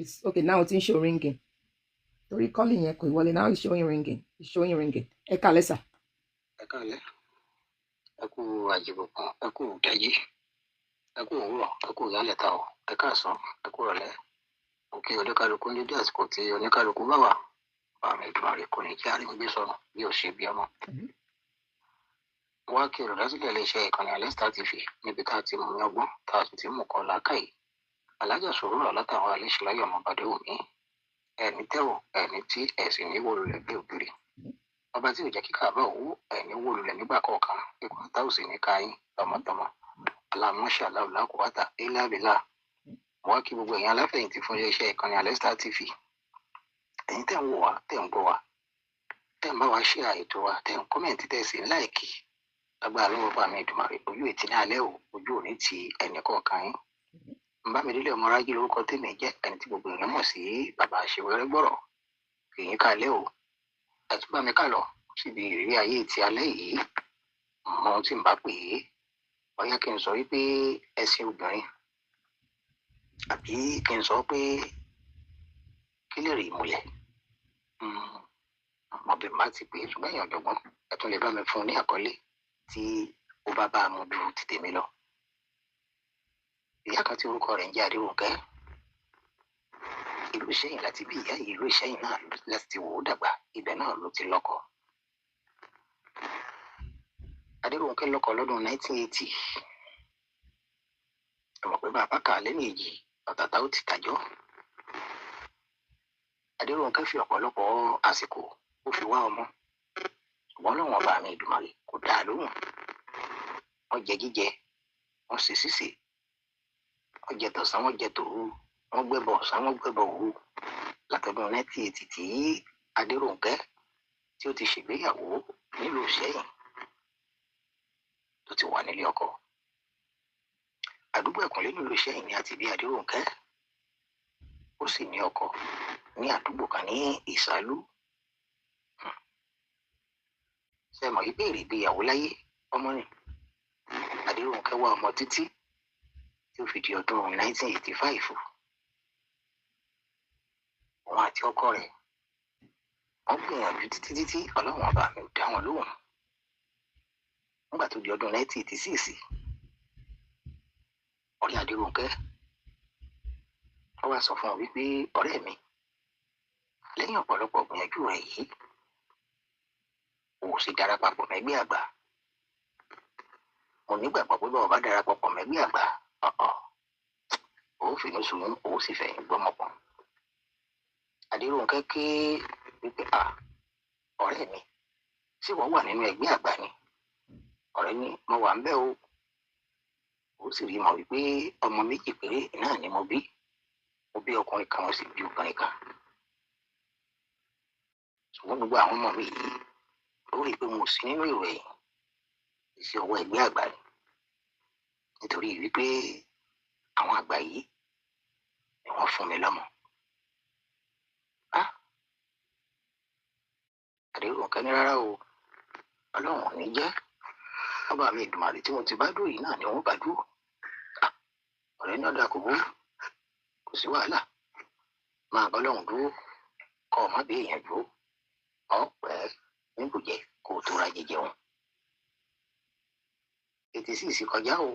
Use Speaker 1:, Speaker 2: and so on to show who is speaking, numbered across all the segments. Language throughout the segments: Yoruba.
Speaker 1: It's okay now. It's in show ringing. Torí calling yẹn kò wọlé. Now it's showing ringing. It's showing ringing. Ẹ káalẹ́ sà.
Speaker 2: Ẹ káalẹ́, ẹ kú àjẹbọkàn, ẹ kú ìdájí, ẹ kú òwúrọ̀, ẹ kú ìyálẹ̀ta o, ẹ káàsán, ẹ kú ìrọ̀lẹ́. Òkè oníkálukú ní dédé àsìkò tí oníkálukú bá wà. Bàmí Èdùmàrè kò ní kí àrígbé sọnù bí ò ṣe bí ọmọ. Wá kí olùdásílẹ̀ iléeṣẹ́ ìkànnì Alesta TV, níbi tá a ti mú ọgbọ́n, tá a sì ti mú kọ́ làákàyè. Alájà Sòwúrọ̀ látàwọn aléṣẹ́láyọ̀ ọmọ Bàdéwùmí, ẹni tẹ́wọ̀ ẹni tí ẹ̀sìn ní wó lulẹ̀ bí ògiri. Ọba tí ò jẹ́ kíkà bá òwú ẹni wó lulẹ̀ nígbà kọ̀ọ̀kan, ikú tá ò sì ní ká yín tọmọtọmọ. Aláàmúṣà láwùlákùwátà élábìlà. Wá kí gbogbo ẹ̀yin aláfẹ̀yìntì fún iléeṣẹ́ ìkànnì Alesta TV, ẹ̀yin tẹ́ ń wò wá, tẹ́ ń gbọ́ wá, tẹ́ ń bá wa ṣe ètò wa, tẹ́ ń comment, tẹ́ sì ń like. Lágbára lọ́wọ́ bá mi Èdùmàrè, ojú ètí ní alẹ́ o, ojú òní ti ẹnì kọ̀ọ̀kan yín. Bámidélé ọmọ rájí lórúkọ tèmi jẹ́, ẹni tí gbogbo èèyàn mọ̀ sí bàbá àṣewẹ́rẹ́ gbọ́rọ̀. Èyí kalẹ́ o, ẹ tún bá mi ká lọ síbi ìrírí ayé ti alẹ́ yìí. Mọ ohun tí n bá pè é, bóyá kí n sọ wípé ẹ̀sìn obìnrin, àbí kí n sọ pé kí lè rí ìmùlẹ̀ mọ bí má ti pè é. Ṣùgbọ́n èèyàn ọ̀jọ̀gbọ́n, ẹ tún lè bá mi fún un ní àkọlé tí ó bá bá a mú ju ti tèmi lọ. Ìyá kan tí orúkọ rẹ̀ ń jẹ́ Adérónkẹ́, ìlú Ìṣẹ́yìn láti bí ìyá yìí. Ìlú Ìṣẹ́yìn náà láti ti wò ó dàgbà, ibẹ̀ náà ló ti lọ́kọ. Adérónkẹ́ lọ́kọ lọ́dún 1980. Ẹ mọ̀ pé bàbá kà á lẹ́nu èjì ọ̀tàtà ó ti tàjọ́. Adérónkẹ́ fi ọ̀pọ̀lọpọ̀ àsìkò ó fi wá ọmọ, ṣùgbọ́n Ọlọ́run ọba mi Èdùmàrè kò dá a lóhùn. Wọ́n jẹ jíjẹ, wọ́n ṣe ṣíṣe, wọ́n jẹ tọ̀sán, wọ́n jẹ tòru, wọ́n gbẹ́bọ ọ̀sán, wọ́n gbẹ́bọ òru. Látọdún 1980 tí Adérónkẹ́ tí ó ti ṣègbéyàwó nílùú Ìṣẹ́yìn tó ti wà nílé ọkọ. Àdúgbò Ẹ̀kúnlé nílùú Ìṣẹ́yìn ni a ti bí Adérónkẹ́. Ó sì ní ọkọ ní àdúgbò kan ní Ìsàlú. Ṣé mọ̀ yí béèrè ìgbéyàwó láyé ọmọ ni Adérónkẹ́ wá ọmọ títí tí ó fi di ọdún 1985. Òun àti ọkọ rẹ̀ wọ́n gbìyànjú títí títí, Ọlọ́run ọba mi ò dá wọn lóhùn. Nígbà tó di ọdún 1986, ọ̀rẹ́ Adérónkẹ́ ó wá sọ fún ọ wípé, ọ̀rẹ́ mi, lẹ́yìn ọ̀pọ̀lọpọ̀ gbìyànjú rẹ̀ yìí, o sì darapapọ̀ mẹ́gbẹ́ àgbà. Mo nígbàgbọ́ pé báwo bá darapapọ̀ mẹ́gbẹ́ àgbà, ọ̀ọ̀ ó fìnnú sùn, ó sì fẹ̀yìn gbọ́mọpọ̀. Adérónkẹ́ ké wípé, à, ọ̀rẹ́ mi, ṣé wọ́n wà nínú ẹgbẹ́ àgbà ni? Ọ̀rẹ́ ní mo wà ń bẹ̀ o. Ó sì rí mọ̀ wípé ọmọ méjì péré náà ni mo bí. Mo bí ọkùnrin kan, mo sì bí obìnrin kan. Ṣùgbọ́n gbogbo àwọn ọmọ mi yìí, ó rí i pé mo sí nínú èrò ẹ̀yìn iṣẹ́ ọwọ́ ẹgbẹ́ àgbà ni, nítorí wípé àwọn àgbà yìí ni wọ́n fún mi lọ́mọ. Adérónkẹ́ ní rárá o, Ọlọ́run ò ní jẹ́, ọba mi Èdùmàrè tí mo ti bá dúró yìí náà ni wọ́n bá dúró. Ọ̀rẹ́ náà dà, kò burú, kò sí wàhálà, máa bá Ọlọ́run dúró, kọ́ ọ má bí èèyàn dúró, ọ̀pẹ́ níbùjẹ́ kó o tó ra jẹjẹ wọn. 86 kọjá o,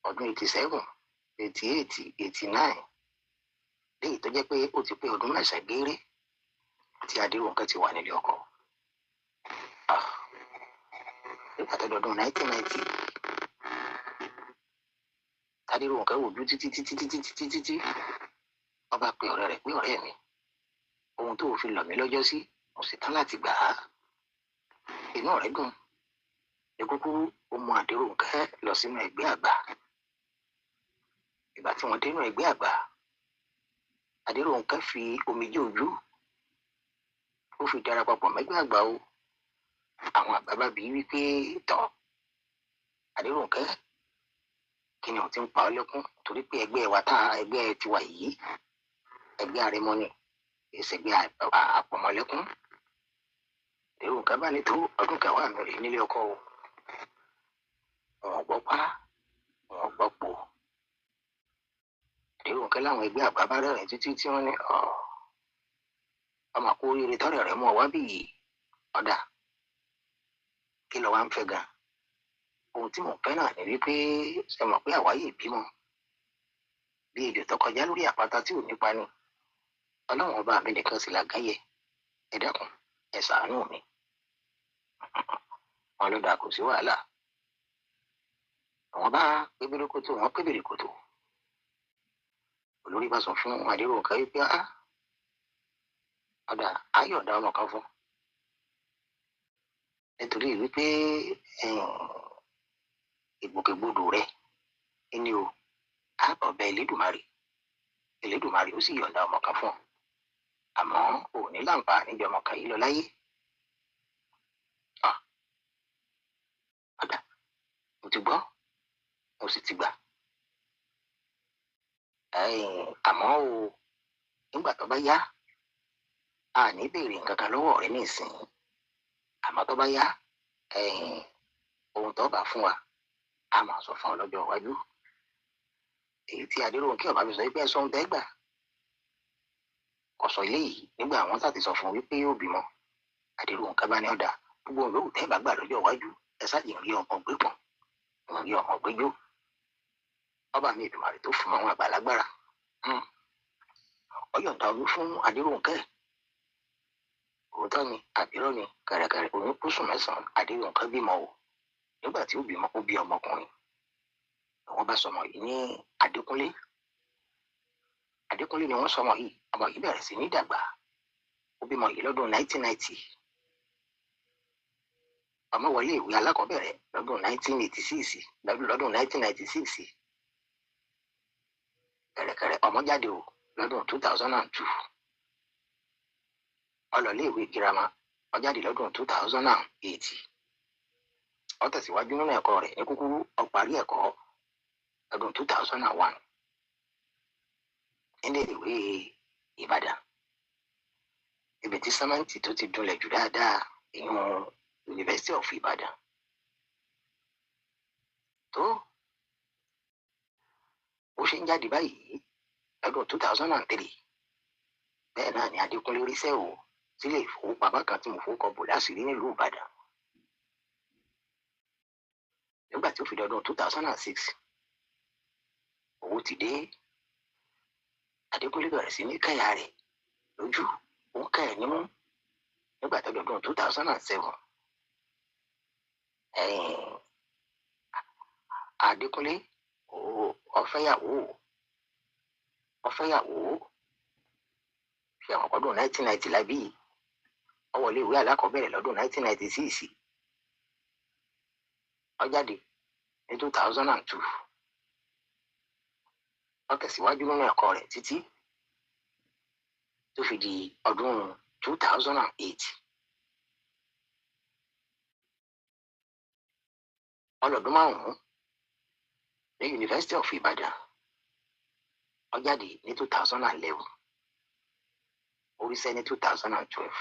Speaker 2: ọdún 87, 88, 89, léyìí tó jẹ́ pé ó ti pé ọdún 9 gééré tí Adérónkẹ́ ti wà nílé ọkọ. Nígbà tó dọdún 1990, Adérónkẹ́ wò ju títí títí títí títí títí, wọ́n bá pe ọ̀rẹ́ rẹ̀ pé, ọ̀rẹ́ mi, ohun tó fi lọ̀ mí lọ́jọ́ sí, mo sì tán láti gbà á. Inú ọ̀rẹ́ dùn. Ní kúkúrú, ó mú Adérónkẹ́ lọ sínú ẹgbẹ́ àgbà. Ìgbà tí wọ́n dénú ẹgbẹ́ àgbà, Adérónkẹ́ fi omijé ojú ó fi darapapọ̀ mẹ́gbẹ́ àgbà o. Àwọn àgbà bá bi wípé, tọ́ Adérónkẹ́, kí ni ò ti ń pa ọ́ lẹ́kún? Torí pé ẹgbẹ́ wa tá ẹgbẹ́ tiwa yìí, ẹgbẹ́ arẹmọ ni, ìṣègbè àpọ̀mọ́lẹ́kún. Adérónkẹ́ bá ní tó ọdún kẹwàá mi rè nílé ọkọ o, wọn ò gbọ́ pa, wọn ò gbọ́ po. Adérónkẹ́ láwọn ẹgbẹ́ àgbà bá rẹ́rìn títí tí wọ́n ní ọmọ kú oríire tọ́rẹ̀ rẹ̀ mú ọ wá bí yìí. Ọ̀dà kí lọ wá ń fẹ́ gan? Ohun tí mò ń fẹ́ náà ni wípé ṣe mọ̀ pé àwáyé ìbímọ bí ejò tó kọjá lórí àpáta tí ò nípa ni. Ọlọ́run ọba mi nìkan sì làgáyẹ. Ẹ dákun, ẹ ṣàánú mi. Wọn ló dáa, kò sí wàhálà. Àwọn bá pébèrè kòtò, wọn pébèrè kòtò. Olórí bá sọ fún Adérónkẹ́ wípé á ọ̀dà ayọ̀dá ọmọ kan fún, nítorí wípé ìgbòkègbodò rẹ ẹni o àbọ̀bẹ Elédùmarè, Elédùmarè ó sì yọ̀ǹda ọmọ kan fún ọ, àmọ́ ò ní láǹfààní jọ ọmọ kan yìí lọ láyé. Ọ̀dà mo ti gbọ́, mo sì ti gbà. Àmọ́ o nígbà tó bá yá a ní béèrè nǹkan kan lọ́wọ́ rẹ nísìnyí, àmọ́ tó bá yá ohun tó bá fún wa a máa sọ fún ọ lọ́jọ́ iwájú. Èyí tí Adérónkẹ́ ọba fi sọ wípé ẹsọ ń tẹ́ gbà kò sọ eléyìí nígbà àwọn sáà ti sọ fún wípé yóò bímọ. Adérónkẹ́ bá ní ọ̀dà gbogbo òun lóhùn tẹ́ bá gbà lọ́jọ́ iwájú ẹ sáàjì ń rí ọmọ gbé pọ̀n, ń rí ọmọ gbé jó. Ọba mi Èdùmàrè tó fún àwọn àgbàlagbára ó yọ̀ǹda oyún fún Adérónkẹ́. Òótọ́ ni àbírọ́ ni, kẹ̀rẹ̀kẹ̀rẹ̀ oyún kúsùn mẹ́sàn-án Adérónkẹ́ bímọ o. Nígbà tí ó bímọ, ó bí ọmọkùnrin. Wọ́n bá sọmọ yìí ní Adékúnlé. Adékúnlé ni wọ́n sọmọ yìí. Ọmọ yìí bẹ̀rẹ̀ sí ní dàgbà. Ó bímọ yìí lọ́dún 1990. Ọmọ wọlé ìwé alákọ̀ọ́bẹ̀rẹ̀ lọ́dún 1986, lọ́dún 1996. Kẹ̀rẹ̀kẹ̀rẹ̀ ọmọ jáde o lọ́dún 2002. Ó lọ ilé ìwé girama, ó jáde lọ́dún 2008. Ó tẹ̀síwájú nínú ẹ̀kọ́ rẹ̀ ní kúkúrú, ó parí ẹ̀kọ́ lọ́dún 2001 nílé ìwé Ìbàdàn, ibi tí sẹ́mẹ́ǹtì tó ti dunlẹ̀ jù dáadáa, ìyún University of Ìbàdàn. Tó ó ṣe ń jáde báyìí lọ́dún 2003, bẹ́ẹ̀ náà ni Adékúnlé ríṣẹ́ o sílé ìfowópamọ́ kan tí mo fowókọ bò láṣìírí nílùú Ìbàdàn. Nígbà tí ó fi dọdún 2006, owó ti dé. Adékúnlé bẹ̀rẹ̀ sí ní kẹ́yà rẹ̀ lójú, ó ń kẹ́yà nímú. Nígbà tó dọdún 2007, Adékúnlé ó fẹ́yàwó, ó fẹ́yàwó. Ṣé àwọn ọdún 1990 lábí? Ó wọlé ìwé alákọ̀ọ́bẹ̀rẹ̀ lọ́dún 1996. Ó jáde ní 2002. Ó tẹ̀síwájú nínú ẹ̀kọ́ rẹ̀ títí tó fi di ọdún 2008. Ọlọ́dún márùn-ún ní University of Ibadan. Ó jáde ní 2011. Ó ríṣẹ́ ní 2012.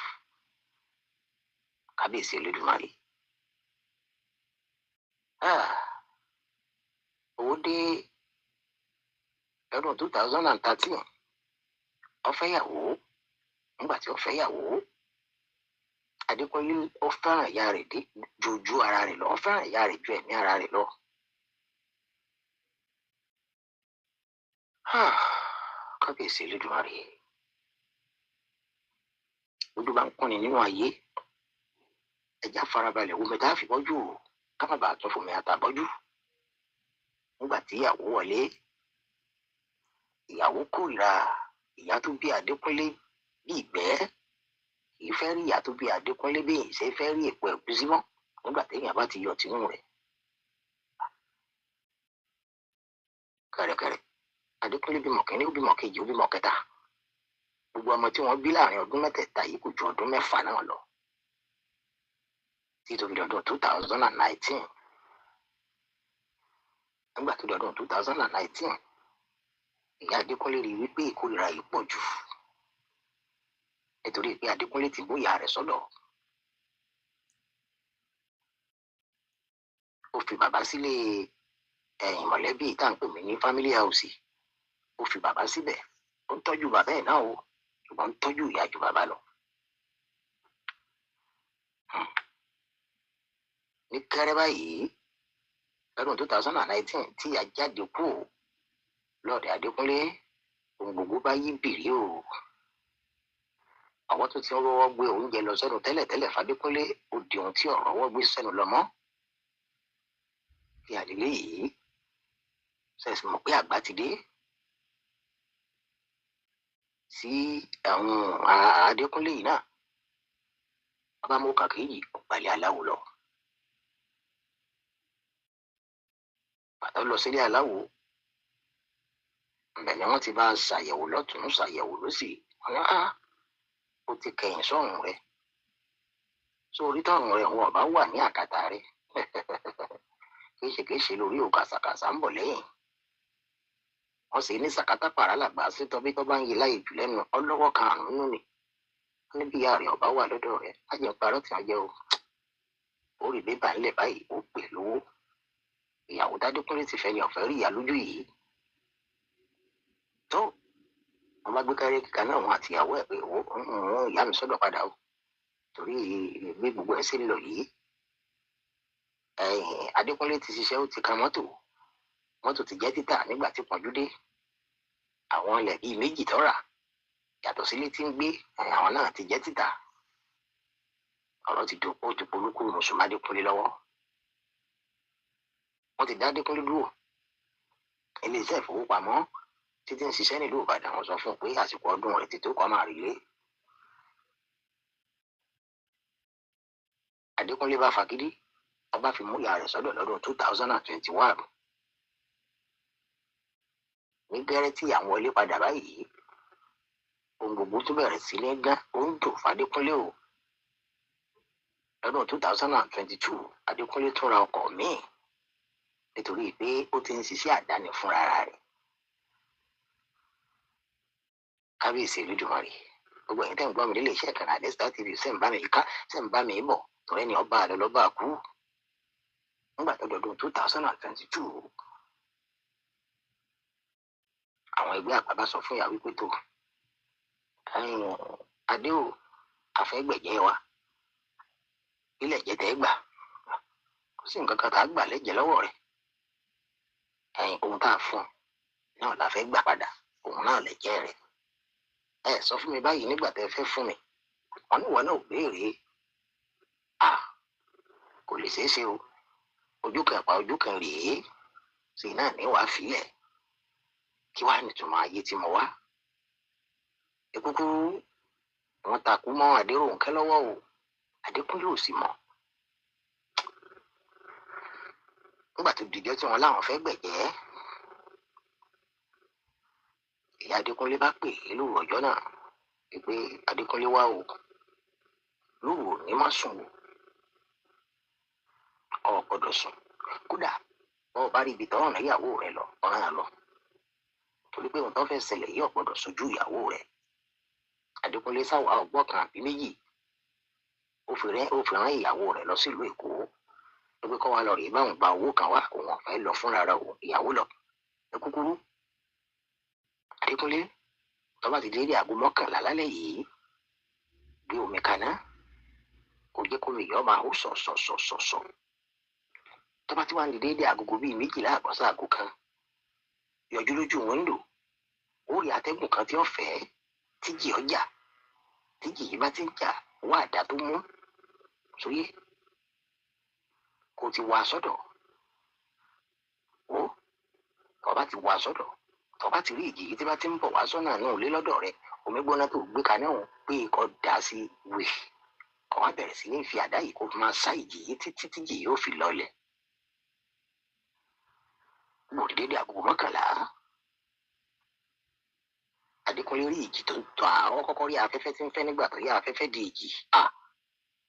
Speaker 2: Kábíyèsí Olódùmarè. Owó dé lọ́dún 2013. Ó fẹ́yàwó. Nígbà tí ó fẹ́yàwó, Adékúnlé ó fẹ́ràn ìyá rẹ̀ dé ju ojú ara rẹ̀ lọ. Ó fẹ́ràn ìyá rẹ̀ ju ẹ̀mí ara rẹ̀ lọ. Kábíyèsí Olódùmarè. Ojú bá ń kúnni nínú ayé. Ẹja farabalẹ̀ wo mi tá a fi bọ́jú o, ká má bàa tún fún mi àtàbọ́jú. Nígbà tí ìyàwó wọlé, ìyàwó kórìíra ìyá tó bí Adékúnlé bí ìgbẹ́. Kì í fẹ́ rí ìyá tó bí Adékúnlé bí èyí ṣe fẹ́ rí èpo ẹ̀gúsí mọ́ nígbà téèyàn bá ti yọ tinú rẹ̀. Kẹ̀rẹ̀kẹ̀rẹ̀ Adékúnlé bímọ kínní, ó bímọ kejì, ó bímọ kẹta. Gbogbo ọmọ tí wọ́n bí láàrin ọdún mẹ́tẹ̀ẹ̀ta yìí kò ju ọdún mẹ́fà náà lọ. Tí tó fi dọdún 2019. Nígbà tó dọdún 2019, ìyá Adékúnlé rí wípé ìkórìíra yìí pọ̀ jù. Nítorí pé Adékúnlé ti bóyá rẹ̀ sọ́dọ̀. Ó fi bàbá sílé ẹ̀yìn mọ̀lẹ́bí tá à ń pè mí ní family house. Ó fi bàbá síbẹ̀, ó ń tọ́jú bàbá ẹ̀ náà o, ṣùgbọ́n ń tọ́jú ìyá ju bàbá lọ. Ní kẹ́rẹ́ báyìí lọ́dún 2019 tí ìyá jáde kú lọ́ọ̀dẹ̀ Adékúnlé, ohun gbogbo bá yí bìrí o. Àwọn tó ti ń rọwọ́ gbé oúnjẹ lọ sẹ́nu tẹ́lẹ̀tẹ́lẹ̀ f'Adékúnlé, ó di ohun tí ọ̀rọ̀ wọ́ gbé sẹ́nu lọ mọ́. Kí àdílé yìí ṣẹ̀sì mọ̀ pé àgbà ti dé sí àwọn Adékúnlé yìí náà. Bàbá mú kàkéyì ọ̀gbàlẹ̀ aláwo lọ. Bàtà lọ sílé aláwo, ǹbẹ̀ ni wọ́n ti bá ṣàyẹ̀wò lọ́tùn ṣàyẹ̀wò lósì. Wọ́n á ó ti kẹ̀yìn sọ́run rẹ̀. Sórí tọ́run rẹ̀ wọn ọ̀bá wà ní àkàtà rẹ̀. Kéṣekéṣe lórí ò kàṣàkàṣà ń bọ̀ lẹ́yìn. Wọ́n sì ní sàkátà pàrà làgbà sí tọ́bí tó bá ń yí láyè jù lẹ́nu ọlọ́wọ́ kan àrùn nínú ni. Wọ́n ní bí ìyá rẹ̀ ọ̀bá wà lọ́dọ̀ rẹ̀, á jẹ́ parọ́ tí wọ́n jẹ́ o. Ó rí bébà ńlẹ̀ báyìí, ó pè lówó. Ìyàwó Tádékúnlé ti fẹ́ ni ọ̀fẹ́ rí ìyá lójú yìí. Tó wọ́n bá gbé kárí kíkà náà wọn àti ìyàwó ẹ̀ pé owó ń ìyá mi sọ́dọ̀ padà o. Torí bí gbogbo ẹ̀ ṣe ń lọ yìí. Adékúnlé ti ṣiṣẹ́, ó ti ka mọ́tò. Mọ́tò ti jẹ́ títà nígbà tí pọ́njú dé. Àwọn ilẹ̀ bíi méjì tó rà yàtọ̀ sílé tí ń gbé, àwọn náà ti jẹ́ títà. Ọ̀rọ̀ ti dùn, ó ti polúkú mùsùlùmí Adékúnlé lọ́wọ́. Wọ́n ti dá Adékúnlé dúró. Ilé-iṣẹ́ ìfowópamọ́ títí ń ṣiṣẹ́ nílùú Ìbàdàn, wọ́n sọ fún un pé àsìkò ọdún rẹ̀ ti tó kó máa rí lé. Adékúnlé bá fagídí, ọba fi mú ìyá rẹ̀ sọ́dọ̀ lọ́dún 2021. Ní gẹ́rẹ́ tí àwọn wọlé padà báyìí, ohun gbogbo tó bẹ̀rẹ̀ sí ní gán, ó ń dùn f'Adékúnlé o. Lọ́dún 2022, Adékúnlé tún ra ọkọ̀ míì nítorí pé ó ti ń ṣiṣẹ́ àdáni fúnra rẹ̀. Kábíyèsí Olódùmarè, gbogbo ẹ̀yin tẹ́ ń gbọ́ mi nílé iṣẹ́ ìkànnì Adesta TV, ṣe ń bá mi ká, ṣe ń bá mi bọ̀, torí ẹni ọba àlọ́ lọ́ba kú. Nígbà tó dọdún 2022, àwọn ẹgbẹ́ àgbà bá sọ fún ìyá wípé tó Adé o, àfẹ́gbẹ̀jẹ̀ wa, ilẹ̀ jẹ́ tẹ́ gbà, kò sí nǹkan kan tá a gbà lẹ́jẹ̀ lọ́wọ́ rẹ̀. Ohun tá a fún náà la fẹ́ gbà padà, òun náà lẹ́jẹ̀ rẹ̀. Ẹ sọ fún mi báyìí nígbà tẹ́ fẹ́ fún mi, wọn ní ìwọ náà ò béèrè. À kò lè ṣeé ṣe o, ojú kan pa ojú kan rèé, sì náà ní wàá filẹ̀. Kí wàá nìtumọ̀ ayé tí mo wá? Ekúkú wọn takú mọ́ Adérónkẹ́ lọ́wọ́ o, Adékúnlé ò sì mọ̀. Nígbà tó dìjọ́ tí wọn láwọn fẹ́ gbẹ̀jẹ́, ìyá Adékúnlé bá pè é lóru ọjọ́ náà pé Adékúnlé wá o, lóru òní má sùn o, ò gbọ́dọ̀ sùn. Kódà bọ́ ọ bá rí ibi tọ́ràn ìyàwó rẹ lọ, ọ̀ràn lọ, torí pé ohun tó fẹ́ ṣẹlẹ̀ yìí ò gbọ́dọ̀ sojú ìyàwó rẹ. Adékúnlé sáwà ọgbọ́n kan àbí méjì, ó fi rán ìyàwó rẹ lọ sílùú Èkó, pé kọ́ wa lọ rèé báwọn gba owó kan wá, òun ọ̀fẹ́ lọ fúnra rẹ̀ o, ìyàwó lọ. Ẹ kúkúrú, Adékúnlé tó bá ti dé aago 11 lálẹ́ yìí, gbé omi kaná, kò jẹ́ kó mi yọ máa hó sọ̀sọ̀sọ̀sọ̀. Tó bá ti wá ní déédéé agogo bíi 12 àbọ̀ sáàgó kan, yọjú lójú wíńdò, ó rí atẹ́gùn kan tí ó fẹ́ tíjì ọjà, tíjì yìí bá ti ń jà wá àdá tó mú sóyè kó ti wá sọ́dọ̀. Ó tó bá ti wá sọ́dọ̀, tó bá ti rí ìjì yìí tí bá ti ń bọ̀ wá sọ́nà náà lé lọ́dọ̀ rẹ̀, omi gbóná tó gbé kaná òun pé kó dà sí wè, kó wá bẹ̀rẹ̀ sí ní fi àdá yìí kó máa sá ìjì yìí títí tíjì yìí ó fi lọlẹ̀. Mo rí dédé aago 11, Adékúnlé rí ìjì tó ń tọ́ àwọn kọ́kọ́ rí afẹ́fẹ́ tí ń fẹ́ nígbà tó yá afẹ́fẹ́ di ìjì.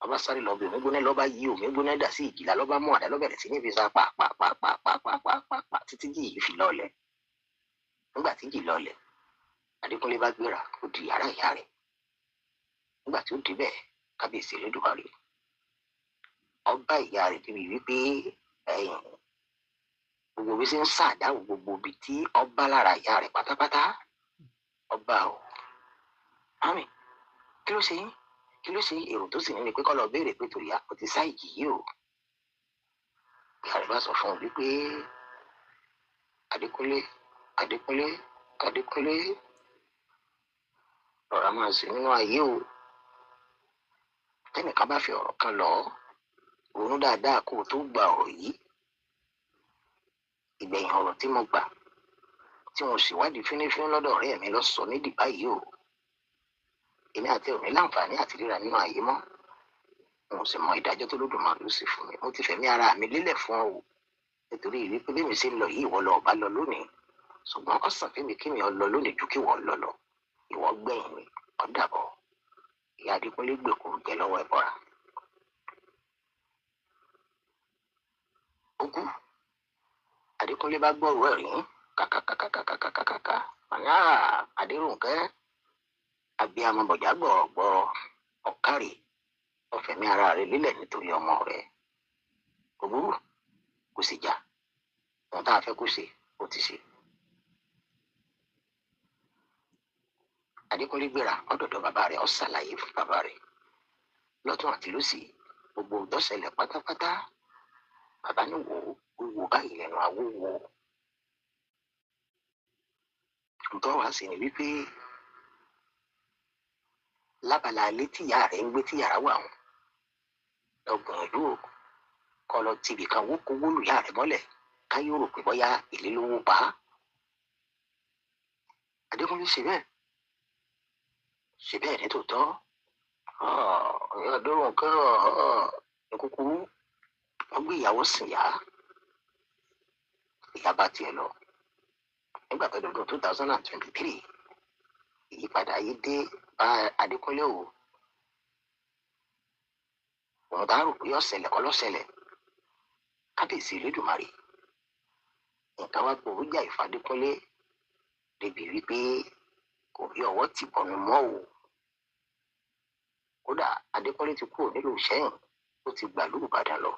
Speaker 2: Ọba sáré lọ bí omi gbóná, lọ́ba yí omi gbóná dà sí ìjì la, lọ́ba mú àdá lọ́bẹ̀rẹ̀ sí ní fi sá pa pa pa pa pa pa pa pa pa títí jì yìí fi lọlẹ̀. Nígbà tí jì lọlẹ̀, Adékúnlé bá gbéra, ó di yàrá ìyá rẹ̀. Nígbà tí ó débẹ̀, kábíyèsí Olódùmarè, ọba ìyá rẹ̀ débi wípé Gbogbo bí ṣe ń ṣàdáwò, gbogbo ibi tí ọba lára ìyá rẹ̀ pátápátá ọba o. Mami, kí ló ṣe yín? Kí ló ṣe yín? Èrò tó sì ní ni pé kọ́ lọ béèrè pé torí a kò ti sáìkì yìí o. Ìyá rẹ̀ bá sọ fún un wípé Adékúnlé, Adékúnlé, Adékúnlé, rọra máa ṣe nínú ayé o. Tẹnìkan bá fi ọ̀rọ̀ kan lọ, ronú dáadáa kó o tó gba ọ̀rọ̀ yìí. Ìgbẹ̀yìn ọ̀rọ̀ tí mo gbà tí mo sì wádìí fínífíní lọ́dọ̀ ọ̀rẹ́ mi lọ sọ nídìí báyìí o. Èmi àti òní láǹfààní àti ríra nínú ayé mọ́. Mo sì mọ ìdájọ́ tó Lódùmarè ló sì fún mi. Mo ti fẹ̀mí ara mi lélẹ̀ fún ọ o, nítorí ìwé pé bẹ́ẹ̀ mi ṣe ń lọ yìí, ìwọ lọ ọba lọ lónìí, ṣùgbọ́n ọ̀sán fẹ́mi kí mi ọ lọ lónìí ju kí wọ́n lọ lọ. Ìwọ gbẹ̀yìn mi, ó dàbọ̀. Ìyá Adékúnlé gbèkúrú jẹ lọ́wọ́ ẹ̀bọra. Ó kú. Adékúnlé bá gbọ́rọ̀ ẹ̀ rí kàkàkàkàkàkàkàkà. Àní Adéròǹkẹ́, abiyamọ bọ̀já gbọ̀rọ̀gbọ̀rọ̀, ọ̀kárì, ọ̀fẹ̀mí ara rẹ̀ lélẹ̀ nítorí ọmọ rẹ̀. Kò burú, kò sì jà. Ohun tá a fẹ́ kó ṣe, ó ti ṣe. Adékúnlé gbéra ọ̀dọ̀dọ̀ bàbá rẹ̀, ó ṣàlàyé fún bàbá rẹ̀ lọ́tún àti lósì gbogbo tó ṣẹlẹ̀ pátápátá. Bàbá ní wò ó wò báyìí lẹ́nu àwọ̀ wò. Ntọ́ wá sí ni wípé lábala ilé tí ìyá rẹ̀ ń gbé tí yàrá wà wọn, lọ gbìyànjú o, kọ́ lọ tibì kan wó kó wó lù ìyá rẹ̀ mọ́lẹ̀ káyọ̀ rò pé bóyá ìlé ló wó pa á. Adékúnlé ṣe bẹ́ẹ̀, ṣe bẹ́ẹ̀ ní tòótọ́. Ìyá Adéròǹkẹ́ ní kúkúrú, wọ́n gbé ìyàwó sìn yá, ìyá bá tiẹ̀ lọ. Nígbà tó dọdún 2023, ìyípadà yìí dé bá Adékúnlé o. Òun tá a rò pé ọ̀sẹ̀lẹ̀ kọ́ lọ́sẹ̀lẹ̀. Kábíyèsí Elédùmarè, nǹkan wá gbòòrò jà ìfàdékúnlé débi wípé kò rí ọwọ́ tì bọnu mọ́ o. Kódà Adékúnlé ti kúrò nílùú Ìṣẹ́yìn, ó ti gbàlú Ìbàdàn lọ.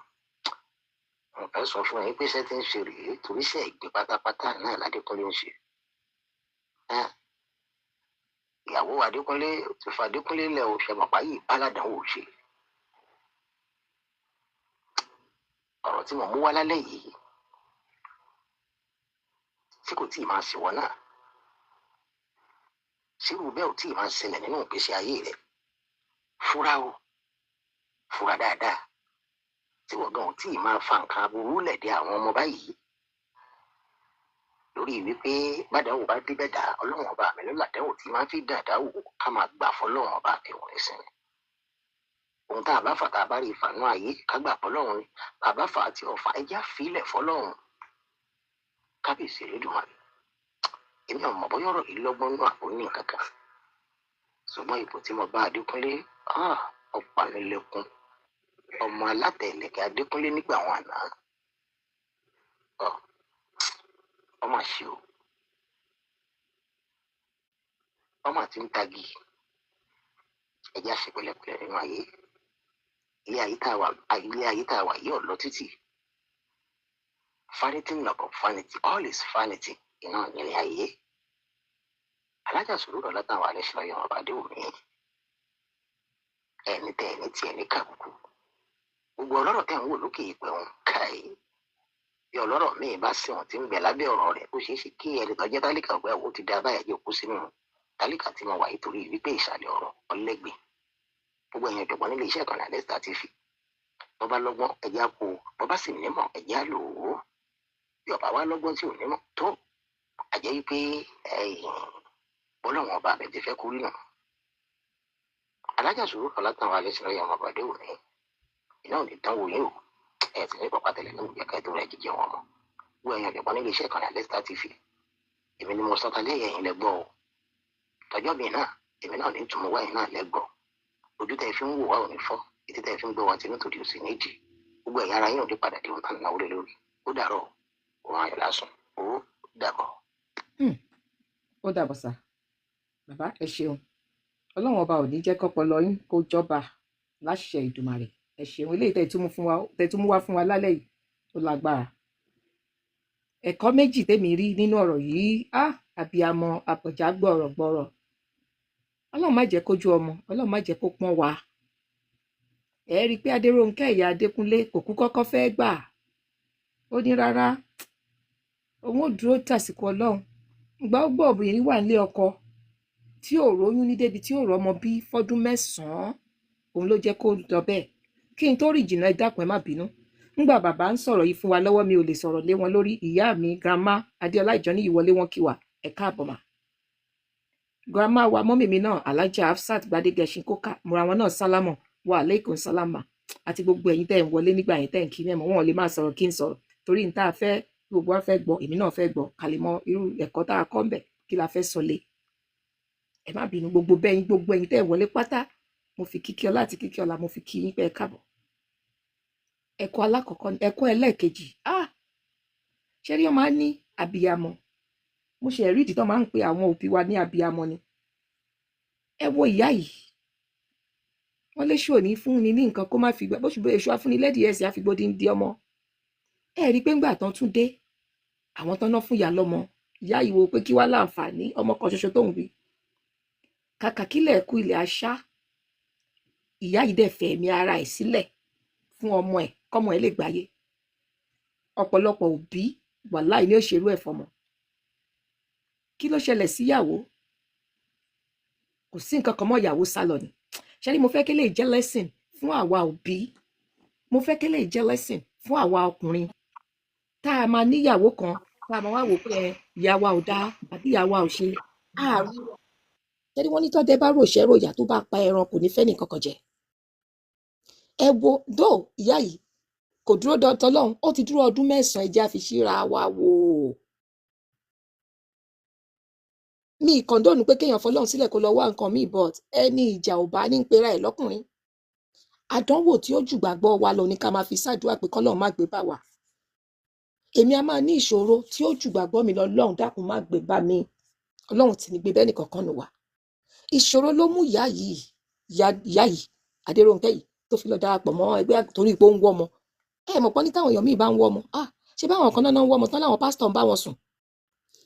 Speaker 2: Mo fẹ́ sọ fún yín pé iṣẹ́ tí ń ṣe rèé, torí iṣẹ́ ìgbín pátápátá náà ládékúnlé ń ṣe. Ìyàwó Adékúnlé ti fa Adékúnlé lẹ̀ o, ṣẹ̀mọ̀pá yìí báládàn ò ṣe. Ọ̀rọ̀ tí mo mú wá lálẹ́ yìí tí kò tíì máa ṣèwọ náà, ṣírù bẹ́ẹ̀ ò tíì máa ṣẹlẹ̀ nínú ìgbésí ayé rẹ̀. Fúra o, fúra dáadáa. Tí wọ́n gan ò tíì máa fa nǹkan aburú lẹ̀ dé àwọn ọmọ báyìí lórí wípé bàdánwò bá dé bẹ́ẹ̀ dá Ọlọ́run ọba mi ló làdánwò tí máa fi dàdáwò ká máa gbà fọlọ́run ọba mi wọ̀nyí sinmi. Ohun tá a bá fà tá a bá rí ìfànú ayé ká gbà fọlọ́run ni, bàbá fà àti ọ̀fà ẹja fílẹ̀ fọlọ́run. Kábíyèsí Elédùmarè, èmi ò mọ̀ bóyá ọ̀rọ̀ yìí lọ́gbọ́n nú àpò ní nǹkan kan, ṣùgbọ́n ipò tí mo bá Adékúnlé, ọ̀pá mi lẹ́kún. Ọmọ alátẹ̀lẹ̀kẹ̀ Adékúnlé nígbà wọn àná, ọmọ àṣẹ o, ọmọ àti ń tagi. Ẹjẹ́ àṣẹ pẹ̀lẹ́pẹ̀lẹ́ nínú ayé. Ilé ayé tá a wà yìí ò lọ títì. Vanity lọ́kọ̀ vanity, all is vanity. Iná nílé ayé. Alájà Sùúrù látàwọn alẹ́ ọba Adéwùmí. Ẹni tẹ ẹni tí ẹni kàbùkù. Gbogbo ọlọ́rọ̀ tẹ̀ ń wò lókè ìpẹ́ òun káì. Bí ọlọ́rọ̀ míì bá sí wọn tí ń bẹ lábẹ́ ọ̀rọ̀ rẹ̀, ó ṣeé ṣe kí ẹni tó jẹ́ tálíkà ọgbà ẹ̀wò ti dá báyà jẹ́ òkú sínú tálíkà tí mo wà yìí torí wípé ìsàlẹ̀ ọ̀rọ̀ ọlẹ́gbìn. Gbogbo ẹ̀yin ọ̀jọ̀gbọ́n nílé iṣẹ́ ìkànnì Alesta TV. Bọ́ bá lọ́gbọ́n ẹ̀jẹ̀ á kó o, bọ́ bá sì nímọ̀ ẹ̀jẹ̀ á lò ó. Bí ọ̀bá wa lọ́gbọ́n tí ò nímọ̀ tó, àjẹ́ wípé bọ́lọ́wọ́n ọba mi ti fẹ́ kú rí nù. Alájà Sùúrù látàwọn alẹ́ sinú yẹn ọmọ Adéwùmí. Iná ò ní tán wò yín o. Ẹ sì ní pọ̀pá tẹ̀lé ní ìjẹ́ká ètò rẹ̀ jíjẹ wọn mọ́. Gbogbo ẹ̀yin ọ̀jọ̀gbọ́n nílé iṣẹ́ ìkànnì Alesta TV. Èmi ni mo sọ tálẹ́ ẹ̀yin lẹ gbọ́ o. Tọjọ́ mi náà, èmi náà ní túmọ̀ wáyé náà lẹ gbọ́. Ojú tẹ́ fi ń wò wá ò ní fọ́, etí tẹ́ fi ń gbọ́ wá tinú tòdì òsì méjì. Gbogbo ẹ̀yà ara yín ò ní padà dé ohun tá ń náwó lé lórí. Ó dàárọ̀, òun ayọ̀ lásùn. Ó dàbọ̀.
Speaker 1: Ó dàbọ̀ sà. Bàbá ẹ ṣeun. Ọlọ́run ọba ò ní jẹ́ kọ́pọlọ yín kó jọba láṣẹ Ìdùmarè. Ẹ ṣeun. Eléyìí tẹ́ tún mú wá fún wa lálẹ́ yìí ó lágbára. Ẹ̀kọ́ méjì tèmi rí nínú ọ̀rọ̀ yìí, àbíamọ àbọ̀já gbọ̀rọ̀gbọ̀rọ̀. Ọlọ́run má jẹ́ kójú ọmọ, Ọlọ́run má jẹ́ kó pọ́n wa. Ẹ rí i pé Adérónkẹ́ ìyá Adékúnlé kò kú kọ́kọ́ fẹ́ gbà. Ó ní rárá, òun ò dúró tàsìkò Ọlọ́run. Ìgbà ó gbọ́ obìnrin wà nílé ọkọ tí ò róyún ní débi tí ò rọ́mọ bí fọ́dún 9, òun ló jẹ́ kó lọ bẹ́ẹ̀. Kí n tó rìn jìnnà, ẹ dákun, ẹ má bínú. Ńgbà bàbá ń sọ̀rọ̀ yìí fún wa lọ́wọ́, mi ò lè sọ̀rọ̀ lé wọn lórí. Ìyá mi grandma Adéọlá Ìjọ́ní ìwọlé wọn kí wa, ẹ káàbọ̀ mà. Grandma wa, mummy mi náà, Alhaja Hafsat Gbadegẹṣin Kókà, múra wọn náà sálámọ̀, wa aleykum sálámà, àti gbogbo ẹ̀yin tẹ́ ń wọlé nígbà yẹn tẹ́ ń kí mẹ́mọ̀, wọn ò lè máa sọ̀rọ̀ kí n sọ̀rọ̀ torí n tá a fẹ́ gbogbo wa fẹ́ gbọ́, èmi náà fẹ́ gbọ́, ká lè mọ irú ẹ̀kọ́ tá a kọ́ ń bẹ̀, kí la fẹ́ sọ lé. Ẹ má bínú, gbogbo bẹ́yìn, gbogbo ẹ̀yin tẹ́ ń wọlé pátá, mo fi kíkí ọlá àti kíkí ọlá mo fi kí yín pé ẹ káàbọ̀. Ẹ̀kọ́ alákọ̀ọ́kọ́, ẹ̀kọ́ ẹlẹ́ẹ̀kejì, ṣé rí, ọmọ á ní àbíyamọ. Mo ṣe ẹ̀rí ìdí tó máa ń pe àwọn òbí wa ní àbíyamọ ni. Ẹ wo ìyá yìí, wọ́n léṣù òní fún ni ní nǹkan kó má fi gbà bó ṣùgbọ́n èṣù afúnilẹ́dìí ẹ̀sìn àfigbódì ń di ọmọ. Ẹ rí i pé ńgbà tán tún dé, àwọn tán ná fún ìyá lọ́mọ, ìyá yìí wo pé kí wá láǹfààní ọmọ kan ṣoṣo tóun bí, kàkà kílẹ̀ kú ilẹ̀ aṣá. Ìyá yìí dẹ̀ fẹ̀mí ara ẹ̀ sílẹ̀ fún ọmọ ẹ̀ kọ́mọ ẹ̀ lè gbáyé. Ọ̀pọ̀lọpọ̀ òbí, wàláì, ní òṣèlú ẹ̀ fọmọ. Kí ló ṣẹlẹ̀ síyàwó? Kò sí nǹkan kan mọ́, ìyàwó sá lọ ni. Ṣé ni mo fẹ́ kí lè jẹ́ lesson fún àwa òbí, mo fẹ́ kí lè jẹ́ lesson fún àwa ọkùnrin tá a máa níyàwó kan, tá a máa wá wò pé ẹ ìyá wa ò dáa àbí ìyá wa ò ṣe ààrùn. Ṣé ni wọ́n ní tọ́dẹ bá ròṣẹ́ ròyà tó bá pa ẹran, kò ní fẹ́ nìkan kan jẹ. Ẹ wo dó, ìyá yìí kò dúró dọ́tọ́ lọ́hùn, ó ti dúró ọdún 9. Ẹ jẹ́ á fi síra wa wò. Mi kọ̀ǹdọ́ọ̀nù pé kéèyàn fọlọ́run sílẹ̀ kó lọ wá nǹkan míì, but ẹni ìjà ò bá ní ń pera ẹ̀ lọ́kùnrin. Àdánwò tí ó jù gbàgbọ́ wa lọ ní ká máa fi ṣàdúrà pé kọ́lọ́run má gbé bá wa. Èmi a máa ní ìṣòro tí ó jù gbàgbọ́ mi lọ, Ọlọ́run dákun má gbé bá mi. Ọlọ́run tì ní gbé bẹ́ẹ̀ nìkankan nù wá. Ìṣòro ló mú ìyá yìí, ìyá yìí Adérónkẹ́ yìí, tó fi lọ darapọ̀ mọ́ ẹgbẹ́ torí pé ó ń wọ́ ọmọ. Ẹ mọ̀ pọ́n ní táwọn èèyàn míì bá ń wọ́ ọmọ, ṣé báwọn kan náà ń wọ́ ọmọ tán láwọn pásítọ̀ ń bá wọn sùn,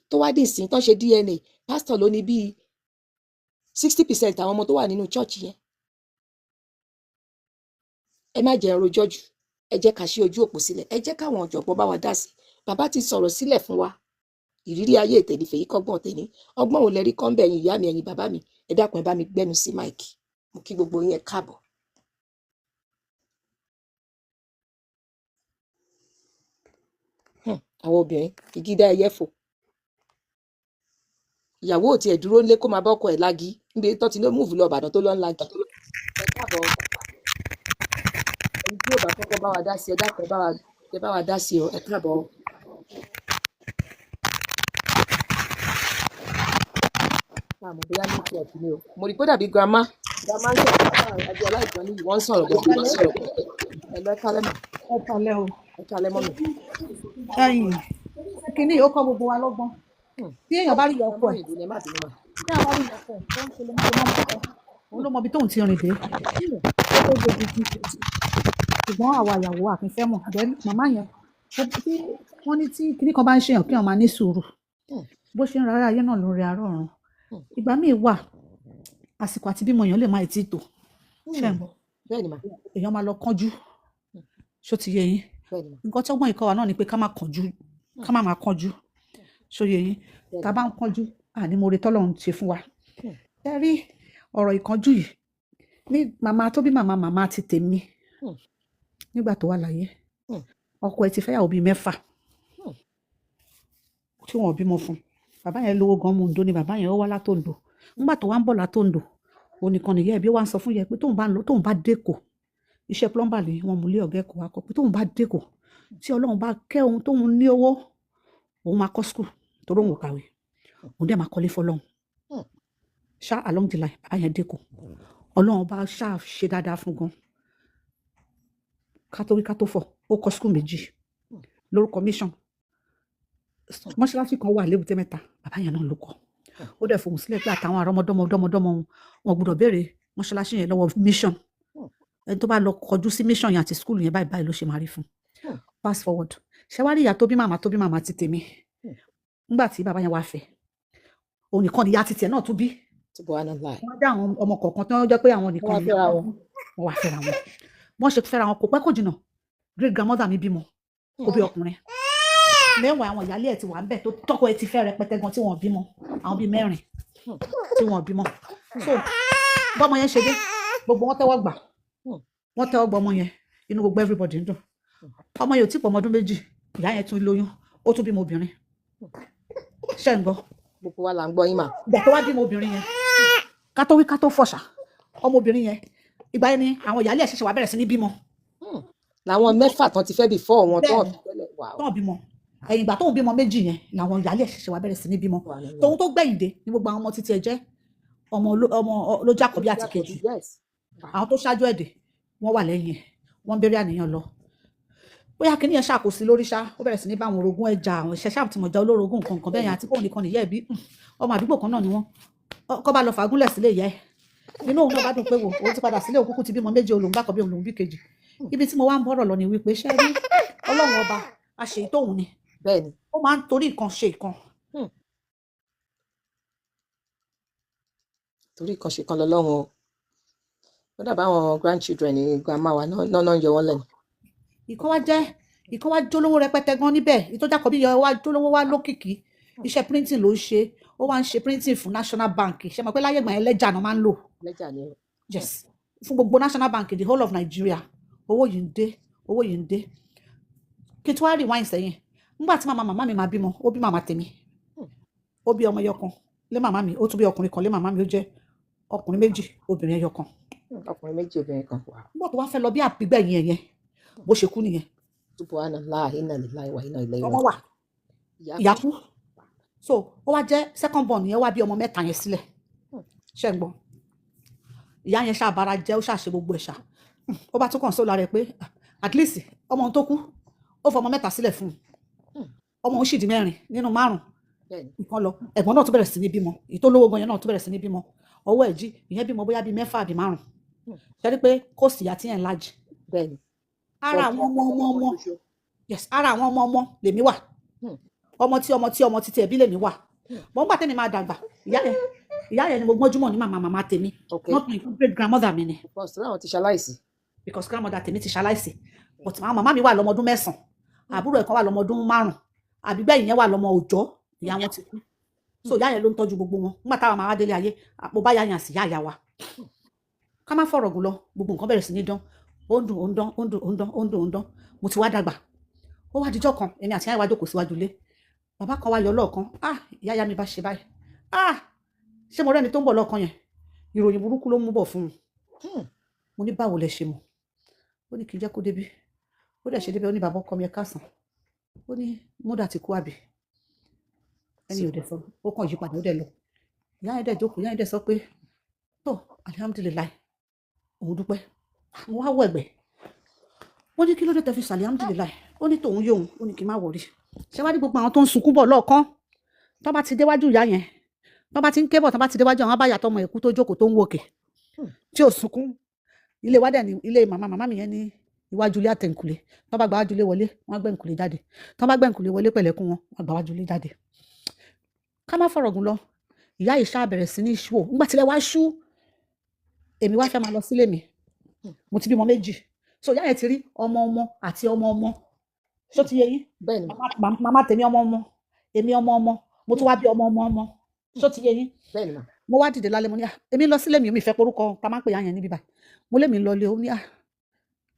Speaker 1: tó wá dé ìsìn tán ṣe DNA, pásítọ̀ ló ní bíi 60% àwọn ọmọ tó wà nínú church yẹn. Ẹ má jẹ́ rojọ́ jù, ẹ jẹ́ ká ṣí ojú òpó sílẹ̀, ẹ jẹ́ káwọn ọ̀jọ̀gbọ́n bá wa dá sí. Bàbá ti sọ̀rọ̀ sílẹ̀ fún wa, ìrírí ayé tèmi fèyí kọ́gbọ́n tèmi. Ọgbọ́n ò lẹ rí kọ́ńbẹ̀, ẹ̀yin ìyá mi, ẹ̀yin bàbá mi, ẹ dákun, ẹ bá mi gbẹ́nu sí máìkì. Mo kí gbogbo yín, ẹ káàbọ̀. Àwọn obìnrin ìgídá ẹyẹ fò, ìyàwó ò tiẹ̀ dúró nílé kó máa bọ́kọ ẹ̀ lági níbi tó ti ní múùfù lọ Ìbàdàn tó lọ ń lági. Ẹ káàbọ̀. Ẹni tí yóò bá kọ́kọ́ bá wa dá sí, ẹ dákun, ẹ bá wa dá sí o. Ẹ káàbọ̀. Àmọ́ bóyá network ni o, mo rí i pé dàbí grandma ń sọ̀rọ̀, bàbá Adéọlá Ìjọ́ní yìí wọ́n ń sọ̀rọ̀ bọ̀. Ẹ lọ, ẹ kálẹ́ mà.
Speaker 3: Ẹ kalẹ́ o.
Speaker 1: Ẹ kálẹ́ mọ́ mi.
Speaker 3: Ẹ̀yin kínní ó kọ́ gbogbo wa lọ́gbọ́n. Tí èèyàn bá rí ìyá ọkọ
Speaker 1: Grandma
Speaker 3: ẹ̀,
Speaker 1: òyìnbó ni, ẹ má bínú mà.
Speaker 3: tí èèyàn bá rí ìyá ọkọ ẹ̀ tó ń ṣe lemọ́lemọ́, òun ló mọ ibi tóun ti rìn dé. Ó tó dojú ṣùgbọ́n àwa ìyàwó àkínfẹ́ mọ̀. Then màmá yẹn, tí wọ́n ní tí kinní kan bá ń ṣèyàn, kí wọ́n máa ní sùúrù. Bó ṣe ń rárá ayé náà ló ń rí ará ọ̀run. Ìgbà míì wà, àsìkò àti bímọ èèyàn lè má ì tí ì tó. Ṣé ń gbọ́?
Speaker 1: Bẹ́ẹ̀ ni mà.
Speaker 3: Èèyàn máa lọ kánjú. Ṣó ti yé yín?
Speaker 1: Bẹ́ẹ̀ ni mà.
Speaker 3: Nǹkan tọ́gbọ́n ìkọ́ wa náà ni pé ká má kánjú, ká má máa kánjú. Ṣó yé yín? Tá a bá ń kánjú, àní mo re tọ́lọ́run ṣe fún wa. Ẹ rí ọ̀rọ̀ ìkánjú yìí ní màmá tó bí màmá màmá ti tèmi nígbà tó wà láyé, ọkọ ẹ̀ ti fẹ́yàwó bíi 6 tí wọn ò bímọ fún. Bàbá yẹn lówó gan, mú Oǹdó ni bàbá yẹn, ó wá látòǹdó. Nígbà tó wá ń bọ̀ látòǹdó, òun nìkan nìyẹn ẹbí wá ń sọ fún yẹn pé tóun bá ń lọ, tóun bá dẹ́kọ̀, iṣẹ́ plumber ni wọ́n mú lé ọ̀gá ẹ̀kọ́ wa kọ, pé tóun bá dẹ́kọ̀, tí Ọlọ́run bá kẹ́ òun, tóun ní owó, òun máa kọ́ school torí òun ò kàwé, òun dẹ̀ máa kọ́lé fọlọ́run. Ṣá along the line, bàbá yẹn dẹ́kọ̀, Ọlọ́run bá ṣáà ṣe dáadáa fún gan, ká tó wí ká tó fọ̀, ó kọ́ school 2 lórúkọ mission. Mọ́ṣáláṣí kan wà lébùté mẹ́ta, bàbá yẹn náà ló kọ́. Ó dẹ̀ fohùn sílẹ̀ pé àtàwọn àrọ́mọdọ́mọdọ́mọdọ́mọ wọn, wọn gbọ́dọ̀ béèrè mọ́ṣáláṣí yẹn lọ́wọ́ mission. Ẹni tó bá lọ kọjú sí mission yẹn àti school yẹn, báyìí báyìí ló ṣe máa rí fún. Fast forward, Ṣé wá rí ìyá tó bí màmá tó bí màmá ti tèmi, nígbà tí bàbá yẹn wá fẹ́, òun nìkan nìyá ti tiẹ̀ náà tún bí.
Speaker 1: Subhanallah.
Speaker 3: Wọ́n dá àwọn ọmọ kọ̀ọ̀kan tí wọ́n jẹ́ pé àwọn
Speaker 1: Wọ́n
Speaker 3: nìkan
Speaker 1: wá
Speaker 3: nìyá
Speaker 1: fẹ́ra
Speaker 3: wọn
Speaker 1: wọn.
Speaker 3: bí. Wọ́n wá fẹ́ra wọn. Wọ́n ṣe fẹ́ra wọn, kò pẹ́ kò jìnnà, great grandmother mi bímọ, ó bí ọkùnrin mẹ́wàá. Àwọn ìyáálé ẹ̀ ti wà ń bẹ̀ tó tọ́kọ ẹ̀ ti fẹ́ rẹpẹtẹ gan tí wọ́n bímọ, àwọn bíi mẹ́rin tí wọ́n bímọ. So bọ́mọ yẹn ṣe dé, gbogbo wọn tẹ́wọ́ gbà, wọ́n tẹ́wọ́ gbọ́ ọmọ yẹn, inú gbogbo everybody ń dùn. Ọmọ yẹn ò tí pọ̀ ọmọ ọdún 2, ìyá yẹn tún lóyún, ó tún bímọ obìnrin. Ṣé ń gbọ́?
Speaker 1: Gbogbo wa là ń gbọ́ yín mà.
Speaker 3: Ìgbà tó wá bímọ obìnrin yẹn, ká tó wí ká tó fọ̀ṣà, ọmọbìnrin yẹn, ìgbà yẹn ni àwọn ìyáálé ẹ̀ ṣẹ̀ṣẹ̀ wá bẹ̀rẹ̀ sí ní bímọ.
Speaker 1: Làwọn mẹ́fà tán ti fẹ́ before wọn tó
Speaker 3: Bẹ́ẹ̀ni.
Speaker 1: tẹ́lẹ̀ wà ó.
Speaker 3: Tán bímọ, ẹ̀yìn ìgbà tóun bímọ méjì yẹn làwọn ìyáálé ẹ̀ ṣẹ̀ṣẹ̀ wá bẹ̀rẹ̀ sí ní bímọ. Tòun tó gbẹ̀yìn dé ní gbogbo àwọn ọmọ títí ẹ jẹ́ ọmọ ọmọ ló jákọ̀bí àti kejì. Àwọn tó ṣáájú ẹ̀dẹ̀ wọ́n wà lẹ́yìn ẹ̀, wọ́n ń bẹ̀rẹ̀ àníyàn lọ. Bóyá kí nìyẹn ṣàkóso lórí ṣá, ó bẹ̀rẹ̀ sí ní bá àwọn orogún ẹja, àwọn ìṣẹ́ ṣáà tí mo jẹ́ olórogún nǹkan nǹkan bẹ́ẹ̀ yẹn, àti bóun nìkan nìyẹ́ ẹ̀ bí ọmọ àdúgbò kan náà ni wọ́n kọ́ bá lọ fàgúnlẹ̀ sílé ìyá ẹ̀. Inú òun náà bá dùn pé wò òun ti padà sílé, òkúkú ti bímọ méje, olóhùn bákan bí òun lòún bí kejì. Ibi tí mo wá ń bọ̀rọ̀ lọ ni wípé, ṣé rí Ọlọ́run ọba àṣeyí tóun ni,
Speaker 1: Bẹ́ẹ̀ni.
Speaker 3: ó máa ń torí nǹkan ṣe nǹkan.
Speaker 1: Torí kan ṣe kan lọ́lọ́run o. Ó dàbí àwọn grandchildren ní grandma wa náà náà ń yọ wọ́n lẹ́nu.
Speaker 3: Ìkan wá jẹ́, ìkan wá jólówó rẹpẹtẹ gan níbẹ̀, ìtọ́jà kọ̀bí yọ wá jólówó wá lókìkí. Iṣẹ́ printing ló ń ṣe, ó wá ń ṣe printing fún National Bank. Ṣe mọ̀ pé láyé ìgbà yẹn, lẹ́jà náà máa ń lò?
Speaker 1: Lẹ́jà ni o.
Speaker 3: Yes, fún gbogbo National Bank in the whole of Nigeria. Owó yìí ń dé, owó yìí ń dé. Kí n tó wá rewind sẹ́yìn, nígbà tí màmá màmá mi máa bímọ, ó bí màmá tèmi, ó bí ọmọ ẹyọ kan lé màmá mi, ó tún bí ọkùnrin kan lé màmá mi, ó jẹ́ ọkùnrin méjì, obìnrin ẹyọ kan.
Speaker 1: Ọkùnrin méjì, obìnrin kan wà.
Speaker 3: Nígbà tó wá fẹ́ lọ bí àbígbẹ̀yìn ẹ̀ yẹn, bó ṣe kú nìyẹn.
Speaker 1: Subhanallah, inna lillahi wa inna ilayhi
Speaker 3: Ọmọ
Speaker 1: raji'un.
Speaker 3: wà.
Speaker 1: Ìyá.
Speaker 3: Ìyá kú, so ó wá jẹ́ second born yẹn wá bí ọmọ mẹ́ta yẹn sílẹ̀. Ṣé ń gbọ́? Ìyá yẹn ṣàbára jẹ́, ó ṣàṣe gbogbo ẹ̀ ṣá, ó bá tún kàn sóòlà rẹ̀ pé, "Ah, at least ọmọ òun tó kú, ó fọmọ mẹ́ta sílẹ̀ fún un." Ọmọ òun sì di mẹ́rin nínú márùn. Nǹkan lọ, ẹ̀gbọ́n náà tún bẹ̀rẹ̀ sí ní bímọ, èyí tó lówó gan yẹn náà tún bẹ̀rẹ̀ sí ní bímọ, ọwọ́ ẹ̀ jí, ìyẹn bímọ bóyá bíi mẹ́fà àbí márùn. Ṣe rí pé kò sí ìyá tí yẹn ń lájì ara àwọn ọmọ ọmọ ọmọ. Yes, ara àwọn ọmọ ọmọ lèmi wà, ọmọ tí ọmọ tí ọmọ títí ẹbí lèmi wà. Mọ̀ ń gbà tẹ́mi máa dàgbà, ìyá yẹn ni mo gbọ́njúmọ̀ ní màmá màmá tèmi, not my great grandmother mi ni.
Speaker 1: Because láwọn ti ṣaláìsí.
Speaker 3: Because grandmother tèmi ti ṣaláìsí, but àwọn màmá mi wà lọ́mọ ọdún 9, àbúrò ẹ̀ kan wà lọ́mọ ọdún 5, àbígbẹ̀yìn yẹn wà lọ́mọ òòjọ́, ìyá wọn ti kú. So ìyá yẹn ló ń tọ́jú gbogbo wọn. Nígbà táwọn máa wá délé ayé, mo bá yá yàn sí ìyá ìyá wa. Ká má fọ̀rọ̀ gùn lọ, gbogbo nǹkan bẹ̀rẹ̀ sí ní dán, ó ń dùn, ó ń dán, ó ń dùn, ó ń dán, ó ń dùn, ó ń dán. Mo ti wá dàgbà. Ó wá dijọ́ kan, èmi àti ìyá wa jókòó síwájú ilé, bàbá kan wá yọ lọ́ọ̀kan. Ah, ìyá ìyá mi bá ṣe báyìí, ah, ṣé mo rẹ́ni tó ń bọ̀ lọ́ọ̀kan yẹn? Ìròyìn burúkú ló mú bọ̀ fún un. Mo ní, báwo lẹ ṣe mọ̀? Ó ní kí n jẹ́ kó débi. Ó dẹ̀ ṣe débi. Ó ní, bàbá ọkọ mi, ẹ káàsán. Ó ní mother ti kú àbí? Ẹni ò dẹ̀ sọ, ó kàn yí padà, ó dẹ̀ lọ. Ìyá yẹn dẹ̀ jókòó, ìyá yẹn dẹ̀ sọ pé, tó, alihamudulilayi, òun dúpẹ́. Mo wá wọ ẹ̀gbẹ́, wọ́n ní kí ló dé tẹ́ fi sàlẹ̀ alihamudulilayi? Ó ní tòun yóò, ó ní kí n má worry. Ṣé wá ní gbogbo àwọn tó ń sunkún bọ̀ lọ́ọ̀kan, tó bá ti déwájú ìyá yẹn, tó bá ti ń ké bọ̀, tó bá ti déwájú àwọn abáyà tọmọ ẹ̀kú tó jókòó tó ń wòkè tí ò sunkún. Ilé wa dẹ̀ ní ilé màmá màmá mi yẹn ní iwájú ilé àtẹ̀ǹkùlé. Tó bá gba wájú ilé wọlé, wọ́n á gbé ǹkùlé jáde. Tó bá gbé ǹkùlé wọlé pẹ̀lẹ́kùn wọn, wọ́n á gba wájú ilé jáde. Ká má fọ̀rọ̀ gùn lọ, ìyá yìí ṣáà bẹ̀rẹ̀ sí ní ṣú ò. Nígbà tílẹ̀ wá ṣú, èmi wá fẹ́ máa lọ sílé mi. Mo ti bímọ méjì, so ìyá yẹn ti rí ọmọ ọmọ àti ọmọ ọmọ. Ṣó ti yé yín?
Speaker 1: Bẹ́ẹ̀ni.
Speaker 3: Màmá tèmi, ọmọ ọmọ, èmi ọmọ ọmọ, mo tún wá bí ọmọ ọmọ ọmọ. Ṣó ti yé yín?
Speaker 1: Bẹ́ẹ̀ni mà.
Speaker 3: Mo wá dìde lálẹ́, mo ní, ah, èmi lọ sílé mi, mi fẹ́ porúkọ ta máa ń pè ya yẹn níbí báyìí. Mo lé mi lọ lé, ó ní, ah,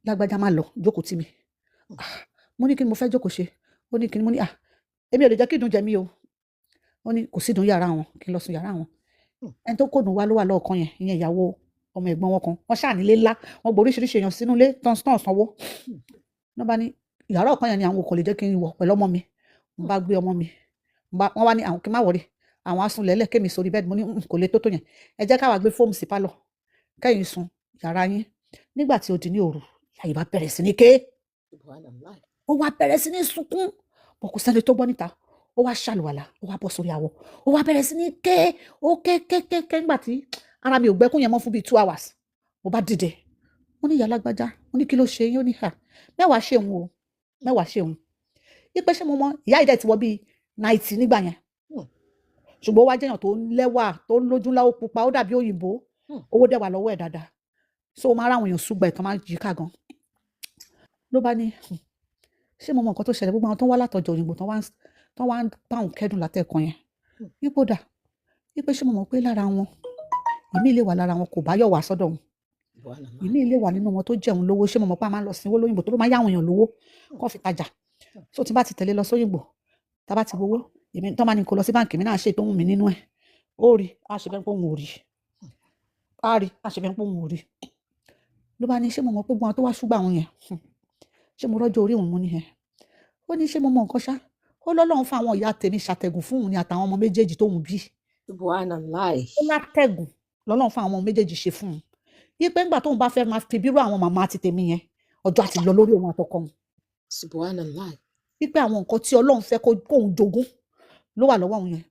Speaker 3: lágbájá, má lọ, jókòó tì mí. Ah, mo ní kí ni mo fẹ́ jókòó ṣe? Ó ní kí ni? Mo ní, ah, èmi ò lè jẹ́ kí ìdun jẹ mí o. Ó ní kò sí ìdun yàrá wọn, kí n lọ sùn yàrá wọn. Ẹni tó kò dùn wá ló wà lọ́ọ̀kan yẹn, ìyẹn ìyàwó ọmọ ẹ̀gbọ́n wọn kan. Wọ́n ṣáà nílé ńlá, wọ́n gbọ́ oríṣiríṣi èèyàn sínú ilé tán tán sanwó náà. Bá ní yàrá ọ̀kan yẹn ni àwọn kò lè jẹ́ kí n wọ̀ pẹ̀lú ọmọ mi. N bá gbé ọmọ mi, n bá wọ́n wá ní àwọn kí n má worry, àwọn á sùn lẹ́lẹ̀, kémi sórí bed. Mo ní, kò lè tó tó yẹn, ẹ jẹ́ káwa gbé foam sí pálọ̀, kẹ́yìn sùn yàrá yín." Nígbà tí ó di ní òru, ìyá yìí bá bẹ̀rẹ̀ sí ní ké.
Speaker 1: Subhanallah.
Speaker 3: Ó wá bẹ̀rẹ̀ sí ní sunkún bọ̀, kò sẹ́ni tó gbọ́ níta. Ó wá ṣàlùwàlà, ó wá bọ́ sórí àwọ̀, ó wá bẹ̀rẹ̀ sí ní ké, ó ké ké ké ké. Nígbà tí ara mi ò gbẹ́kún yẹn mọ́ fún bíi 2 hours, mo bá dìde, mo ní, ìyá lágbájá, mo ní kí ló ṣe yín? Ó ní, hà, mẹ́wàá ṣe òun o, mẹ́wàá ṣe òun. Wípé ṣé mo mọ ìyá yìí dẹ̀ ti wọ bíi 90 nígbà yẹn, ṣùgbọ́n ó wá jẹ́yàn tó ń lẹ́wà, tó ń lójú ńlá, ó pupa, ó dàbí òyìnbó. Owó dẹ̀ wà lọ́wọ́ ẹ̀ dáadáa, so ó máa ráwọn èèyàn ṣùgbọ́n ẹ̀ tán máa ń yíká gan. Ló bá ní, ṣé mo mọ nǹkan tó ṣẹlẹ̀? Gbogbo àwọn tó ń wá látọjọ́ òyìnbó tán wá ń bá òun kẹ́dùn látẹ̀kàn yẹn, wípé ó dà wípé ṣé mo mọ̀ pé lára wọn, ìmí lè wà lára wọn kò bá yọ̀ wá sọ́dọ̀ òun, ìmí lè wà nínú wọn tó jẹun lówó. Ṣé mo mọ̀ pé a máa ń lọ sinwó lóyìnbó tó ló máa ń yáwọn èèyàn lówó kó fi tajà? So tí bá ti tẹ̀lé lọ sóyìnbó, tá bá ti gbowó, èmi tó máa ní kó lọ sí báǹkì, mi náà ṣe tó wù mí nínú ẹ̀. Ó rí a ṣe bẹ́ẹ̀ pé òun ò rí, a rí a ṣe bẹ́ẹ̀ pé òun ò rí. Ló bá ní ṣé mo mọ̀ pé gbogbo àwọn tó wá ṣùgbọ́n àwọn yẹn, ṣé mo rọ́jò orí òun mú nìyẹn? Ó ní ṣé mo mọ nǹkan ṣá? Ó lọ́lọ́run fún àwọn ìyá tèmi ṣàtẹ̀gùn fún òun ni àtàwọn ọmọ méjèèjì tóun bí.
Speaker 1: Subhanallah.
Speaker 3: Ó látẹ̀gùn lọ́lọ́run fún àwọn ọmọ méjèèjì ṣe fún un, yí pé ńgbà tóun bá fẹ́ máa fi bírú àwọn màmá àti tèmi yẹn, ọjọ́ àti lọ lórí òun àtọkọ òun.
Speaker 1: Subhanallah.
Speaker 3: Wípé àwọn nǹkan tí Ọlọ́run fẹ́ kóun jogún ló wà lọ́wọ́ òun yẹn,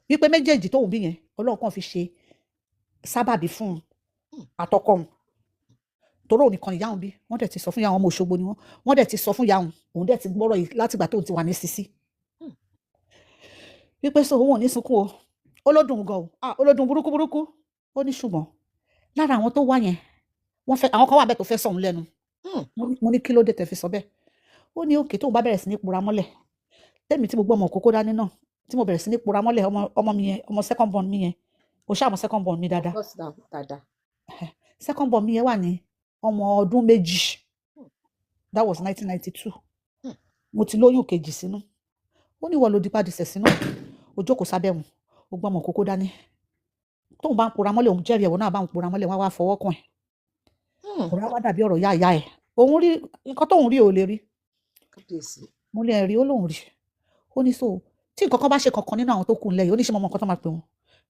Speaker 3: wípé méjèèjì tóun bí yẹn, Ọlọ́run kàn fi ṣe sábàbí fún un àtọkọ òun, torí òun nìkan ìyá òun bí. Wọ́n dẹ̀ ti sọ fún ìyá òun, ọmọ Òṣogbo ni wọ́n, wọ́n dẹ̀ ti sọ fún ìyá òun, òun dẹ̀ ti gbọ́rọ̀ yìí látìgbà tóun ti wà ní sisi, wípé so òun ò ní sunkún o. Ó ló dùn gan o, ah, ó ló dùn burúkú burúkú. Ó ní ṣùgbọ́n lára àwọn tó wá yẹn, wọ́n fẹ́, àwọn kan wà bẹ́ẹ̀ tó fẹ́ sọ̀hún lẹ́nu. Mo ní kí ló dé tẹ́ fi sọ bẹ́ẹ̀? Ó ní òkè tóun bá bẹ̀rẹ̀ sí ní pura mọ́lẹ̀, tẹ́mi tí mo gbọ́ ọmọ òkókó dání náà, tí mo bẹ̀rẹ̀ sí ní pura mọ́lẹ̀, ọmọ mi yẹn, ọmọ second born mi yẹn, o ṣáà mọ second born mi dáadáa.
Speaker 1: Of course now, dáadáa.
Speaker 3: Second born mi yẹn wà ní ọmọ ọdún 2. That was 1992. Mo ti lóyún kejì sínú. Ó ní ìwọ ló dípá disẹ̀ sínú, o jókòó sábẹ́ wọn, o gbọ́ ọmọ òkókó dání. Tóun bá ń pura mọ́lẹ̀, òun jẹ́rìí ẹ̀wọ̀n náà bá ń pura mọ́lẹ̀, wọ́n á wá fọwọ́ kàn ẹ̀. Ọ̀rọ̀ á wá dàbí ọ̀rọ̀ ìyá ìyá ẹ̀. Òun rí nǹkan tóun rí, ò lè rí.
Speaker 1: Kábíyèsí.
Speaker 3: Mo lè rí, ó lóun rí. Ó ní so tí nǹkan kan bá ṣe kankan nínú àwọn tó kù ńlẹ̀ yìí, ó ní ṣe mo mọ nǹkan tó máa pè wọ́n?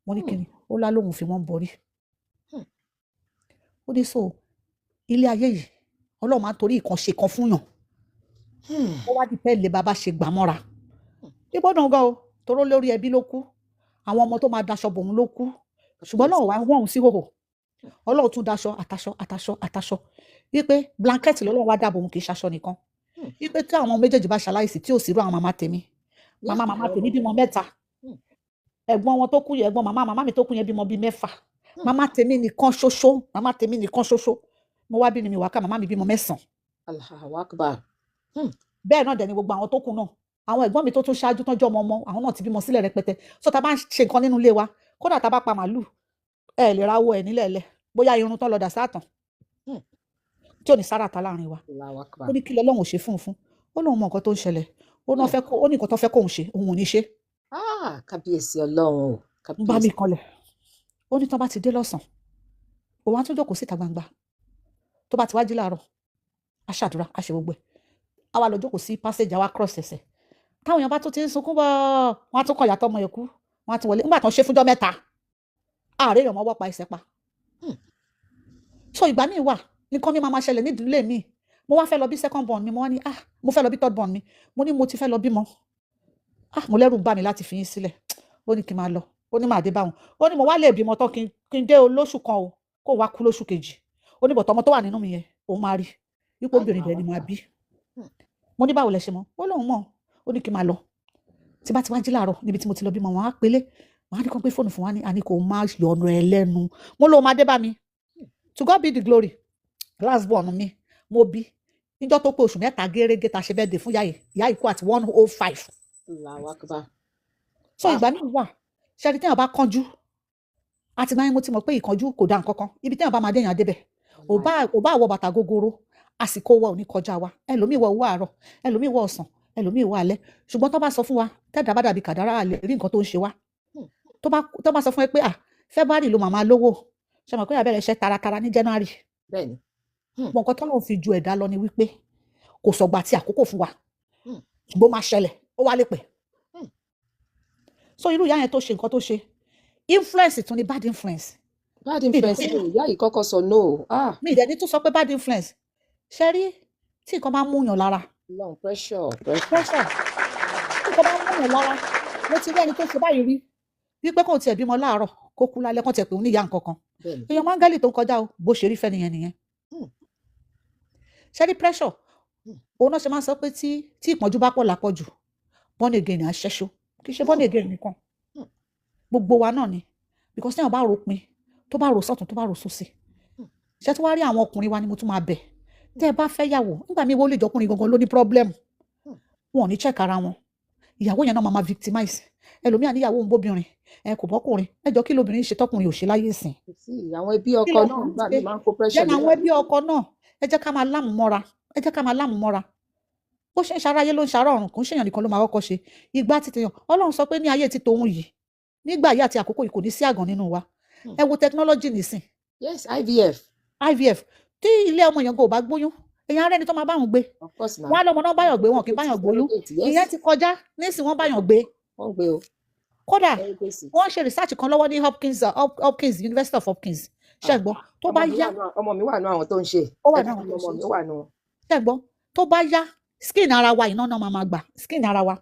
Speaker 3: Mo ní kíni? Ó lá lóun fi wọ́n borí. Ó ní so ilé ayé yìí, Ọlọ́run máa ń torí ìkan ṣe kan fún yàn. Ó wá dìpẹ́ lé bàbá ṣe gbà mọ́ra. Ìgbọ́dọ̀ gan o, toró lórí ẹbí ló kú, àwọn ọmọ tó máa daṣọ bòun ló kú, ṣùgbọ́n Ọlọ́run wá wọ́n òun sí hòhò, Ọlọ́run tún daṣọ àtàṣọ àtàṣọ àtàṣọ, wípé blanket lọ́lọ́run wá dáàbò òun, kì í ṣaṣọ nìkan, wípé tí àwọn méjèèjì bá ṣaláìsí, tí ò sí irú àwọn màmá tèmi, màmá màmá tèmi bímọ 3, ẹ̀gbọ́n wọn tó kú yẹn, ẹ̀gbọ́n màmá màmá mi tó kú yẹn bímọ bíi 6, màmá tèmi nìkan ṣoṣo, màmá tèmi nìkan ṣoṣo mo wá bí ni mi wá ká, màmá mi bímọ 9.
Speaker 1: Allahu Akbar.
Speaker 3: Bẹ́ẹ̀ náà dẹ̀ ni gbogbo àwọn tó kù náà, àwọn ẹ̀gbọ́n mi tó tún ṣáájú tán jọ́ ọmọ ọmọ, àwọn náà ti bímọ sílẹ̀ rẹpẹtẹ. So tá a bá ń ṣe nǹkan nínú ilé wa, kódà tá a bá pa màálù, ẹ lè ra owó ẹ nílẹ̀ lẹ̀, bóyá irun tán lọ dà sáàtàn tí ò ní sára ta láàrin wa.
Speaker 1: Allahu Akbar.
Speaker 3: Ó ní kí lọ́lọ́run ò ṣe fún un fún ó lóun mọ nǹkan tó ń ṣẹlẹ̀, ó náà fẹ́ kó, ó ní nǹkan tó fẹ́ kóun ṣe, òun ò ní ṣe.
Speaker 1: Ah, kábíyèsí Ọlọ́run o.
Speaker 3: Ń bá mi
Speaker 1: Kábíyèsí.
Speaker 3: kanlẹ̀. Ó ní tán bá ti dé lọ́sàn-án, òun á tún jókòó síta gbangba. Tó bá ti wá jí láàárọ̀, á ṣàdúrà, á ṣe gbogbo ẹ̀, á wá lọ jókòó sí passage, á wá cross ẹsẹ̀. Táwọn èèyàn bá tún ti ń sunkún bọ̀, wọ́n á tún kọ̀ yàtọ̀ ọmọ yẹn kú, wọ́n á tún wọlé. Nígbà tó ń ṣe fúnjọ́ 3, ààrẹ èèyàn mọ́wọ́ pa ẹsẹ̀ pa. So ìgbà míì wà, nǹkan mi máa ma ṣẹlẹ̀ nídìílé mi. Mo wá fẹ́ lọ bí second born mi, mo wá ní, ah, mo fẹ́ lọ bí third born mi, mo ní mo ti fẹ́ lọ bímọ, ah, mo lẹ́rù ń bà mí láti fi yín sílẹ̀. Ó ní kí n máa lọ, ó ní màá dé báwọn. Ó ní mo wá lè bímọ tán, kí n dé olóṣù kan o, kó wá kú lóṣù kejì. Ó ní bọ̀tọ̀ ọmọ tó wà nínú mi yẹn, òun máa rí wípé obìnrin dẹ̀ ni màá bí. Mo ní báwo lẹ ṣe mọ̀? Ó lóun mọ̀. Ó ní kí n máa lọ. Tí bá ti wá jí láàárọ̀ níbi tí mo ti lọ bímọ, wọn á pélé, wọn á ní kó gbé fóònù fún wa, ní àní kò má yọnu ẹ lẹ́nu. Mo lóun máa dé bá mi. To God be the glory. Last born mi mo bí níjọ́ tó pé oṣù 3 gẹ́rẹ́gẹ́ ta ṣe birthday fún yáyì, ìyá ìkú àti 105.
Speaker 1: Allahu Akbar.
Speaker 3: So ìgbà míì wà, ṣẹ́ni téèyàn bá kánjú, àti máa ń mo ti mọ̀ pé ìkánjú kò dá nǹkan kan. Ibi téèyàn bá máa déyàn débẹ̀, ò bá wọ bàtà gogoro, àsìkò wa ò ní kọjá wa. Ẹlòmíì wọ owó àárọ̀, ẹlòmíì wọ ọ̀sán, ẹlòmíì wọ alẹ́, ṣùgbọ́n tó bá sọ fún wa, tẹ́ẹ̀dá bá dàbí kàdárà, lè rí nǹkan tó ń ṣe wá. Tó bá sọ fún ẹ pé, ah, February ló màmá lówó, ṣe mọ̀ pé àbẹ̀rẹ̀ iṣẹ́ taratara ní January?
Speaker 1: Bẹ́ẹ̀ni.
Speaker 3: Mọ̀ nǹkan tọ́lọ́run fi ju ẹ̀dá lọ ni wípé kò sọ̀gbà tí àkókò fún wa, ṣùgbọ́n ó máa ṣẹlẹ̀, ó wá lè pẹ́. So irú ìyá yẹn tó ṣe nǹkan tó ṣe, influence tún ni bad influence.
Speaker 1: Bad influence ni ìyá yìí kọ́kọ́ sọ no. Ah.
Speaker 3: Mi ìdẹ́ni tún sọ pé bad influence. Ṣe rí tí nǹkan bá ń múyàn lára.
Speaker 1: Long pressure, pressure.
Speaker 3: Pressure. Tí nǹkan bá ń múyàn lára, mo ti rí ẹni tó ṣe báyìí rí. Wípé kò tiẹ̀ bímọ láàárọ̀, kó kú lálẹ́, kó tiẹ̀ pé òun ní ìyá nǹkan kan. Èèyàn máńgẹ́lì tó ń kọjá o, bó ṣe rí fẹ́ nìyẹn nìyẹn. Ṣe rí pressure, Òun náà ṣe máa ń sọ pé tí ìpọ́njú bá pọ̀ lápọ̀jù, born again á ṣẹ́ṣó. Kì í ṣe born again nìkan, gbogbo wa náà ni, because téèyàn bá rò pin, tó bá rò sọ́tún, tó bá rò sósì. Ṣé tó wá rí àwọn ọkùnrin wa ni mo tún máa bẹ̀, tẹ́ ẹ bá fẹ́ yàwó, nígbà míì wọ́n lè jọkùnrin gangan ló ní problem. Wọn ò ní check ara wọn. Ìyàwó yẹn náà máa máa victimize ẹlòmíà. Níyàwó ń bóbìnrin ẹ kò bọ́kùnrin. Ẹ jọ, kí lóbìnrin ṣe tọkùnrin ò ṣe láyé ìsìn?
Speaker 1: Kò sí àwọn ẹbí
Speaker 3: Kí
Speaker 1: ọkọ náà
Speaker 3: lọkùnrin
Speaker 1: gbà
Speaker 3: ṣe?
Speaker 1: mí máa ń kó pressure
Speaker 3: Then
Speaker 1: lé
Speaker 3: àwọn ẹbí ọkọ náà, ẹ jẹ́ ká máa láàmú mọ́ra, ẹ jẹ́ ká máa láàmú mọ́ra. Bó ṣe ń ṣaráyé ló ń ṣará ọ̀run. Kò ń ṣèyàn nìkan ló máa kọ́kọ́ ṣe ìgbà tí tèèyàn. Ọlọ́run sọ pé ní ayé ti tòun yìí, nígbà yìí àti àkókò yìí, kò ní sí àgàn nínú wa. Ẹ wo technology nìsín.
Speaker 1: Yes, IVF.
Speaker 3: IVF. Tí ilé ọmọ èèyàn kò bá gbóyún, èèyàn arẹ́ni tó máa báwọn gbé.
Speaker 1: Of course na.
Speaker 3: Wọn á lọmọ náà báyọ̀ gbé, wọn kì í báyọ̀ gbóyún.
Speaker 1: Surrogate, yes.
Speaker 3: Ìyẹn ti kọjá nísìn, wọ́n báyọ̀ gbé.
Speaker 1: Wọ́n gbé o.
Speaker 3: Kódà
Speaker 1: Surrogacy.
Speaker 3: wọ́n ṣe research kan lọ́wọ́ ní Hopkins, Hopkins, University of Hopkins. Ṣé gbọ́, tó
Speaker 1: Ọmọ
Speaker 3: bá
Speaker 1: mi
Speaker 3: yá
Speaker 1: wà nù, ọmọ mi wà nù àwọn tó ń ṣe.
Speaker 3: Ó wà
Speaker 1: Ẹbí
Speaker 3: ní àwọn tó ń
Speaker 1: ọmọ
Speaker 3: ṣe.
Speaker 1: mi wà nù.
Speaker 3: Ṣé gbọ́, tó bá yá, skin ara wa iná náà máa máa gbà. Skin ara wa,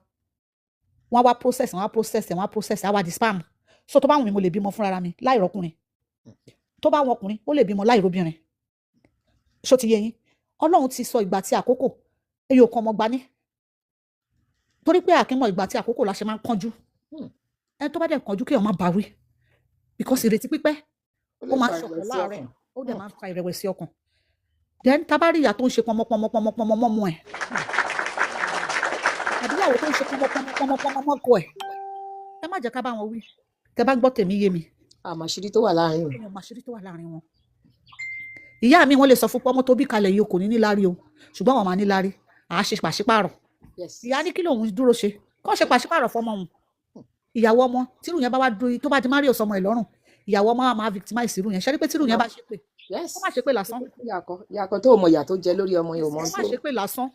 Speaker 3: wọ́n á wá process, wọ́n á process, wọ́n á process, á wá di sperm. So tó bá wù mí, mo lè bímọ fúnra mi láì rọ́kùnrin. Tó bá wọn ọkùnrin, ó lè bímọ láì róbìnrin. Ṣó ti yé yín? Ọlọ́run ti sọ ìgbà tí àkókò èyí ò kàn ọmọ gbaní, torí pé àkínmọ̀ ìgbà tí àkókò la ṣe máa ń kánjú. Ẹni tó bá dẹ̀ kánjú, kéèyàn má bá wí, because ìrètí pípẹ́
Speaker 1: Ó
Speaker 3: ó
Speaker 1: lè
Speaker 3: máa
Speaker 1: fa
Speaker 3: ń ṣọ̀pọ̀
Speaker 1: ìrẹ̀wẹ̀sì
Speaker 3: láàárẹ̀
Speaker 1: ọkàn.
Speaker 3: Ó dẹ̀ máa ń fa ìrẹ̀wẹ̀sì ọkàn. Then tá bá rí ìyá tó ń ṣe pọmọpọmọ pọmọpọmọ mọ́mọ ẹ̀, àbíyàwó tó ń ṣe pọmọpọmọ pọmọpọmọ mọ́kọ ẹ̀, ẹ má jẹ́ ká bá wọn wí. Tẹ bá gbọ́ tèmi yé mi.
Speaker 1: Àmọ́ àṣírí tó wà láàrin o.
Speaker 3: Èèyàn màṣírí tó wà láàrin wọn. Ìyá mi, wọ́n lè sọ fún pé ọmọ tó bí kalẹ̀ yìí, o kò ní níláárí o, ṣùgbọ́n àwọn máa níláárí, à á ṣe pàṣípààrọ̀. Ìyá ní kí lòun dúró ṣe kó ṣe pàṣípààrọ̀ fọmọ òun. Ìyàwó ọmọ tírù yẹn bá wá dúró, tó bá di márí ọ̀sọ́mọ ẹ̀ lọ́rùn, ìyàwó ọmọ wa máa victimize irú yẹn. Ṣe rí pé tírù yẹn bá ṣe pé, ó má ṣe pé lásán.
Speaker 1: Ìyàkọ tó mọ ìyà tó jẹ lórí ọmọ yẹn ò mọ
Speaker 3: Ó má
Speaker 1: tó.
Speaker 3: ṣe pé lásán.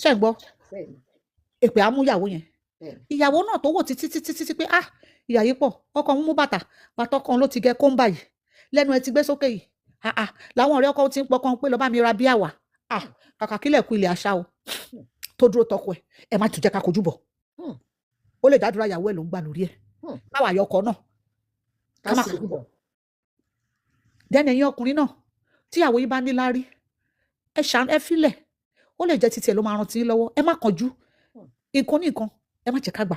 Speaker 3: Ṣe ń gbọ́?
Speaker 1: Bẹ́ẹ̀ni.
Speaker 3: Èpè á mú ìyàwó yẹn.
Speaker 1: Bẹ́ẹ̀ni.
Speaker 3: Ìyàwó náà tó wò títí títí títí pé, ah, ìyà yìí pọ̀, ọkọ òun mú bàtà, bàtà ọkọ òun ló ti gẹ kóńbà yìí, lẹ́nu ẹ ti gbé sókè yìí. Ah ah, làwọn ọ̀rẹ́ ọkọ ti ń pọkàn pé lọ́ọ́ bá mi ra bíà wá. Ah, kàkà kílẹ̀ kú ilẹ̀ àṣà o, tó dúró tọkọ ẹ̀, ẹ má tún jẹ́ ká kojú bọ̀. Ó lè dádúrà, ìyàwó ẹ̀ ló ń gbà lórí ẹ̀. Báwa àyọkọ náà ká
Speaker 1: Ká
Speaker 3: má
Speaker 1: sì
Speaker 3: kojú bọ̀.
Speaker 1: bọ̀.
Speaker 3: Dẹ́nu ẹ̀yin ọkùnrin náà, tíyàwó yín bá ní láárí, ẹ ṣàn, ẹ filẹ̀. Ó lè jẹ́ títí ẹ̀ ló máa rántí yín lọ́wọ́. Ẹ má kánjú. Nǹkan ní nǹkan, ẹ má jẹ́ ká gbà.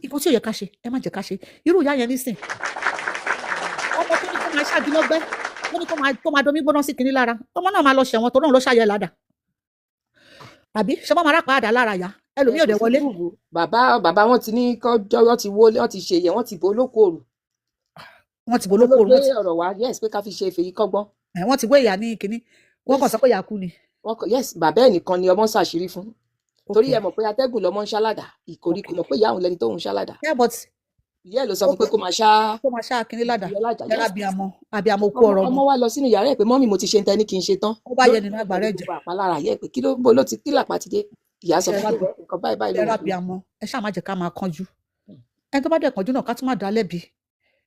Speaker 3: Nǹkan tí ò yẹ ká ṣe, ẹ má jẹ́ ká ṣe. Irú ìyá yẹn nísìn, ọmọ tó ní kó máa ṣáàjú lọ́gbẹ́, tó ní kó máa domi gbóná sí kinní lára, ọmọ náà máa lọ ṣẹ̀wọ̀n tó náà ló ṣàyẹ̀ ládàá, àbí ṣé wọ́n máa rápá àdá lára ìyá ẹlòmíì?
Speaker 1: Ẹ
Speaker 3: Ò
Speaker 1: kò
Speaker 3: dẹ̀
Speaker 1: sí
Speaker 3: wọlé.
Speaker 1: Proof. Bàbá wọn ti ní kọjọ, wọn ti wọlé, wọn ti ṣe yẹ, wọn ti bò lóko òrù.
Speaker 3: Wọ́n ti bò
Speaker 1: Wọn ló
Speaker 3: lóko òru.
Speaker 1: gbé
Speaker 3: Wọ́n ti
Speaker 1: ọ̀rọ̀ wá, yes, pé ká fi ṣe fèyí kọ́gbọ́n.
Speaker 3: Ẹ̀, wọ́n ti wé ìyá ní kinní, wọ́n kàn sọ pé ìyá kú ni.
Speaker 1: Wọn kọ, yes, bàbá ẹ̀ nìkan ni ọmọ ń ṣàṣírí fún, torí ẹ mọ̀ pé atẹ́gùn lọmọ ń ṣálàdà ìkórí, kò mọ̀ pé ìyá òun lẹni tóun ṣálàdà.
Speaker 3: Yeah, but
Speaker 1: Ìyá ẹ̀ ló sọ fún pé kó máa ṣá
Speaker 3: kó máa ṣá kinní ládàá.
Speaker 1: ìyá ọlájà.
Speaker 3: Ẹ̀rọ abiyamọ, abiyamọ kú
Speaker 1: Ọmọ
Speaker 3: ọ̀rọ̀
Speaker 1: ọmọ
Speaker 3: ọmọ
Speaker 1: wa lọ sínú yàrá ẹ̀ pé, "Mummy, mo ti ṣe ń tẹ́ ní kí n ṣe tán."
Speaker 3: Ó bá
Speaker 1: Lórí
Speaker 3: yẹ nínú àgbàrá
Speaker 1: pẹ̀lú
Speaker 3: ẹ̀jẹ̀.
Speaker 1: gbogbo àpalára yẹ pé kí ló ń bo ló ti kí làpá ti dé, ìyá sọ
Speaker 3: Ẹ̀rọ
Speaker 1: fún pé nǹkan báyìí báyìí
Speaker 3: ẹ̀rọ
Speaker 1: lòun ṣe.
Speaker 3: Abiyamọ, ẹ ṣáà má jẹ́ ká máa kánjú. Ẹni tó bá dẹ̀ kánjú náà, ká tún má dá lẹ́bi.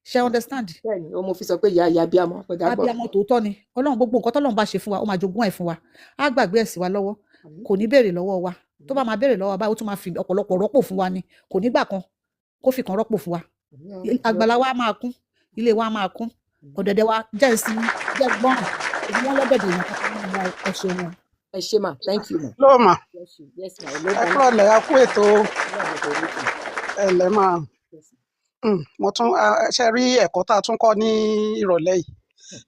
Speaker 3: Ṣe understand?
Speaker 1: Bẹ́ẹ̀ni, ó mo fi sọ pé ìyá abiyamọ ọjà gbọ́.
Speaker 3: Abiyamọ tòótọ́ ni Ọlọ́run. Gbogbo nǹkan tọ́lọ́run bá ṣe fún wa, ó máa jogún ẹ̀ fún wa, á gbàgbé ẹ̀ sí wa lọ́wọ́. Kò ní béèrè lọ́wọ́ wa. Tó bá máa béèrè lọ́wọ́ wa báyìí, ó tún máa fi ọ̀pọ̀lọpọ̀ rọ́pò fún wa ni. Kò nígbà kan kó fi kan rọ́pò fún wa. Àgbàlá wa máa kún, ilé wa máa kún, ọ̀dẹ̀dẹ̀ wa jẹ́ ìsinmi, jẹ́ gbọ́ràn. Èyí wọ́n lọ́dẹ̀dẹ̀ èèyàn kankan nínú wa. Ẹ ṣeun o.
Speaker 1: Ẹ ṣé mà, thank you ma.
Speaker 4: Lóòmà.
Speaker 1: Bless you. Yes ma, hello.
Speaker 4: Ẹ
Speaker 1: Bye.
Speaker 4: kúrọ̀lẹ́, a kú ètò.
Speaker 1: Ọlọ́run kò ní kù.
Speaker 4: Ẹ lẹ́ máa.
Speaker 1: Yes.
Speaker 4: Mo tún ṣe rí ẹ̀kọ́ tá a tún kọ́ ní ìrọ̀lẹ́ yìí,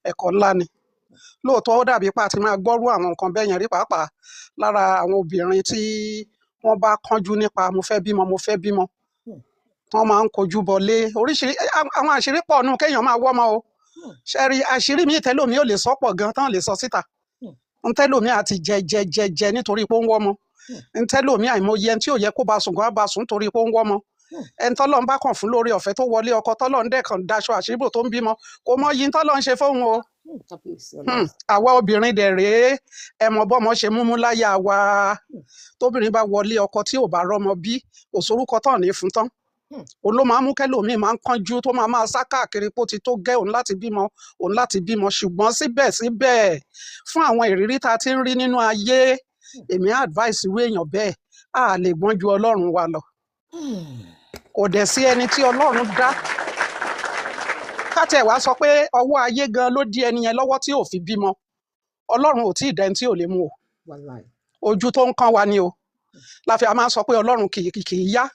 Speaker 4: ẹ̀kọ́ ńlá ni lóòótọ́. Ó dàbí pa àti máa gbọ́rú àwọn nǹkan bẹ́ẹ̀ yẹn rí, pàápàá lára àwọn obìnrin tí wọ́n bá kánjú nípa mo fẹ́ bímọ, mo fẹ́ bímọ, wọ́n máa ń kojú bọlé oríṣiríṣi àwọn àṣírí pọ̀ nù kéèyàn máa wọ́mọ o. Ṣe rí àṣírí mi, tẹ́lómi ò lè sọ pọ̀ gan tán lè sọ síta. Ntẹ́lómi àti jẹ jẹ jẹ jẹ nítorí pé ó ń wọ́mọ. Ntẹ́lómi, àìmọye ẹni tí ò yẹ kó bá sùn gan á bá sùn nítorí pé ó ń wọ́mọ. Ẹni tọ́lọ́run bá kàn fún lórí ọ̀fẹ́ tó wọlé ọkọ, tọ́lọ́run dẹ̀ kàn daṣọ àṣírí tó ń bímọ, kò mọ yìí tọ́lọ́run ṣe fóun o.
Speaker 1: Kábíyèsí Ọlọ́run.
Speaker 4: Àwa obìnrin dẹ̀ rèé, ẹ mọ bọ́mọ ṣe múmú láyà wa. Tóbìnrin bá wọlé ọkọ tí ò bá rọ́mọ bí, kò sórúkọ tán ní fún tán. Òun ló máa ń mú kẹ́lòmíì máa ń kánjú, tó máa máa sá káàkiri pé ó ti tó gẹ́ òun láti bímọ, òun láti bímọ. Ṣùgbọ́n síbẹ̀síbẹ̀, fún àwọn ìrírí tá a ti ń rí nínú ayé, èmi á advice irú èèyàn bẹ́ẹ̀, a lè gbọ́n ju Ọlọ́run wa lọ. Kò dẹ̀ sí ẹni tí Ọlọ́run dá ká tiẹ̀ wá sọ pé ọwọ́ ayé gan ló dí ẹni yẹn lọ́wọ́ tí ò fi bímọ. Ọlọ́run ò tí ì dá ẹni tí ò lè mú o.
Speaker 1: Wàláì.
Speaker 4: Ojú tó ń kán wa ni o. Láfi a máa ń sọ pé Ọlọ́run kì í yá.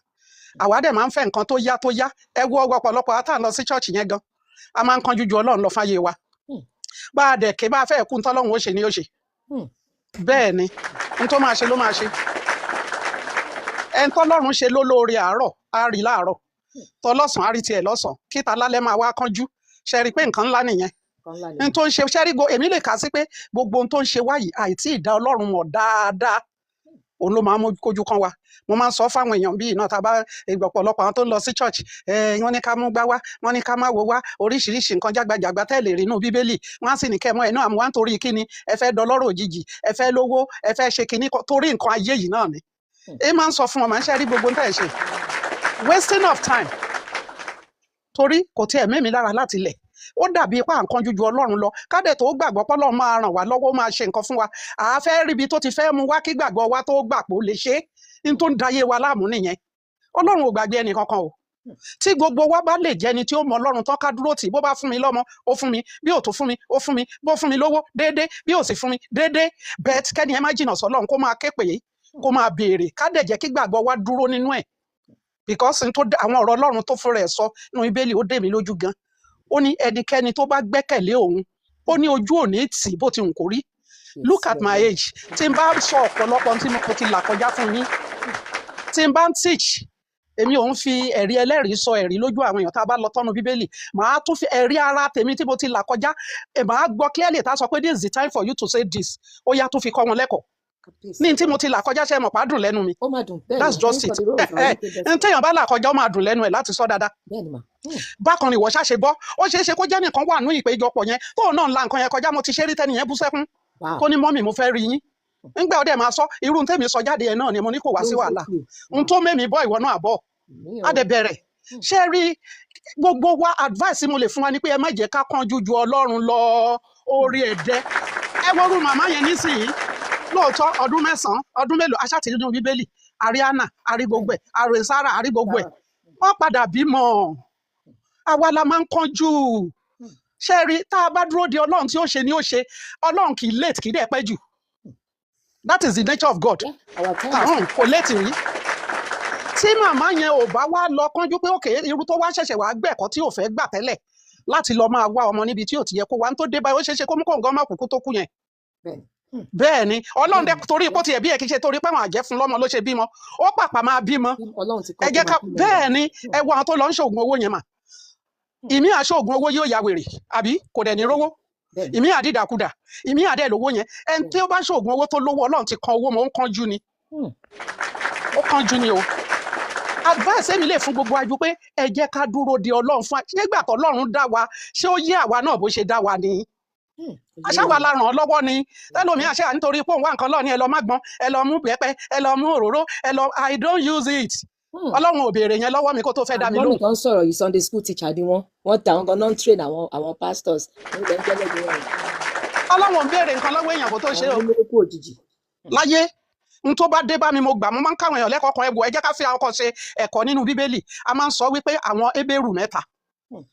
Speaker 4: Àwa dẹ̀ máa ń fẹ́ nǹkan tó yá tó yá. Ẹ wo ọ̀pọ̀lọpọ̀ àtà ń lọ sí church yẹn gan, a máa ń kánjú ju Ọlọ́run lọ fáyé wa. Bá a dẹ̀ ké bá a fẹ́ kú, ntọ́lọ́run ó ṣe ni ó ṣe. Bẹ́ẹ̀ ni, n tó máa ṣe ló máa ṣe. Ẹni tọ́lọ́run ṣe ló lóore àárọ̀ á rí láàárọ̀, tọlọ́sàn á rí tiẹ̀ lọ́sàn, kíta lálẹ́ máa wá kánjú. Ṣe rí i pé nǹkan ńlá nìyẹn?
Speaker 1: Nǹkan ńlá ni
Speaker 4: N
Speaker 1: mà.
Speaker 4: tó ń ṣe ṣe rí go, èmi lè kà sí pé gbogbo ohun tó ń ṣe wáyìí, àìtí ìdá Ọlọ́run mọ̀ dáadáa, òun ló máa ń mú kójú kan wa. Mo máa ń sọ fáwọn èèyàn bíi náà, tá a bá ìgbà ọ̀pọ̀lọpọ̀ àwọn tó ń lọ sí church, wọ́n ní ká mú gbá wá, wọ́n ní ká má wo wá, oríṣiríṣi nǹkan jágbajàgba tẹ́lẹ̀ rí inú Bíbélì, wọ́n á sì ní kẹ́ mọ́ ẹ̀ náà àmú wá, nítorí kíni? Ẹ fẹ́ dọlọ́rọ̀ òjijì, ẹ fẹ́ lówó, ẹ fẹ́ ṣe kíní kan, torí nǹkan ayé yìí náà ni. Ẹ máa ń sọ fún wọn, máa ń ṣe rí gbogbo nǹkan ẹ̀ ṣe wasting of time, torí kò tiẹ̀ mẹ́mi lára láti lẹ̀. Ó dàbí ipá nǹkan jújú Ọlọ́run lọ, kádẹ̀ tó gbàgbọ́ pọ́lọ́run máa ràn wá lọ́wọ́, ó máa ṣe nǹkan fún wa, àá fẹ́ ríbi tó ti fẹ́ mú wá kí gbàgbọ́ wa tó gbà pé ó lè ṣe é. N tó ń dayé wa láàmú nìyẹn. Ọlọ́run ò gbàgbé ẹnì kankan o. Tí gbogbo wa bá lè jẹni tí ó mọ Ọlọ́run tán, ká dúró tì, bó bá fún mi lọ́mọ, ó fún mi; bí ò tó fún mi, ó fún mi; bó fún mi lówó déédé, bí ò sì fún mi déédé, bẹ́ẹ̀ kẹ́ni ẹ má jìnnà sọ́lọ́run, kó máa ké pè é, kó máa béèrè, ká dẹ̀ jẹ́ kí gbàgbọ́ wa dúró nínú ẹ̀, because n tó àwọn ọ̀rọ̀ Ọlọ́run tó fúnra ẹ̀ sọ nínú Bíbélì, ó dé mi lójú gan. Ó ní ẹnikẹ́ni tó bá gbẹ́kẹ̀lé òun, ó ní ojú òní tì bó ti hùn kó rí. Look at my age. Tí n bá sọ ọ̀pọ̀lọpọ̀ tí mo ti là kọjá fún yín, tí n bá ń teach, èmi ò ń fi ẹ̀rí ẹlẹ́rìí sọ ẹ̀rí lójú àwọn èèyàn. Tá a bá lọ tọ́nu Bíbélì, màá tún fi ẹ̀rí ara tèmi tí mo ti là kọjá, màá gbọ́ clearly tá a sọ pé this is the time for you to say this. Ó yá, tún fi kọ́ wọn lẹ́kọ̀ọ́ ní tí mo ti là kọjá. Ṣe mọ̀ pá dùn lẹ́nu mi?
Speaker 1: Ó máa dùn bẹ́ẹ̀.
Speaker 4: That's
Speaker 1: ni
Speaker 4: just
Speaker 1: thank
Speaker 4: it.
Speaker 1: for the rose àwọn wípé bẹ́ẹ̀.
Speaker 4: N téèyàn bá là kọjá, ó máa dùn lẹ́nu ẹ̀ láti sọ dáadáa.
Speaker 1: Bẹ́ẹ̀ ni mà.
Speaker 4: Bákan ni ìwọ ṣàṣe bọ́, ó ṣeé ṣe kó jẹ́ nìkan wà ní ìpéjọpọ̀ yẹn tóun náà ń la nǹkan yẹn kọjá. Mo ti ṣe rí tẹ́nìyẹn bú sẹ́kún, tó ní, "Mummy, mo fẹ́ rí yín." Ńgbà ó dẹ̀ máa sọ irú tèmi sọ jáde yẹn náà ni mo ní kò wá sí
Speaker 1: Ló ń
Speaker 4: wàhálà.
Speaker 1: sókè.
Speaker 4: N tó mẹ́mi bọ́, ìwọ náà bọ̀.
Speaker 1: Mí
Speaker 4: Á
Speaker 1: o.
Speaker 4: dẹ̀ bẹ̀rẹ̀. Ṣé rí gbogbo wa, advice mo lè fún wa ni pé ẹ má jẹ́ ká kánjú ju Ọlọ́run lọ. Orí ẹ̀dẹ́, ẹ wọ́rú màmá yẹn nísìnyí. Lóòótọ́, ọdún 9, ọdún mélòó aṣáàtì nínú Bíbélì, àrí Anna, àrí gbogbo ẹ̀, àrí Sarah, àrí gbogbo ẹ̀, wọ́n padà bímọ. Àwa la máa ń kánjú. Ṣé rí, tá a bá dúró de Ọlọ́run tí ó ṣe ni ó ṣe. Ọlọ́run kì í late, kì í dẹ̀ pẹ́ jù. That is the nature of God.
Speaker 1: Yeah, our time is
Speaker 4: Àrùn kò late rí. Tí màmá yẹn ò bá wá lọ kánjú pé òkè irú tó wá ṣẹ̀ṣẹ̀ wá gbẹ̀kọ́ tí ò fẹ́ gbà tẹ́lẹ̀ láti lọ máa wá ọmọ níbi tí ò ti yẹ kó wá, ń tó dé báyìí, ó ṣeé ṣe kó mú kó nǹkan má kúkú tó kú yẹn.
Speaker 1: Bẹ́ẹ̀ ni.
Speaker 4: Bẹ́ẹ̀ ni, Ọlọ́run dẹ
Speaker 1: Bẹ́ẹ̀ ni.
Speaker 4: torí ipò tiẹ̀ bí ẹ̀ kì í ṣe torí pé àwọn àjẹ́ fún lọ́mọ ló ṣe bímọ, ó pàpà máa bímọ.
Speaker 1: Ọlọ́run ti kọ́
Speaker 4: Ẹ
Speaker 1: kó
Speaker 4: jẹ́
Speaker 1: máa
Speaker 4: ká
Speaker 1: bímọ.
Speaker 4: Bẹ́ẹ̀ ni. Ẹ wo àwọn tó lọ ń ṣoògùn owó yẹn mà. Ìmí àṣoògùn owó yóò ya wèrè, àbí kò dẹ̀ ní rówó.
Speaker 1: Bẹ́ẹ̀ ni.
Speaker 4: Ìmí àdídàkudà, ìmí àdẹ̀ lówó yẹn. Ẹni tí ó bá ṣoògùn owó tó lówó, Ọlọ́run ti kan owó mọ́, ó ń kánjú ni. Ó kánjú ni o. Advice èmi lè fún gbogbo ajú pé ẹ jẹ́ ká dúró de Ọlọ́run fún wa. Nígbà tó Ọlọ́run dá wa, ṣé ó yé àwa náà bó ṣe dá wa ni?
Speaker 1: Kò yé
Speaker 4: Àṣà wa
Speaker 1: wa.
Speaker 4: la ràn án lọ́wọ́ ni. Tẹ́lómi àṣà nítorí pé òun wá nǹkan lọ́ọ̀ ni, ẹ lọ má gbọ́n, ẹ lọ mú pẹ́pẹ́, ẹ lọ mú òróró, ẹ lọ. I don't use it. Ọlọ́run ò béèrè yẹn lọ́wọ́ mi kó tó fẹ́ dá mi
Speaker 1: Mummy
Speaker 4: lóhùn.
Speaker 1: tó ń sọ̀rọ̀ yìí, Sunday school teacher ni wọ́n. Wọ́n ta àwọn gan-an ń train àwọn pastors ní ilẹ̀ ń jẹ́lẹ̀ ní wọn.
Speaker 4: Ọlọ́run ò ń béèrè nǹkan lọ́wọ́ èèyàn kó tó ṣe
Speaker 1: Àwọn
Speaker 4: o.
Speaker 1: onímọ̀lẹ́kù òjijì.
Speaker 4: Láyé, n tó bá dé bá mi, mo gbà. Mo máa ń káwọn èèyàn lẹ́kọ̀ọ́ kan. Ẹ̀wọ̀, ẹ jẹ́ ká fi àwọn kan ṣe ẹ̀kọ́ nínú Bíbélì. A máa ń sọ wípé àwọn Hébérù mẹ́ta,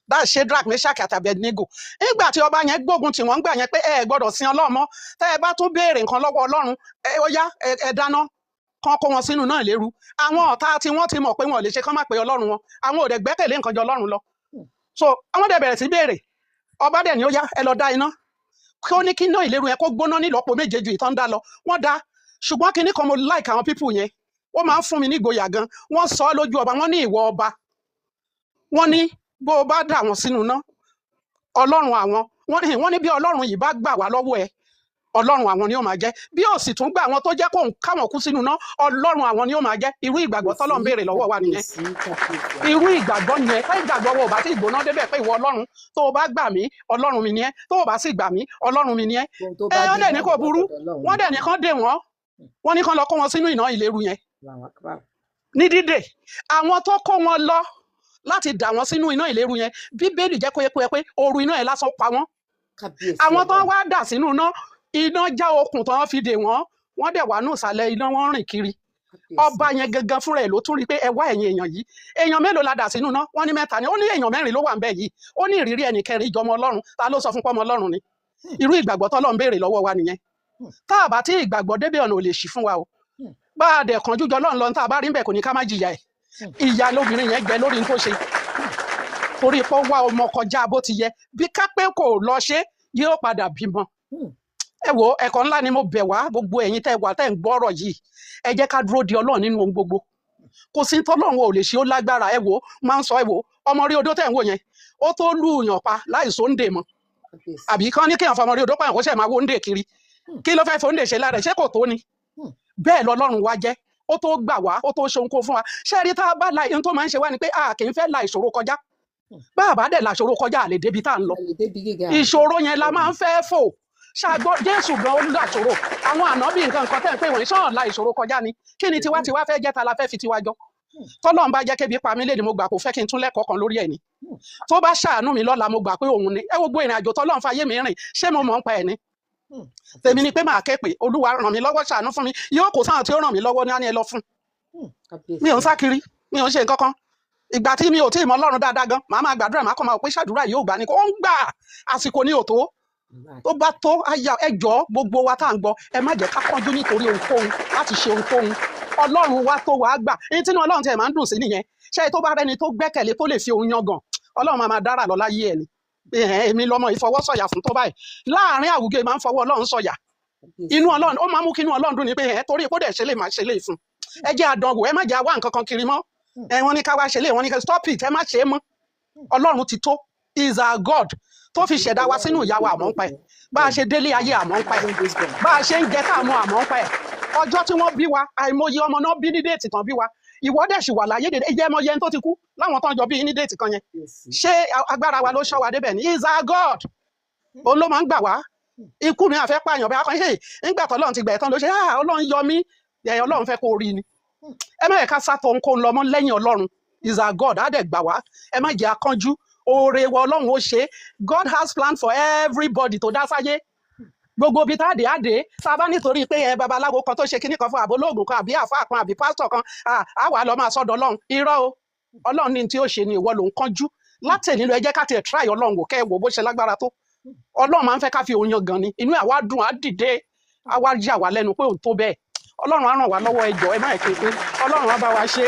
Speaker 4: that's Shadrach, Meshach àti Abednego, nígbà tí ọba yẹn gbógun tí wọ́n ń gbà yẹn pé ẹ gbọ́dọ̀ sin Ọlọ́run mọ́, tẹ́ ẹ bá tún béèrè nǹkan lọ́wọ́ Ọlọ́run, ẹ ó yá, ẹ dáná kán kó wọn sínú náà léru. Àwọn ọ̀tá tí wọ́n ti mọ̀ pé wọn ò lè ṣe kán má pe Ọlọ́run wọn, àwọn ò dẹ̀ gbẹ́kẹ̀lé nǹkan jọ Ọlọ́run lọ. So àwọn dẹ̀ bẹ̀rẹ̀ sí béèrè. Ọba dẹ̀ ní ó yá, ẹ lọ dá iná, kí ó ní kí iná ìléru yẹn kó gbóná nílọ́po méje ju ìtàn dá lọ. Wọ́n dá, ṣùgbọ́n kinní kan, mo like àwọn people yẹn, ó máa ń fún mi ní ìgboyà gan. Wọ́n sọ ọ́ lójú ọba, wọ́n ní, "Ìwọ ọba," wọ́n ní, "bó o bá dà wọ́n sínú iná, Ọlọ́run àwọn," wọ́n ní, "bí Ọlọ́run yìí bá gbà wá lọ́wọ́ ẹ, Ọlọ́run àwọn ni ó máa jẹ́. Bí ó sì tún gbà àwọn tó jẹ́ kóun káwọn kú sínú iná, Ọlọ́run àwọn ni ó máa jẹ́." Irú ìgbàgbọ́ tọ́lọ́run béèrè lọ́wọ́ wa nìyẹn.
Speaker 1: Kábíyèsí, kábíyèsí.
Speaker 4: Irú ìgbàgbọ́ yẹn, ká ìgbàgbọ́ wo ò bá tí ìgbóná débẹ̀ pé ìwọ Ọlọ́run, tó o bá gbà mí, Ọlọ́run mi ni ẹ́, tó o bá sì gbà mí, Ọlọ́run mi ni ẹ́.
Speaker 1: Ohun tó
Speaker 4: Ẹ
Speaker 1: bá
Speaker 4: ó
Speaker 1: dé
Speaker 4: dẹ̀ ní
Speaker 1: bá
Speaker 4: kò
Speaker 1: mi
Speaker 4: burú.
Speaker 1: látọ̀dọ̀ Ọlọ́run.
Speaker 4: Wọ́n dẹ̀ ní kán dè wọ́n, wọ́n ní kán lọ kó wọn sínú iná ìléru yẹn.
Speaker 1: Allahu Akbar.
Speaker 4: Ní dídè àwọn tó kó wọn lọ láti dà wọ́n sínú iná ìléru yẹn, Bíbélì jẹ́ kó yẹ pé ooru iná yẹn lásán pa wọ́n.
Speaker 1: Kábíyèsí
Speaker 4: Àwọn tó
Speaker 1: Ọlọ́run.
Speaker 4: wá dà sínú iná, iná já okùn tó wọ́n fi dè wọ́n, wọ́n dẹ̀ wà ní ìsàlẹ̀ iná, wọ́n rìn kiri. Ọba
Speaker 1: Kábíyèsí.
Speaker 4: yẹn gangan fúnra ẹ̀ ló tún rí i pé, ẹ wá, ẹ̀yin èèyàn yìí, èèyàn mélòó la dà sínú iná? Wọ́n ní mẹ́ta ni. Ó ní èèyàn mẹ́rin ló wà ń bẹ̀ yìí. Ó ní ìrírí ẹnì kẹrin ìjọmọ Ọlọ́run. Ta ló sọ fún pọ́mọ Ọlọ́run ni? Irú ìgbàgbọ́ tọ́lọ́run béèrè lọ́wọ́ wa nìyẹn. Tá a bá tí ìgbàgbọ́ débẹ̀, ọ̀nà ò lè ṣí fún wa o. Bá a dẹ̀ kánjú jọ Ọlọ́run lọ, tá a bá rí bẹ́ẹ̀, kò ní ká má jìyà ẹ̀. Ìyà lobìnrin yẹn jẹ lórí n tó ṣe, torí pé ó wá ọmọ kọjá bó ti yẹ. Bí kápẹ́ kò lọ ṣe, yóò padà bímọ. Ẹ wo, ẹ̀kọ́ ńlá ni. Mo bẹ̀ wá, gbogbo ẹ̀yin tẹ́ wà tẹ́ ń gbọ́rọ̀ yìí, ẹ jẹ́ ká dúró de Ọlọ́run nínú ohun gbogbo. Kò sí tọ́lọ́run ò lè ṣe, ó lágbára. Ẹ wo, máa ń sọ, ẹ wo, ọmọ rí odó tẹ́ ń wò yẹn, ó tó lùyàn pa láì sóńdè mọ́.
Speaker 1: Kábíyèsí.
Speaker 4: Àbí kán ní kéèyàn fọmọ rí odó pààyàn, kó ṣẹ̀ máa wo ń dè kiri? Kí ló fẹ́ fóńdè ṣe lára ẹ̀? Ṣé kò tó ni? Bẹ́ẹ̀ lọ́lọ́run wa jẹ́, ó tó gbà wá, ó tó ṣe ohun kó fún wa. Ṣé rí, tá a bá la ohun tó máa ń ṣe wá ni pé a kì í fẹ́ la ìṣòro kọjá. Bá a bá dẹ̀ la ìṣòro kọjá, a lè débi tá à ń lọ.
Speaker 1: A lè débi gíga.
Speaker 4: Ìṣòro yẹn la máa ń fẹ́ fò ṣàgbọ́. Jésù gan ó la ìṣòro, àwọn ànábì nǹkan nǹkan tẹ́ ń pè wọ́n ṣọ́ọ̀ la ìṣòro kọjá ni. Kí ni tiwa tiwa fẹ́ jẹ́? Ta la fẹ́ fi tiwa jọ? Tọ́lọ́run bá jẹ́ kébi pa mí lé ni, mo gbà kó fẹ́ kí n tún lẹ́kọ̀ọ́ kan lórí ẹ̀ ni. Tó bá ṣàánú mi lọ́la, mo gbà pé òun ni. Ẹ wo gbogbo ìrìn àjò tọ́lọ́run fayé mi rìn, ṣé mo mọ̀ ń pa ẹ̀ ni? Tèmi ni pé máa ké pé Olúwa ràn mí lọ́wọ́, ṣàánú fún mi. Yóò kó sáwọn tí ó ràn mí lọ́wọ́ ní á ní ẹ lọ fún. Mi ò ń
Speaker 1: Kábíyèsí.
Speaker 4: sá kiri, mi ò ń ṣe nǹkan kan. Ìgbà tí mi ò tí ì mọ Ọlọ́run dáadáa gan, màá máa gbàdúrà, màá kàn máa wò pé ṣàdúrà yóò gbà ní kó ń gbà, àsìkò ní òtó. Tó bá tó àyà. Ẹ jọ̀ọ́, gbogbo wa tá à ń gbọ́, ẹ má jẹ́ ká kánjú nítorí ohunkóhun láti ṣe ohunkóhun. Ọlọ́run wa tó wàá gbà èyí tí inú Ọlọ́run tiẹ̀ máa ń dùn sí nìyẹn. Ṣé tó bá rẹni tó gbẹ́kẹ̀lé, tó lè fi òun yangàn, Ọlọ́run máa máa dára lọ láyé ẹ̀ ni. Ẹ̀hẹ́n, èmi lọmọ ìfọwọ́sọ̀yà fún tó báyìí láàárín àwùjọ, máa ń fọwọ́ Ọlọ́run sọ̀yà. Inú Ọlọ́run ó máa mú kí inú Ọlọ́run dùn ní pé ẹ̀ torí kó dẹ̀ ṣe lè máa ṣe lè fún. Ẹ jẹ́ àdánwò, ẹ má jẹ́ àwa nǹkan kan kiri mọ́. Ẹ wọ́n ní ká wá ṣe lè, wọ́n ní ká stop it, ẹ má ṣe é mọ́. Ọlọ́run ti tó, is our God tó fi ṣẹ̀dá wa sínú ìyá wa, àmọ́ ń pa ẹ̀. Bá a ṣe délé ayé, àmọ́ ń pa ẹ̀. Bá a ṣe ń jẹ káàmú, àmọ́ ń pa ẹ̀. Ọjọ́ tí wọ́n bí wa, àìmọye ọmọ náà bí ní date tán bí wa, ìwọ dẹ̀ sì wà láyé dédé. Ìjẹ́ ẹmọ yẹn tó ti kú láwọn tán jọ bí ní date kan yẹn. Ṣé agbára wa ló ṣọ́ wa débẹ̀ ni? Is our God, òun ló máa ń gbà wá. Ikú mi àfẹ́ pààyàn bí akọ́ṣe nígbà tó Ọlọ́run ti gbà ẹ̀ tán ló ṣe, ah, Ọlọ́run yọ mí ẹ̀, Ọlọ́run fẹ́ kó rí ni. Ẹ má yẹ ká sátọ ohunkóhun lọ mọ́ lẹ́yìn Ọlọ́run. Is our God, á dẹ̀ gbà wá. Ẹ má jẹ́ akánjú oore wa, Ọlọ́run ó ṣe. God has plan for everybody tó dá sáyé. Gbogbo ibi tá a dé, á dé. Tá a bá nítorí pé ẹ babaláwo kan tó ṣe kinní kan fún, àbólóògùn kan, àbí àfáà kan, àbí pásítọ̀ kan, á wà lọ máa sọ́dọ̀ Ọlọ́run. Irọ́ o, Ọlọ́run ní tí ó ṣe ni. Ìwọ ló ń kánjú látẹ̀ nílò. Ẹ jẹ́ ká tiẹ̀ try Ọlọ́run wò, kẹ́ ẹ wò bó ṣe lágbára tó. Ọlọ́run máa ń fẹ́ ká fi òun yan gan ni. Inú àwa dùn, á dìde, á wá yà wá lẹ́nu pé òun tó bẹ́ẹ̀. Ọlọ́run á ràn wá lọ́wọ́. Ẹ jọ̀ọ́, ẹ má ẹ̀ képe, Ọlọ́run á bá wa ṣe.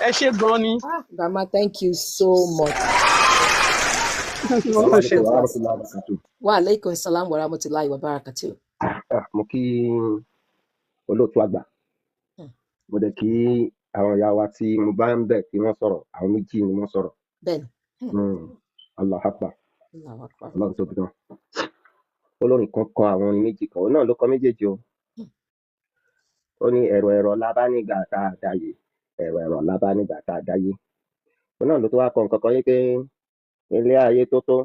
Speaker 4: Ẹ ṣe gan ni.
Speaker 1: Ah, Grandma, thank you so much.
Speaker 4: Ọlọ́run ṣe.
Speaker 5: Assalamu alaikum warahmatullahi wabarakatuh.
Speaker 1: Wa alaikum salam wa rahmatullahi wa barakatuh.
Speaker 5: Ah, mo kí olóòtú àgbà, mo dẹ̀ kí àwọn ìyá wa tí mo bá ń bẹ̀ tí wọ́n sọ̀rọ̀. Àwọn méjì ni wọ́n sọ̀rọ̀.
Speaker 1: Bẹ́ẹ̀ni.
Speaker 5: Allahu Akbar.
Speaker 1: Allahu Akbar.
Speaker 5: Ọlọ́run tóbi gan. Olórin kan kọ àwọn orin méjì kan, òun náà ló kọ méjèèjì o. Ó ní ẹ̀rọ ẹ̀rọ la bá nígbà tá a dáyé, ẹ̀rọ ẹ̀rọ la bá nígbà tá a dáyé. Òun náà ló tó wá kọ nǹkan kan yí pé ilé ayé tó tó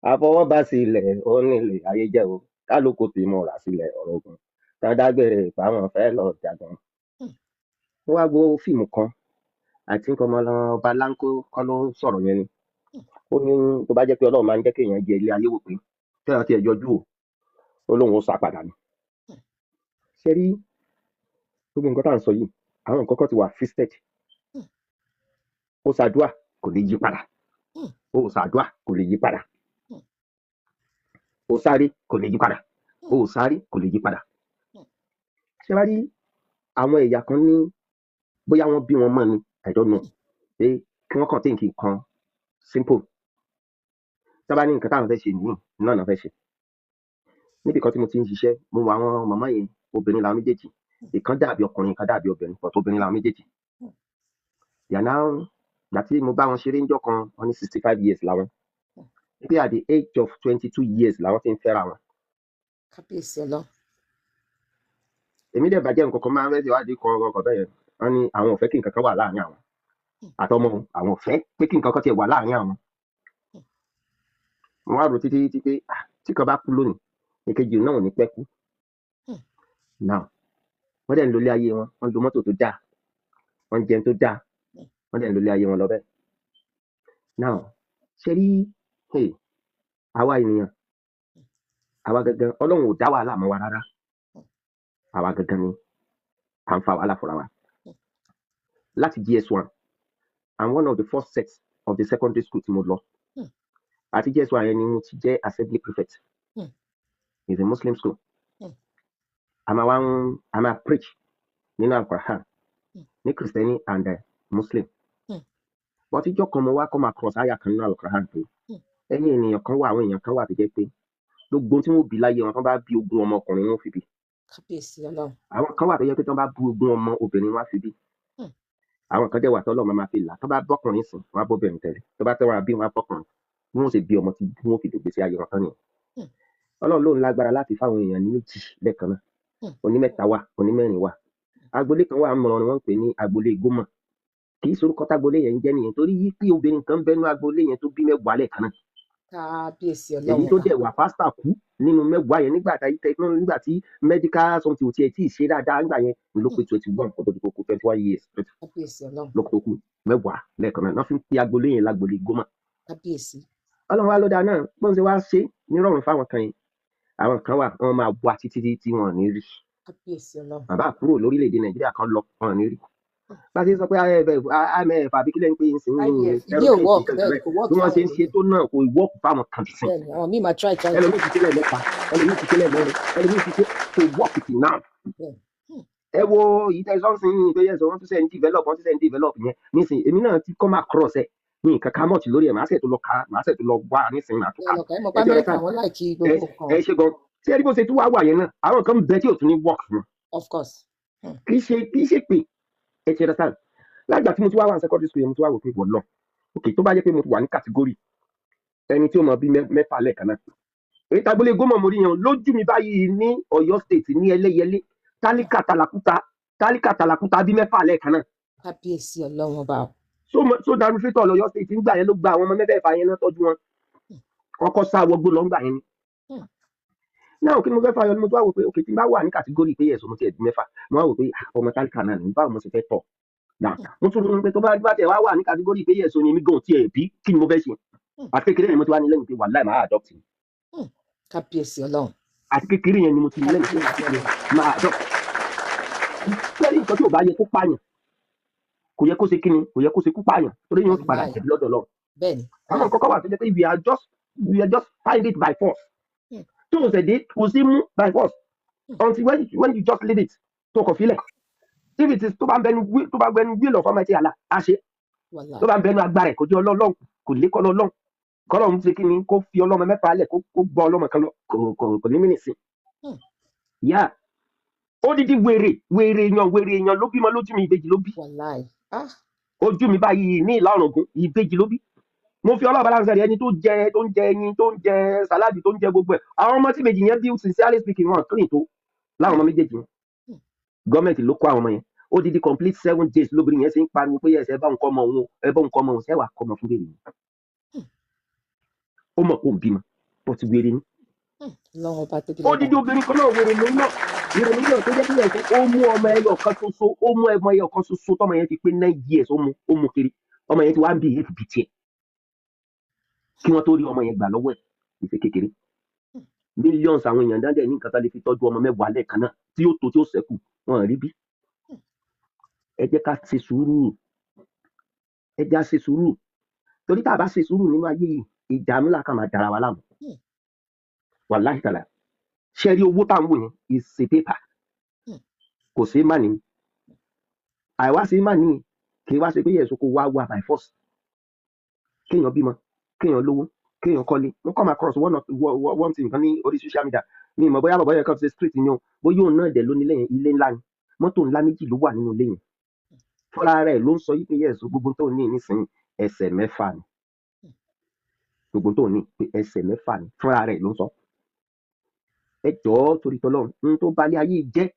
Speaker 5: àfọwọ́bá sílẹ̀, ó nílé ayé jẹ́ o, kálukú ti múra sílẹ̀ ọ̀rọ̀ ogun tán dágbére ìpamọ́ fẹ́ lọ jagun. Mo wá wo fíìmù kan àti nǹkan, ọmọ ọba láńkó kọ́ ló sọ̀rọ̀ yẹn ni. Ó ní tó bá jẹ́ pé Ọlọ́run máa ń jẹ́ kéèyàn jẹ ilé ayé wò, pé kéèyàn tiẹ̀ yọjú o, ó lóun ó sá padà ni. Ṣé rí gbogbo nǹkan tá à ń sọ yìí, àwọn nǹkan kan ti wà fixed. Ó ṣàdúà, kò lè yí padà. Ó ṣàdúà, kò lè yí padà. Ó sáré, kò lè yí padà. Ó sáré, kò lè yí padà. Ṣé wá rí àwọn ẹ̀yà kan ní, bóyá wọ́n bí wọn mọ́ ni, I don't know, pé kí wọ́n kàn think nǹkan simple. Tá bá ní nǹkan táwọn fẹ́ ṣe nìyí náà náà fẹ́ ṣe. Níbi kan tí mo ti ń ṣiṣẹ́, mo wọ àwọn màmá yẹn, obìnrin làwọn méjèèjì. Ìkan dàbí ọkùnrin, ìkan dàbí obìnrin, but obìnrin làwọn méjèèjì. Yàrá ìgbà tí mo bá wọn ṣeré ńjọ́ kan, wọ́n ní 65 years làwọn, pé at the age of 22 years làwọn ti ń fẹ́ra wọn.
Speaker 1: Kábíyèsí Ọlọ́run.
Speaker 5: Èmi dẹ̀ bàjẹ́ nǹkan kan máa ń rẹ́ ìwádìí kan ọkọ̀ bẹ́ẹ̀ yẹn. Wọ́n ní àwọn ò fẹ́ kí nǹkan kan wà láàrin àwọn àtọmọ òun, àwọn ò fẹ́ pé kí nǹkan kan tiẹ̀ wà láàrin àwọn. Mo wá rò títí títí pé, ah, tí kan bá kú lónìí, èkejì náà ò ní pẹ́ kú. Now wọ́n dẹ̀ ń lo ilé ayé wọn, wọ́n ń lo mọ́tò tó dáa, wọ́n ń jẹun tó dáa, wọ́n dẹ̀ ń lo ilé ayé wọn lọ bẹ́ẹ̀. Now ṣe rí, hey, àwa ènìyàn, àwa gangan, Ọlọ́run ò dá wàhálà mọ́ wa rárá. Àwa gangan ni à ń fa wàhálà fúnra wa. Láti JS1, I'm one of the first sets of the secondary school tí mo lọ. Àti JS1 yẹn ni mo ti jẹ́ assembly prefect. It's a Muslim school. A máa wá ń a máa preach nínú Al-Quran ní Kristẹni and Muslim. But ìjọ́ kan, mo wá come across àyà kan nínú Al-Quran pé ẹ̀yin ènìyàn kan wà, àwọn èèyàn kan wà tó jẹ́ pé gbogbo ohun tí wọ́n bí láyé wọn, tán bá bí 20 ọmọ ọkùnrin, wọn ò fi bí.
Speaker 1: Kábíyèsí Ọlọ́run.
Speaker 5: Àwọn kan wà tó jẹ́ pé tán bá bí 20 ọmọ obìnrin, wọn á fi bí. Àwọn kan dẹ̀ wà tọ́lọ́run máa fi là, tán bá bọ́kùnrin sùn, wọn á bóbìnrin tẹ̀lé, tó bá tẹ́ wọn bí, wọn á bọ́kùnrin. Bí wọ́n ṣe bí ọmọ tí wọ́n fi dògbé sí ayé wọn tán nìyẹn. Ọlọ́run lóun lágbára láti fáwọn èèyàn ní méjì lẹ́ẹ̀kan náà. Onímẹ́ta wà, onímẹ́rin wà. Agboolé kan wà mọ̀ràn, wọ́n ń pè ní agboolé gómọ̀. Kì í sorúkọ tágboolé yẹn ń jẹ́ nìyẹn, torí yí pé obìnrin kan bẹnu agboolé yẹn tó bí 10 lẹ́ẹ̀kan náà.
Speaker 1: Kábíyèsí
Speaker 5: Èyí
Speaker 1: Ọlọ́run
Speaker 5: tó
Speaker 1: ọba.
Speaker 5: dẹ̀ wà faster kú nínú 10 yẹn nígbà tí technology, nígbà tí medical something ò tiẹ̀ tí ì ṣe dáadáa nígbà yẹn, ló pé 21 kó tó di kókó, 21 years.
Speaker 1: Kábíyèsí Ọlọ́run.
Speaker 5: Ló kó kú 10 lẹ́ẹ̀kan náà, wọ́n fi ń pe agboolé yẹn lágboolé gómọ̀.
Speaker 1: Kábíyèsí.
Speaker 5: Ọlọ́run wa ló dáa náà bọ́n ṣe wá ṣe nírọ̀rùn fáwọn kan yẹn. Àwọn kan wà, wọ́n máa wá títí tí wọn ò ní rí.
Speaker 1: Kábíyèsí Ọlọ́run.
Speaker 5: Bàbá kúrò lórílẹ̀‐èdè Nàìjíríà kan lọ, wọn ò ní rí. Bá a ṣe sọ pé IMF, IMF, àbí kílẹ̀ ń pè é sí?
Speaker 1: IVF ìdí ò work bẹ́ẹ̀, kò work
Speaker 5: Bí wọ́n ṣe ń
Speaker 1: fáwọn
Speaker 5: ṣe
Speaker 1: míì.
Speaker 5: tó náà, kò work fáwọn kan sí.
Speaker 1: Bẹ́ẹ̀ ni, àwọn míì máa try try try.
Speaker 5: Ẹlòmíì ti ṣe lẹ́ẹ̀mẹ́ta, ẹlòmíì ti ṣe lẹ́ẹ̀mẹ́rin, ẹlòmíì ti ṣe, kò work till now.
Speaker 1: bẹ́ẹ̀
Speaker 5: Ẹ wo èyí tẹ sọ́nsìn yìí tó yẹ sọ, wọ́n tún ṣe ń develop, wọ́n tún ṣe ń develop yẹn nísìnyí. Èmi náà ti come across ẹ̀ ní nǹkan ká mọ̀tì lórí ẹ̀, màá ṣe tó lọ ka, màá ṣe tó lọ wá nísìnyí, màá tó
Speaker 1: Ẹ
Speaker 5: ká.
Speaker 1: lọ kà, ẹ mọ̀ pé
Speaker 5: Ẹ ti
Speaker 1: Amẹ́ríkà,
Speaker 5: understand?
Speaker 1: wọ́n like
Speaker 5: Ẹ
Speaker 1: gbogbo nǹkan.
Speaker 5: Ẹ ṣe gan. Ṣé ẹni bó ṣe tún wá wà yẹn náà, àwọn kan bẹ tí ò tún ní work fún.
Speaker 1: Of course.
Speaker 5: Kì í ṣe pé, ẹ ti understand, lágbà tí mo ti wá wà ní secondary school yẹn, mo ti wá wò pé wọ́n lọ, ok, tó bá jẹ́ pé mo ti wà ní category ẹni tí ó mọ bí 6 lẹ́ẹ̀kan náà, èyí tágbólé gómọ̀ mo rí yẹn lójú mi báyìí ní Ọ̀yọ́ State, ní Ẹlẹ́yẹlé, tálíkà tàlàkúta, tálíkà tàlàkúta bí 6 lẹ́ẹ̀kan náà.
Speaker 1: Kábíyèsí Ọlọ́run ọba o.
Speaker 5: So administrator lọ́yọ́ State ńgbà yẹn ló gba àwọn ọmọ mẹ́fẹ̀ẹ̀fà yẹn náà, tọ́jú wọn, kọ́kọ́ sá wọgbó lọ ńgbà yẹn ni. Náà kí ni mo fẹ́ fàyọ ni, mo tún wá wò pé ok, tí n bá wà ní category pé ẹ̀sùn mo ti ẹ̀dùn 6, mo wá wò pé ah, ọmọ tálíkà náà ní, báwo mo ṣe fẹ́ tọ̀ náà? Mo tún ronú pé tó bá tẹ̀ wá wà ní category pé ẹ̀sùn ni èmi gan tiẹ̀ bí, kí ni mo fẹ́ ṣe? Àti kékeré yẹn mo ti wá ní lẹ́yìn pé wàláì, máa adopt ni.
Speaker 1: Kábíyèsí Ọlọ́run.
Speaker 5: Àti kékeré yẹn ni mo ti ní lẹ́yìn pé
Speaker 1: Kábíyèsí Ọlọ́run.
Speaker 5: máa adopt. Lẹ́yìn nǹkan tí ò bá yẹ kó pààyàn, kò yẹ kó ṣe kíni, kò yẹ kó ṣe kú pààyàn, torí yóò ti padà
Speaker 1: Wàláì.
Speaker 5: jẹ̀bi lọ́dọ̀ lọ.
Speaker 1: bẹ́ẹ̀ ni
Speaker 5: Àwọn nǹkan kan wà tó jẹ́ pé we are just find it by force. Tó o ṣẹ̀ dé, kò sí mú by force until when you just leave it, tó kọ̀ fílẹ̀. If it is tó bá ń bẹnu tó bá bẹnu will of Almighty Allah, á ṣe.
Speaker 1: Wàláì.
Speaker 5: Tó bá ń bẹnu agbára ẹ̀, kò jẹ́ ọlọ́run, kò lé kọ́ lọ́lọ́run, kọ́lọ́run ṣe kí ni, kó fi ọlọ́mọ 6 lẹ̀, kó gbọ́ ọlọ́mọ kan lọ, kò ní mí nìsín. Yá odidi wèrè, wèrè èèyàn, wèrè èèyàn ló bímọ lójú mi, ìbejì ló bí.
Speaker 1: Wàláì, ah.
Speaker 5: Ojú mi báyìí ní ìlà ọ̀ràngún, ìbejì ló bí. Mo fi ọlọ́ọ̀bá láǹṣẹ́ rẹ̀, ẹni tó jẹ, tó ń jẹ ẹyin, tó ń jẹ salad, tó ń jẹ gbogbo ẹ̀, àwọn ọmọ tí ìbejì yẹn bí, sincerely speaking, wọn clean tó láwọn ọmọ méjèèjì yẹn. Gọ́ọ̀mẹ̀ntì ló kó àwọn ọmọ yẹn. Odidi complete 7 days lóbìnrin yẹn ṣe ń pariwo pé ẹsẹ̀ ẹ bá òun kọ́ ọmọ òun o, ẹ bá òun kọ́ ọmọ òun. Sẹ́wà kọ́ ọmọ fún bèrè yẹn? Ó mọ̀ kó ń bímọ bó ti wéré ní.
Speaker 1: Ọlọ́run ọba tóbi lọ́ba.
Speaker 5: Odidi obìnrin kan náà, wèrè lòun náà, wèrè lòun náà, tó jẹ́ pé ẹ̀sìn ó mú ọmọ ẹyọ kan ṣoṣo, ó mú ọmọ ẹyọ kan ṣoṣo, tọmọ yẹn ti pé 9 years, ó mú kiri. Ọmọ yẹn ti wá ń bí èéfì bí tiẹ̀ kí wọ́n tó rí ọmọ yẹn gbà lọ́wọ́ ẹ̀ ìṣe kékeré. Millions àwọn èèyàn dáńdẹ̀ ní nǹkan tá lè fi tọ́jú ọmọ 10 lẹ́ẹ̀kan náà tí ó tó, tí ó ṣẹ́kù, wọn rí bí. Ẹ jẹ́ ká ṣe sùúrù, ẹ jẹ́ á ṣe sùúrù, torí tá a bá ṣe sùúrù nínú ayé yìí, ìdààmú là kàn máa dára wa láàmú. Wàláhì tàlà, ṣe rí owó tá à ń wò yẹn is a paper. Kò sí má ní, àìwá sí má ní, kì í wá ṣe pé yẹ̀sùn kó wá wà by force. Kéèyàn bímọ, kéèyàn lówó, kéèyàn kọ́lé. Mo come across one thing kan ní orí social media ní ìmọ̀, bóyá bàbá yẹn kan ṣe street ni o, bóyá òun náà dẹ̀ ló nílé yẹn. Ilé ńlá ni, mọ́tò ńlá méjì ló wà nínú ilé yẹn. Fúnra rẹ̀ ló ń sọ yí pé yẹ̀sùn, gbogbo tó ní nísìnyí, ẹsẹ̀ 6 ni. Gbogbo tó ní pé ẹsẹ̀ 6 ni, fúnra rẹ̀ ló ń sọ. Ẹ jọ̀ọ́, torí tọlọ́run, n tó balẹ̀ ayé jẹ́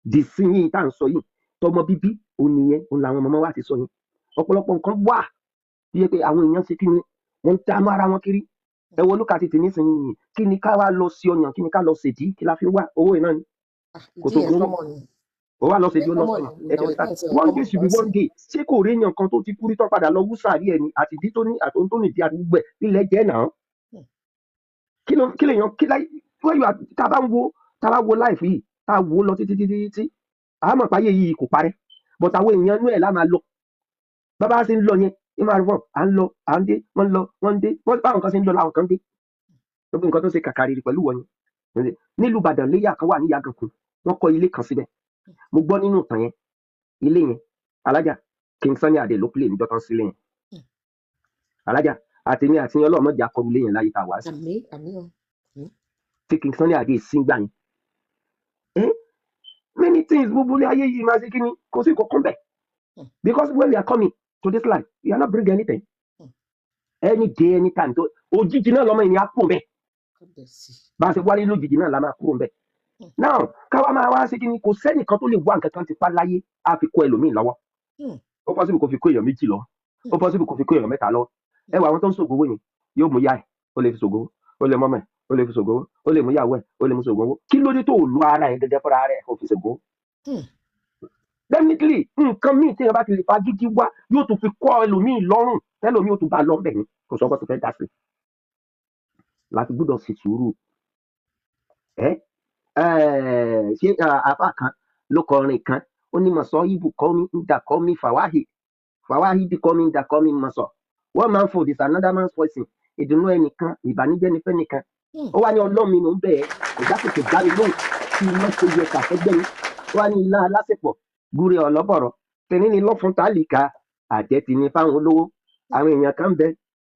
Speaker 5: di sí yín tá à ń sọ yìí, tọmọ bíbí òun nìyẹn, òun làwọn ọmọ wa ti sọ yẹn. Ọ̀pọ̀lọpọ̀ nǹkan wà tó yẹ pé àwọn èèyàn ṣe kí ni, wọ́n ń dààmú ara wọn kiri. Ẹ wo lókà tètè nísìnyí, kí ni ká wá lọ sí ọyàn, kí ni ká lọ ṣèdí, kí la fi wá owó yìí náà ni?
Speaker 1: Ah,
Speaker 5: Kò
Speaker 1: ìdí
Speaker 5: tó
Speaker 1: yẹn
Speaker 5: gbowó
Speaker 1: kọ́mọ̀ ni.
Speaker 5: Ó wá lọ ṣèdí,
Speaker 1: Ìyẹn
Speaker 5: ó lọ
Speaker 1: kọ́mọ̀
Speaker 5: sọyàn
Speaker 1: ni
Speaker 5: ẹ
Speaker 1: ìnáwó
Speaker 5: tẹ̀lé.
Speaker 1: ìtàn
Speaker 5: One
Speaker 1: kọ́mọ̀
Speaker 5: day should be
Speaker 1: lọ́sìn.
Speaker 5: one day. Ṣé kò rí èèyàn kan tó ti kú rí tó padà lọ wú sàárì ẹ̀ ni, àti ìdí tó ní, àti ohun tó nìdí, àti gbogbo ẹ̀ ilẹ̀ jẹ́ náà? Kí ló kí lèèyàn kí láyé when you are, tá a bá ń wo, tá a bá wo life yìí, tá a wò ó lọ títí títí títí, a mọ̀ páyé yìí kò parẹ́, but àwọn èèyàn inú ẹ̀ lá máa lọ. Bàbá ṣe ń lọ yẹn, ẹ máa rọ, à ń lọ, à ń dé, wọ́n ń lọ, wọ́n ń dé, wọ́n báwọn kan ṣe ń lọ làwọn kan ń dé. Gbogbo nǹkan tó ṣe kàkàrìrì pẹ̀lú wọn yẹn nílùú Ìbàdàn, léyà kan wà ní Yàgànkù. Wọ́n kọ́ ilé kan síbẹ̀. Mo gbọ́ nínú ìtàn yẹn, ilé yẹn, alájà, King Sunny Adé ló play níjọ́ tán sílé yẹn. Alájà, àtèmi àti yẹn, Ọlọ́run má jẹ́ akọrù ilé yẹn láyé tá a wá sí.
Speaker 1: Àmín, àmín o. Àmín.
Speaker 5: Tí King Sunny Adé sí gbà yẹn. Many things, gbogbo ilé ayé yìí máa ṣe kí ni, kò sí nǹkan kan bẹ́ẹ̀. Because when we are coming to this life, we are not bring anything. Any day, anytime tó òjijì náà lọ́mọ ènìyàn á kúrò bẹ́ẹ̀.
Speaker 1: Kábíyèsí.
Speaker 5: Bá a ṣe wálé lójijì náà la máa kúrò bẹ́ẹ̀. Now, káwa máa wá ṣe kí ni, kò sẹ́nìkan tó lè wá nǹkan kan ti pa láyé á fi kó ẹlòmíì lọ́wọ́. Ó possible kó fi kó èèyàn méjì lọ, ó possible kó fi kó èèyàn mẹ́ta lọ. Ẹ wà, àwọn tó ń ṣògùn owó yẹn, yóò mú yá ẹ, ó lè fi ṣògùn owó, ó lè mọ́mọ́ ẹ, ó lè fi ṣògùn owó, ó lè mú yàwó ẹ, ó lè mú ṣògùn owó. Kí ló dé tó lo ara ẹ gẹ́gẹ́ fúnra rẹ kó fi ṣògùn owó? Definitely, nǹkan míì tí èèyàn bá ti lè fagídí wá, yóò tún fi kọ́ ẹlòmíì lọ́rùn, tẹlòmíì ó tún bá lọ bẹ̀ ni. Kò sọ́kọ́ tó fẹ́ dá sí láti gbọ́dọ̀ ṣe sùúrù. Ẹ ṣé àáfà kan ló kọrin kan, ó ní mọ̀sọ́ ibù kọ́ mi ń dà kọ́ mi fàwáhì fàwáhì bí kọ́ mi ń dà kọ́ mi mọ̀sọ̀. One man food is another man's poison. Ìdùnnú ẹnìkan, ìbànújẹ́ ni fẹ́nìkan. Ó wá ní, Ọlọ́run mi, mò ń bẹ̀ ẹ́, kò já tètè dá mi lóhùn kí iná ṣe yẹ kàfẹ́gbẹ́ mi. Ó wá ní ilá alásèpọ̀ gúre ọlọ́bọ̀rọ̀ tẹ̀lé ni lọ́fun tálíkà àjẹ́ ti ní fáwọn olówó. Àwọn èèyàn kan ń bẹ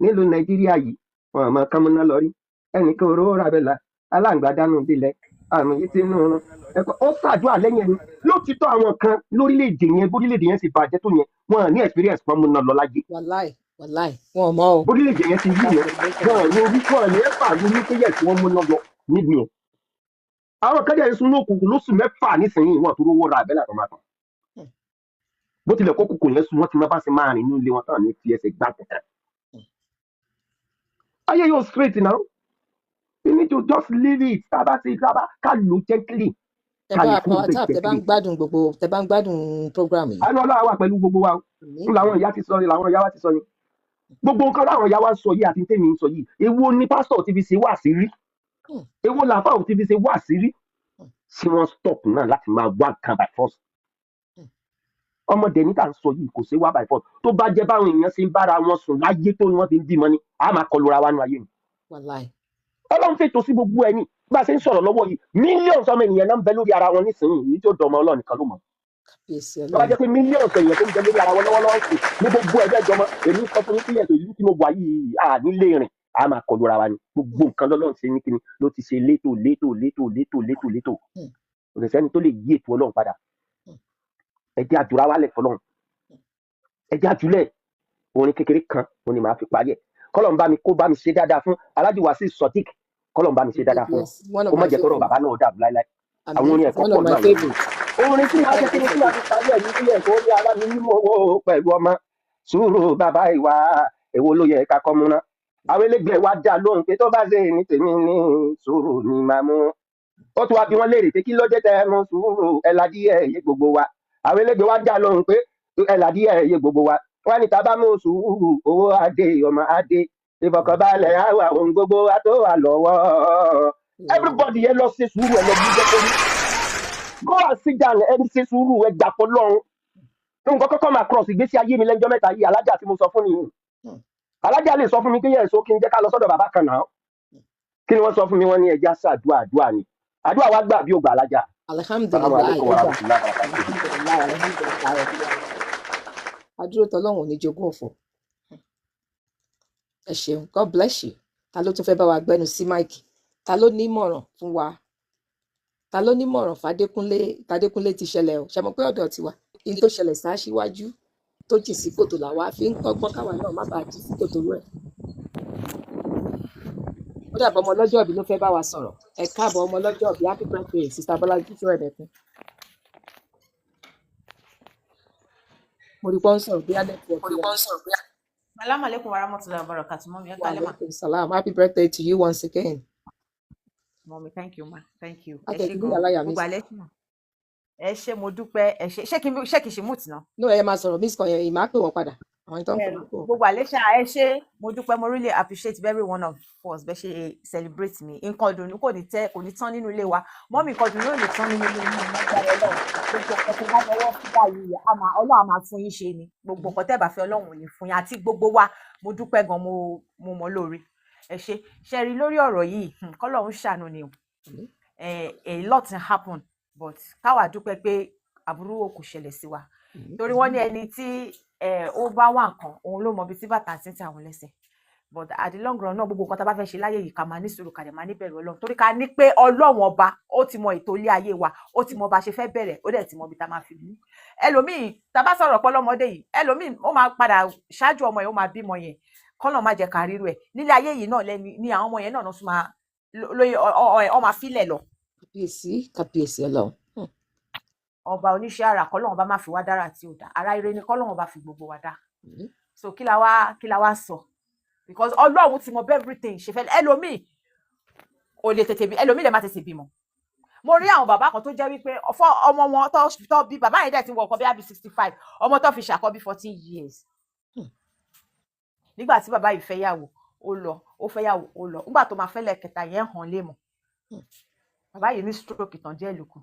Speaker 5: nílùú Nàìjíríà yìí, wọn àmọ́ kámúná lọ rí ẹnìkan òróró rabẹ́là aláǹgbá dánú délẹ̀ àmì yìí ti nù ún ẹ̀kọ́. Ó ṣàdúrà lẹ́yìn ẹni lótìtọ́. Àwọn kan lórílẹ̀‐èdè yẹn, bórílẹ̀‐èdè yẹn sì bàjẹ́ tó yẹn, wọn à ní experience kan múná lọ láyé.
Speaker 1: Wàláì, wàláì, wọn ò mọ o.
Speaker 5: Bórílẹ̀‐èdè yẹn ti yí yẹn, wọn à ní orí, wọn à ní ẹ̀fà ní pé yẹ kí wọ́n múná lọ níbi yẹn. Àwọn kan dẹ̀ ń sun òkùnkùn lóṣù 6 nísìnyí, wọn tó rówó ra àbẹ́là tó máa tàn. Bó tilẹ̀ kó kùkùn yẹn sun, wọ́n ti máa bá ṣe máa rìn nínú ilé wọn tán ní fi ẹsẹ̀ gbá kẹ̀kẹ́. Ayé yóò straight now. You need to just leave it. Tábà ti tábà ká lò gently,
Speaker 1: Tẹ
Speaker 5: ká
Speaker 1: bá
Speaker 5: lè
Speaker 1: wa
Speaker 5: kúrò
Speaker 1: power
Speaker 5: bẹ́ẹ̀
Speaker 1: tap, tẹ bá ń
Speaker 5: gently.
Speaker 1: gbádùn gbogbo, tẹ bá ń gbádùn program yìí.
Speaker 5: Àánú Ọlọ́run wà pẹ̀lú gbogbo wa o.
Speaker 1: Àmín.
Speaker 5: Ń làwọn ìyá ti sọ yìí, làwọn ìyá wa ti sọ yìí, gbogbo nǹkan láwọn ìyá wa ń sọ yìí àti tèmi ń sọ yìí, èwo ni pásítọ̀ ti fi ṣe wá sí rí? Èwo làáfà ò ti fi ṣe wá sí rí? Ṣé wọ́n stop náà láti máa wá nǹkan by force? Ọmọdé níta ń sọ yìí, kò ṣe wá by force. Tó bá jẹ́ báwọn èèyàn ṣe ń bára wọn sùn láyé tó ni wọ́n fi ń bímọ ni, a máa kọlu ra wa nù ayé ni.
Speaker 1: Wàláì.
Speaker 5: Ọlọ́run fètò sí gbogbo ẹni. Bá a ṣe ń sọ̀rọ̀ lọ́wọ́ yìí, millions ọmọ ènìyàn náà ń bẹ lórí ara wọn nísìnyí. Èyí tó dọ̀mọ́ Ọlọ́run nìkan ló mọ̀.
Speaker 1: Kábíyèsí
Speaker 5: Tó bá
Speaker 1: Ọlọ́run.
Speaker 5: jẹ́ pé millions èèyàn tó ń bẹ lórí ara wọn lọ́wọ́lọ́wọ́ sí ní gbogbo ẹgbẹ́ ìjọmọ, èmi sọ fún yín pé ẹ̀sọ́ ìlú tí mo wà yìí, à nílé rìn, a máa kọlu ara wa ni. Gbogbo nǹkan lọ́lọ́run ṣe ní kíni ló ti ṣe létò létò létò létò létò létò. Kò sì sẹ́ni tó lè yí ètò Ọlọ́run padà. Ẹ jẹ́ àjùra wálẹ̀ fọlọ́run, ẹ jẹ́ àjùlẹ̀. Orin kékeré kan òun ni màá fi parí ẹ̀. Kọ́lọ̀ ń bá mi kó bá mi ṣe dáadáa fún Alhaji Wasiu Sodiq, kọ́lọ̀ ń bá mi ṣe dáadáa fún wọn.
Speaker 1: Yes, one of
Speaker 5: Kó má
Speaker 1: my
Speaker 5: jẹ́ kọ́rọ̀
Speaker 1: favourite.
Speaker 5: bàbá náà dàrú láéláé. Àwọn
Speaker 1: Àmín.
Speaker 5: orin ẹ̀kọ́
Speaker 1: One
Speaker 5: pọ̀
Speaker 1: of my
Speaker 5: nínú àwọn orin.
Speaker 1: favourite.
Speaker 5: Orin tí màá ṣe kí ni tí màá fi parí ẹ̀ ní ilé ẹ̀kọ́ ní ara mi ní mo wò pẹ̀lú ọmọ sùúrù bàbá ìwà, èwo ló yẹ ká kọ́ múná? Àwọn ẹlẹgbẹ́ wa dá lóhùn pé tó bá ṣe ní tèmi ní sùúrù ni màá mú. Ó tún wá bí wọ́n léèrè pé kí ló dé tẹ́ ẹ mú sùúrù, ẹ la díẹ̀ yé gbogbo wa. Àwọn ẹlẹgbẹ́ wa dá lóhùn pé ẹ la díẹ̀ yé gbogbo wa. Wọ́n ní tá a bá mú sùúrù, owó adé, ọmọ adé, ìfọ̀kànbalẹ̀ àwà, ohun gbogbo wa tó wà lọ́wọ́. Everybody, ẹ lọ ṣe sùúrù, ẹ lọ bí jẹ́ kó ní go and sit down, ẹ ṣe sùúrù, ẹ gbà fọ́ lọ́run. Nǹkan kọ́kọ́ máa cross ìgbésí ayé mi lẹ́jọ́ mẹ́ta yìí, alájà tí mo sọ fún nìyí. Alájà lè sọ fún mi pé yẹ èso kí n jẹ́ ká lọ sọ́dọ̀ bàbá kan náà. Kí ni wọ́n sọ fún mi? Wọ́n ní ẹja ṣàdúrà. Àdúrà ni àdúrà wa gbà bí ó gbà, alájà. Salamu
Speaker 1: Alhamdulillahi,
Speaker 5: alaykum
Speaker 1: ó
Speaker 5: wa
Speaker 1: gbà.
Speaker 5: rahmatulahi wa barakatuh.
Speaker 1: Alhamdulillahi, alhamdulillahi rabbil alamin. Adúró tọlọ́run ò ní jogún òfò. Ẹ ṣeun, God bless you. Ta ló tún fẹ́ bá wa gbẹ́nu sí mic? Ta ló nímọ̀ràn fún wa? Ta ló nímọ̀ràn fàdékúnlé? Tadékúnlé ti ṣẹlẹ̀ o. Ṣe mọ̀ pé ọ̀dọ̀ tiwa, in tó ṣẹlẹ̀ sáṣíwájú tó jì sí kòtò làwa fi ń kọ́gbọ́n, káwa náà má bàa jì sí kòtò rẹ̀. Ó dàbọ̀, ọmọ ọlọ́jọ́ ìbí ló fẹ́ bá wa sọ̀rọ̀. Ẹ káàbọ̀, ọmọ ọlọ́jọ́ ìbí. Happy birthday, Sister Bọ́lájí tó ẹ̀dẹ̀kún. Mo rí pọ́n sọ̀rọ̀ bí i network wọn.
Speaker 6: Salaam alaikum wa rahmatullahi wa barakatuh. Mommy, ẹ
Speaker 1: Wa
Speaker 6: káalẹ́ mà.
Speaker 1: alaikum salam, happy birthday to you once again.
Speaker 6: Mommy, thank you ma. Thank you. Ẹ ṣé
Speaker 1: Akẹ́kọ̀ọ́
Speaker 6: gan.
Speaker 1: aláya mi.
Speaker 6: Gbogbo alẹ́ ṣì mà. Ẹ ṣé, mo dúpẹ́. Ẹ ṣé. Ṣé kí n ṣe mute náà?
Speaker 1: No, ẹ máa sọ̀rọ̀, miss kan yẹn, ìmá pè wọ́n padà, àwọn tó ń pè wọ́n pè wọ́n.
Speaker 6: Gbogbo alẹ́ ṣá, ẹ ṣé. Mo dúpẹ́, mo really appreciate every one of us bẹ́ ṣe celebrate mi. Nǹkan ìdùnnú kò ní tẹ́, kò ní tán nínú ilé wa. Mommy, nǹkan ìdùnnú ò ní tán nínú ilé yín. Lágbára Ọlọ́run. Gbogbo nǹkan tó bá fọwọ́ sí báyìí, a máa Ọlọ́run á máa fún yín ṣe ni. Gbogbo nǹkan tẹ́ bá fẹ́, Ọlọ́run ò ní fún yín àti gbogbo wa. Mo dúpẹ́ gan, mo mọ̀ lóore. Ẹ ṣé. Ṣé rí lórí ọ̀rọ̀ yìí, k'Ọlọ́run ṣàánú ni o.
Speaker 1: Àmín.
Speaker 6: A lot happen But káwa dúpẹ́ pé àbúrò kò ṣẹlẹ̀ sí wa, torí wọ́n ní ẹni tí ó bá wà nǹkan, òun ló mọ ibi tí bàtà ti ń ta àwọn lẹ́sẹ̀. But at the long run náà, gbogbo nǹkan tá a bá fẹ́ ṣe láyé yìí, ká máa ní sùúrù, ká dẹ̀ máa ní bẹ̀rù Ọlọ́run, torí ká ní pé Ọlọ́run ọba ó ti mọ ètò ilé ayé wa, ó ti mọ bá a ṣe fẹ́ bẹ̀rẹ̀, ó dẹ̀ ti mọ ibi tá a máa fi mú. Ẹlòmíì, tá a bá sọ̀rọ̀ pọ́lọ́mọdé yìí, ẹlòmíì ó máa padà ṣáájú ọmọ yẹn, ó máa bímọ yẹn. Kọ́nà má jẹ́ ká rírú ẹ̀ nílé ayé yìí náà lẹ́ni ní àwọn ọmọ yẹn náà tún máa lóye ọ máa fílẹ̀ lọ.
Speaker 1: Kàbíyèsí, kàbíyèsí Ọlọ́run.
Speaker 6: Ọba oníṣẹ́ àrà, kọ́lọ́run ọba má fi wá dára tí ò dá ara. Ire ni kọ́lọ́run ọba fi gbogbo wa dá. So kí la wá sọ? Because Ọlọ́run ti mọ bí everything ṣe fẹ́. Ẹlòmíì ò lè tètè bí, ẹlòmíì lè má tètè bímọ. Mo rí àwọn bàbá kan tó jẹ́ wípé ọ̀fọ̀ ọmọ wọn tó bí, bàbá yẹn dẹ̀ ti wọ ọkọ bí 65, ọmọ tó fi ṣàkọ́bí 14 years. Nígbà tí bàbá yìí fẹ́ yàwó, ó lọ, ó fẹ́ yàwó, ó lọ. Nígbà tó máa fẹ́lẹ̀ kẹta yẹn, hàn lé mọ̀. Bàbá yìí ní stroke ìtàn díẹ̀ lókun.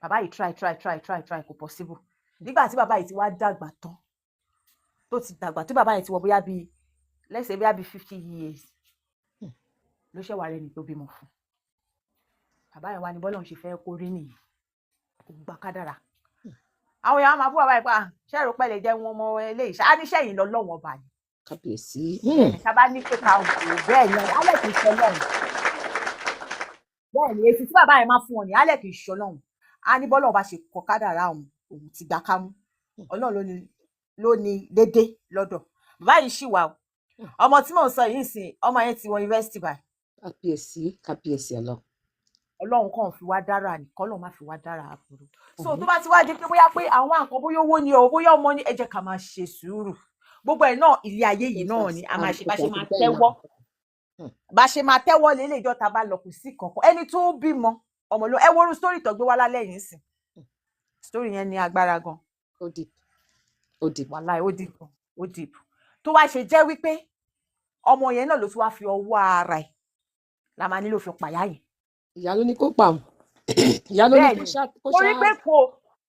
Speaker 6: Bàbá yìí try, try, try, try, try, kò possible. Nígbà tí bàbá yìí ti wá dàgbà tán, tó ti dàgbà, tí bàbá yìí ti wọ bóyá bíi, let's say, bóyá bíi 50 years, ló ṣẹ̀ wá rẹ̀ ní tó bímọ fún. Bàbá yẹn wá ní bọ́lá òun ṣe fẹ́ kó rí nìyí, kò gba kádàrà. Àwọn èèyàn á máa bú bàbá yìí pa, ṣẹ́rù pẹ́ lè jẹ́ wọn ọmọ eléyìí ṣá níṣẹ́ yìí lọ lọ́wọ́n ọba ni.
Speaker 1: Kábíyèsí.
Speaker 6: Bẹ́ẹ̀ni, sábà ní pé ká wò ó, bẹ́ẹ̀ ni alẹ́ kì í ṣe Ọlọ́run. Bẹ́ẹ̀ ni èsì tí bàbá yẹn máa fún wọn ní alẹ́ kì í ṣe Ọlọ́run. Á ní bọ́lá ọba ṣe kọ kádàrá òun, òun ti gbà kámú. Ọlọ́run ló ní dédé lọ́dọ̀. Bàbá yìí ṣì wà o. Ọmọ tí mò ń sọ yìí sìn, ọmọ yẹn ti wọ yunifásitì báyìí.
Speaker 1: Kábíyèsí, kábíyèsí Ọlọ́run.
Speaker 6: Ọlọ́run kàn fi wá dára ní, kọ́lọ́run má fi wá dára àbúrò. So tó bá ti wá di pé bóyá pé àwọn àǹkan, bóyá owó ni o, bóyá ọmọ ni, ẹ jẹ́ ká máa ṣe sùúrù. Gbogbo ẹ̀ náà, ilé ayé yìí náà ni a máa ṣe, bá ṣe máa tẹ́wọ́, bá ṣe máa tẹ́wọ́ lé ilé ìjọ tá a bá lọ, kù sí kankan. Ẹni tó bímọ ọmọ ló ẹ worú story tó gbé wá lálẹ́ yìí sìn. Story yẹn ní agbára gan.
Speaker 1: Ó deep, ó deep.
Speaker 6: Wàláì, ó deep gan, ó deep. Tó wá ṣe jẹ́ wípé ọmọ yẹn náà ló tún wá fi ọwọ́ ara ẹ̀ la máa nílò fi pàyà yẹn.
Speaker 1: Ìyá ló ní kó pa òun, ìyá ló ní kó ṣá kó
Speaker 6: Torí
Speaker 1: ṣá
Speaker 6: pé kò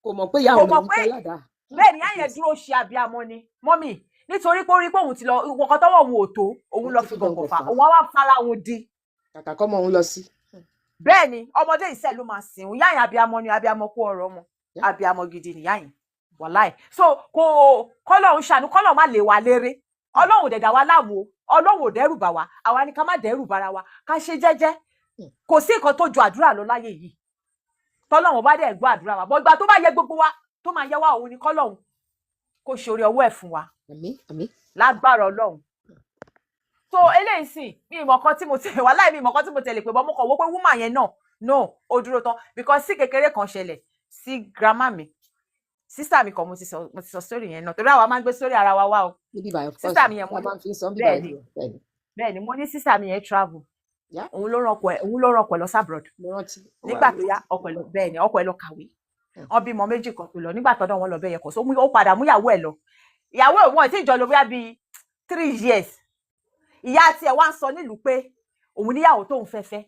Speaker 1: kò mọ̀ pé ìyá
Speaker 6: kò
Speaker 1: òun
Speaker 6: mọ̀
Speaker 1: lòún
Speaker 6: pé
Speaker 1: fẹ́ ládàá.
Speaker 6: Bẹ́ẹ̀ ni, ìyá yẹn dúró ṣe abiyamọ ni mọ́mì, nítorí pé ó rí pé òun ti lọ nǹkan tọ́wọ́ òun ò tó, òun lọ
Speaker 1: ti
Speaker 6: fi
Speaker 1: fi
Speaker 6: gọ̀ǹgọ̀
Speaker 1: gọ̀ǹgọ̀
Speaker 6: fà,
Speaker 1: fà.
Speaker 6: Òun á wá fara òun di.
Speaker 1: Kàkà kọ́mọ òun lọ sí.
Speaker 6: Bẹ́ẹ̀ ni, ọmọdé ìṣẹ́ ló máa sìn òun. Ìyá yẹn abiyamọ ni, abiyamọ kú ọ̀rọ̀ ọmọ. Abiyamọ gidi nìyá yẹn, wàláì. So kò kọ́lọ́hún ṣàánú, kọ́lọ́hún má lè wa léré. Ọlọ́run ò dẹ̀dà wa láàmú o, Ọlọ́run ò dẹ́rù bà wá, àwa ni ká má dẹ́rù bara wa, ká ṣe jẹ́jẹ́. Kò sí nǹkan tó ju àdúrà lọ láyé yìí. Tọ́lọ́run bá dẹ̀ gbọ́ àdúrà wa bọ́, ìgbà tó bá yẹ gbogbo wa tó máa yẹ wá, òun ni kọ́lọ́hún kó ṣe orí ọwọ́ ẹ̀ fún wa.
Speaker 1: Àmín, àmín.
Speaker 6: Lágbára Ọlọ́run. So eléyìí sìn, mi ìmọ̀ kan tí mo tẹ̀ wá láì, mi ìmọ̀ kan tí mo tẹ̀lé pé bọ́, mo kàn wó pé woman yẹn náà no, ó dúró tán, because sí kékeré kan ṣẹlẹ̀ sí grandma mi, sister mi kan. Mo ti sọ story yẹn náà, torí àwa máa ń gbé story ara wa wá o.
Speaker 1: Níbí báyìí, of course.
Speaker 6: Sister mi yẹn, mo
Speaker 1: a
Speaker 6: ní
Speaker 1: máa ń fi sọ níbí
Speaker 6: bẹ́ẹ̀
Speaker 1: báyìí
Speaker 6: ni.
Speaker 1: bẹ́ẹ̀ ni.
Speaker 6: Bẹ́ẹ̀ ni, mo ní sister mi yẹn travel. Òun ló ràn ọkọ ẹ̀, òun ló ràn ọkọ ẹ̀ lọ sí abroad.
Speaker 1: Mo rántí. Ó wà
Speaker 6: Nígbà tó
Speaker 1: lórí.
Speaker 6: yá, ọkọ ẹ̀ lọ, bẹ́ẹ̀ ni, ọkọ ẹ̀ lọ kàwé. Wọ́n bímọ méjì kan tó lọ. Nígbà tọ́dọ̀ wọn lọ bẹ́ẹ̀ yẹn, kò só, ó padà mú ìyàwó ẹ̀ lọ. Ìyàwó ẹ̀, wọn tí ìjọ lọ bóyá bíi 3 years, ìyá tiẹ̀ wá ń sọ nílùú pé òun níyàwó tóun fẹ́ fẹ́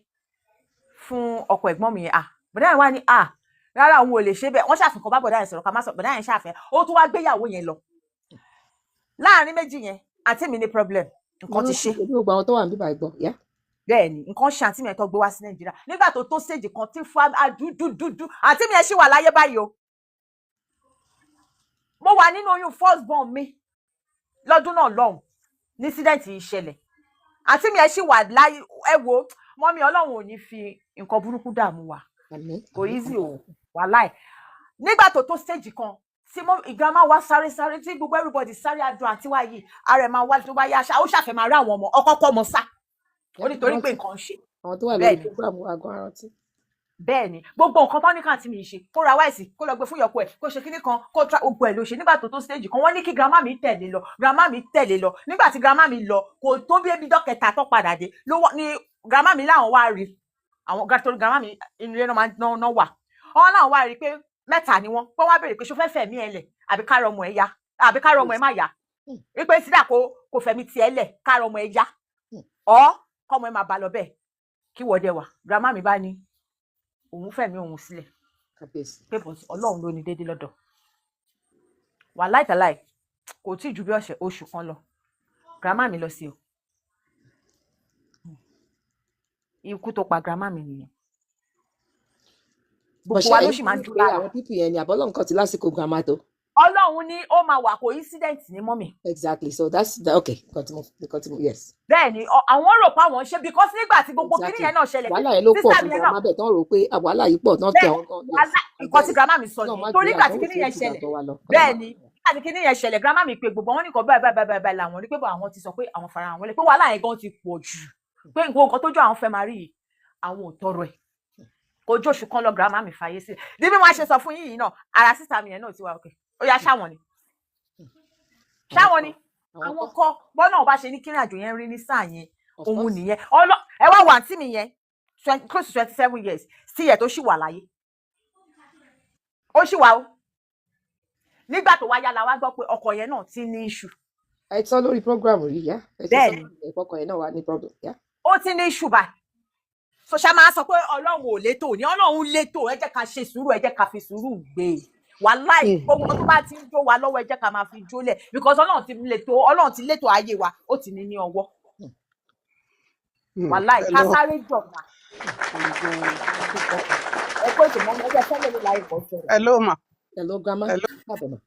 Speaker 6: fún ọkọ ẹ̀gbọ́n mi yẹn. Ah, bọ̀dá yẹn wá ní, ah, rárá, òun ò lè ṣe bẹ́ẹ̀. Wọ́n ṣàfihàn bá bọ̀dá yẹn sọ̀rọ̀, ká má sọ bọ̀dá yẹn ṣàfẹ́, ó tún wá gbéyàwó yẹn lọ. Láàrin méjì yẹn, àǹtí mi ní problem,
Speaker 1: Mo
Speaker 6: nǹkan ti
Speaker 1: rántí
Speaker 6: ṣe.
Speaker 1: pẹ̀lú gbogbo àwọn tó wà níbí báyìí gbọ́ yá.
Speaker 6: Bẹ́ẹ̀ ni, nǹkan ṣe àǹtí mi yẹn tó gbé wá sí Nàìjíríà. Nígbà tó tó stage kan tí fún adúdúdúdú, àǹtí mi yẹn ṣì wà láyé báyìí o. Mo wà nínú oyún first born mi lọ́dún náà lọ́hùn ní incident yìí ṣẹlẹ̀. Àǹtí mi yẹn ṣì wà láyé. Ẹ wo mọ́mí, Ọlọ́run ò ní fi nǹkan burúkú dààmú wa.
Speaker 1: Àmín.
Speaker 6: Kò
Speaker 1: Àmín.
Speaker 6: easy o, wàláì. Nígbà tó tó stage kan tí mo grandma wa sáré sáré, tí gbogbo everybody sáré, adùn àti wá yìí, ara ẹ̀ máa wá tó bá yá ṣá, ó ṣàfẹ́ máa rí àwọn ọmọ ọkọ kọ́ ọmọ sá ó
Speaker 1: Yá, mo
Speaker 6: nítorí pé
Speaker 1: rántí.
Speaker 6: nǹkan ń ṣe.
Speaker 1: Àwọn tó wà lórí
Speaker 6: Bẹ́ẹ̀ ni.
Speaker 1: program wa gan rántí.
Speaker 6: Bẹ́ẹ̀ ni, gbogbo nǹkan tó ní káàntì mi ṣe, kó ra wáìsì, kó lọ gbé fún ìyọkọ ẹ̀, kó ṣe kíní kan, kó tra gbogbo ẹ̀ ló ṣe. Nígbà tó tó stage kan, wọ́n ní kí grandma mi tẹ̀lé lọ. Grandma mi tẹ̀lé lọ. Nígbà tí grandma mi lọ, kò tó bí ebi dọ́kẹta tó padà dé ló wọ́n ní grandma mi láwọn wá rí àwọn torí grandma mi inú ilé náà máa ń ná wà. Wọn láwọn wá rí pé mẹ́ta ni wọ́n pé wọ́n á béèrè pé ṣó fẹ́ fẹ̀mí ẹ lẹ̀, àbí kára ọmọ ẹ yá, àbí kára ọmọ ẹ má yá, wípé sídà kó fẹ̀mí tiẹ̀ lẹ̀, kára ọmọ ẹ yá, ọ́ kọ́mọ ẹ máa bá lọ bẹ́ẹ̀, kí wọ́n dẹ̀ wà. Grandma mi bá ní òun fẹ̀mí òun sílẹ̀.
Speaker 1: Kábíyèsí.
Speaker 6: Pé but Ọlọ́run ló ní déédéé lọ́dọ̀ wà láìtàláì. Kò tí ì ju bí ọ̀sẹ̀ oṣù kan lọ, grandma mi lọ sí o. Ikú tó pa grandma mi nìyẹn.
Speaker 1: But
Speaker 6: Gbogbo
Speaker 1: ṣé
Speaker 6: wa ló
Speaker 1: ẹ̀yin
Speaker 6: sì máa ń
Speaker 1: believe
Speaker 6: jó
Speaker 1: pé
Speaker 6: lára.
Speaker 1: àwọn people yẹn ni àbọ́lọ́ nǹkan ti lásìkò grandma tó?
Speaker 6: Ọlọ́run ní ó máa wà, coincident ní, mummy.
Speaker 1: Exactly, so that's the okay, nǹkan tí mo yes.
Speaker 6: Bẹ́ẹ̀ ni, àwọn rò pé àwọn ń ṣe, because nígbà tí gbogbo kinní yẹn náà ṣẹlẹ̀,
Speaker 1: Wàhálà yẹn ló pọ̀
Speaker 6: sísá
Speaker 1: fún
Speaker 6: mi yẹn náà
Speaker 1: grandma bẹ́ẹ̀ tán rò pé, ah, wàhálà yìí pọ̀ tán tẹ
Speaker 6: bẹ́ẹ̀
Speaker 1: àwọn gan, yes.
Speaker 6: Wàhálà
Speaker 1: I
Speaker 6: nǹkan
Speaker 1: get
Speaker 6: tí
Speaker 1: it.
Speaker 6: grandma mi sọ
Speaker 1: Ọlọ́run
Speaker 6: nìyẹn,
Speaker 1: má
Speaker 6: torí
Speaker 1: gbé
Speaker 6: nígbà tí
Speaker 1: àdánwò
Speaker 6: kinní
Speaker 1: tí ó
Speaker 6: yẹn
Speaker 1: ju
Speaker 6: ṣẹlẹ̀,
Speaker 1: gbàgbọ́ wa lọ. Ọlọ́run
Speaker 6: bẹ́ẹ̀
Speaker 1: má
Speaker 6: ni, nígbà tí kinní yẹn ṣẹlẹ̀, grandma mi pé gbogbo wọn nìkan báyìí báyìí báyìí báyìí làwọn rí pé bọ̀ àwọn ti sọ pé àwọn fara àwọn lẹ pé wàhálà yẹn gan ti pọ̀ jù, pé nǹkan tójú àwọn fẹ́ máa rí yìí, àwọn ò tọrọ ẹ̀. Kò ju oṣù kan lọ, grandma mi fàyè sílẹ̀. Bí bí wọ́n ṣe sọ fún yín yìí náà, ara sísá mi yẹn náà ti wà òkè. Ó yá, ṣáwọn ni,
Speaker 1: Àwọn
Speaker 6: ṣáwọn
Speaker 1: kọ́
Speaker 6: ni
Speaker 1: àwọn
Speaker 6: àwọn
Speaker 1: kọ́
Speaker 6: kọ́ bọ́nà ọba ṣe ní kírìn àjò yẹn rí ní sáà yẹn.
Speaker 1: Of
Speaker 6: Òun
Speaker 1: course.
Speaker 6: nìyẹn. Ọlọ ẹ wá wà, àǹtí mi yẹn close to 27 years sí yẹ tó ṣì wà láyé, ó ṣì wà ó. Nígbà tó wá yá la wá gbọ́ pé ọkọ yẹn náà ti ní issue.
Speaker 1: Ẹ sọ lórí program rí yá, ẹ ti sọ.
Speaker 6: Bẹ́ẹ̀ ni.
Speaker 1: Ẹ̀kọ́ yẹn náà wà ní problem yá.
Speaker 6: Ó ti ní issue báyìí. So ṣá máa sọ pé Ọlọ́run ò létò ní? Ọlọ́run létò. Ẹ jẹ́ ká ṣe sùúrù, ẹ jẹ́ ká fi sùúrù gbé e. Wàláì, gbogbo nǹkan tó bá ti ń jó wa lọ́wọ́, ẹ jẹ́ ká máa fi jólẹ̀, because Ọlọ́run ti létò, Ọlọ́run ti létò ayé wa, ó ti ní ní ọwọ́. Wàláì, ká
Speaker 4: Hello.
Speaker 6: sáré jọ̀gbà. Ẹ kó ètò mọ́ mi, ẹ jẹ́ fẹ́lẹ́ mi láì bọ́ sọ̀rọ̀.
Speaker 4: Hello ma.
Speaker 1: Hello grandma.
Speaker 4: Hello.
Speaker 1: Káàbọ̀ mà.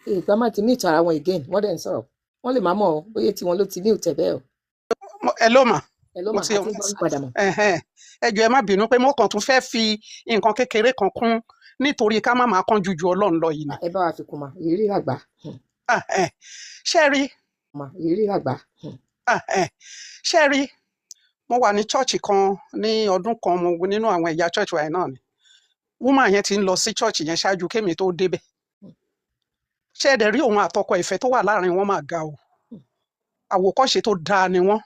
Speaker 1: Ee, grandma ti mute ara wọn again, wọ́n dẹ̀ ń sọ̀rọ̀, wọ́n lè má mọ̀ ọ́ bóyá tiwọn ló ti mute ẹ̀ bẹ́ẹ̀ o.
Speaker 4: Hello ma.
Speaker 1: Hello
Speaker 4: Mo
Speaker 1: mà
Speaker 4: ti
Speaker 1: àti ń gbọ́ yín padà mà.
Speaker 4: Ẹhẹ́n. Ẹ jọ̀ọ́, ẹ má bínú pé mo kàn tún fẹ́ fi nǹkan kékeré kan kún nítorí ká má máa kánjú ju Ọlọ́run lọ yìí ni.
Speaker 1: Ẹ bá wa fi kún mà, ìrírí àgbà.
Speaker 4: Ah, eh. Ṣé ẹ rí
Speaker 1: Mà, ìrírí àgbà.
Speaker 4: Ah, eh. Ṣé ẹ rí, mo wà ní church kan ní ọdún kan, mo nínú àwọn ẹ̀yà church wa yẹn náà ni. Woman yẹn ti ń lọ sí church yẹn ṣáájú kémi tó débẹ̀. Ṣé ẹ dẹ̀ rí, òun àtọkọ, ìfẹ́ tó wà láàrin wọn máa ga o. Àwòkọ́ṣe tó dáa ni wọ́n.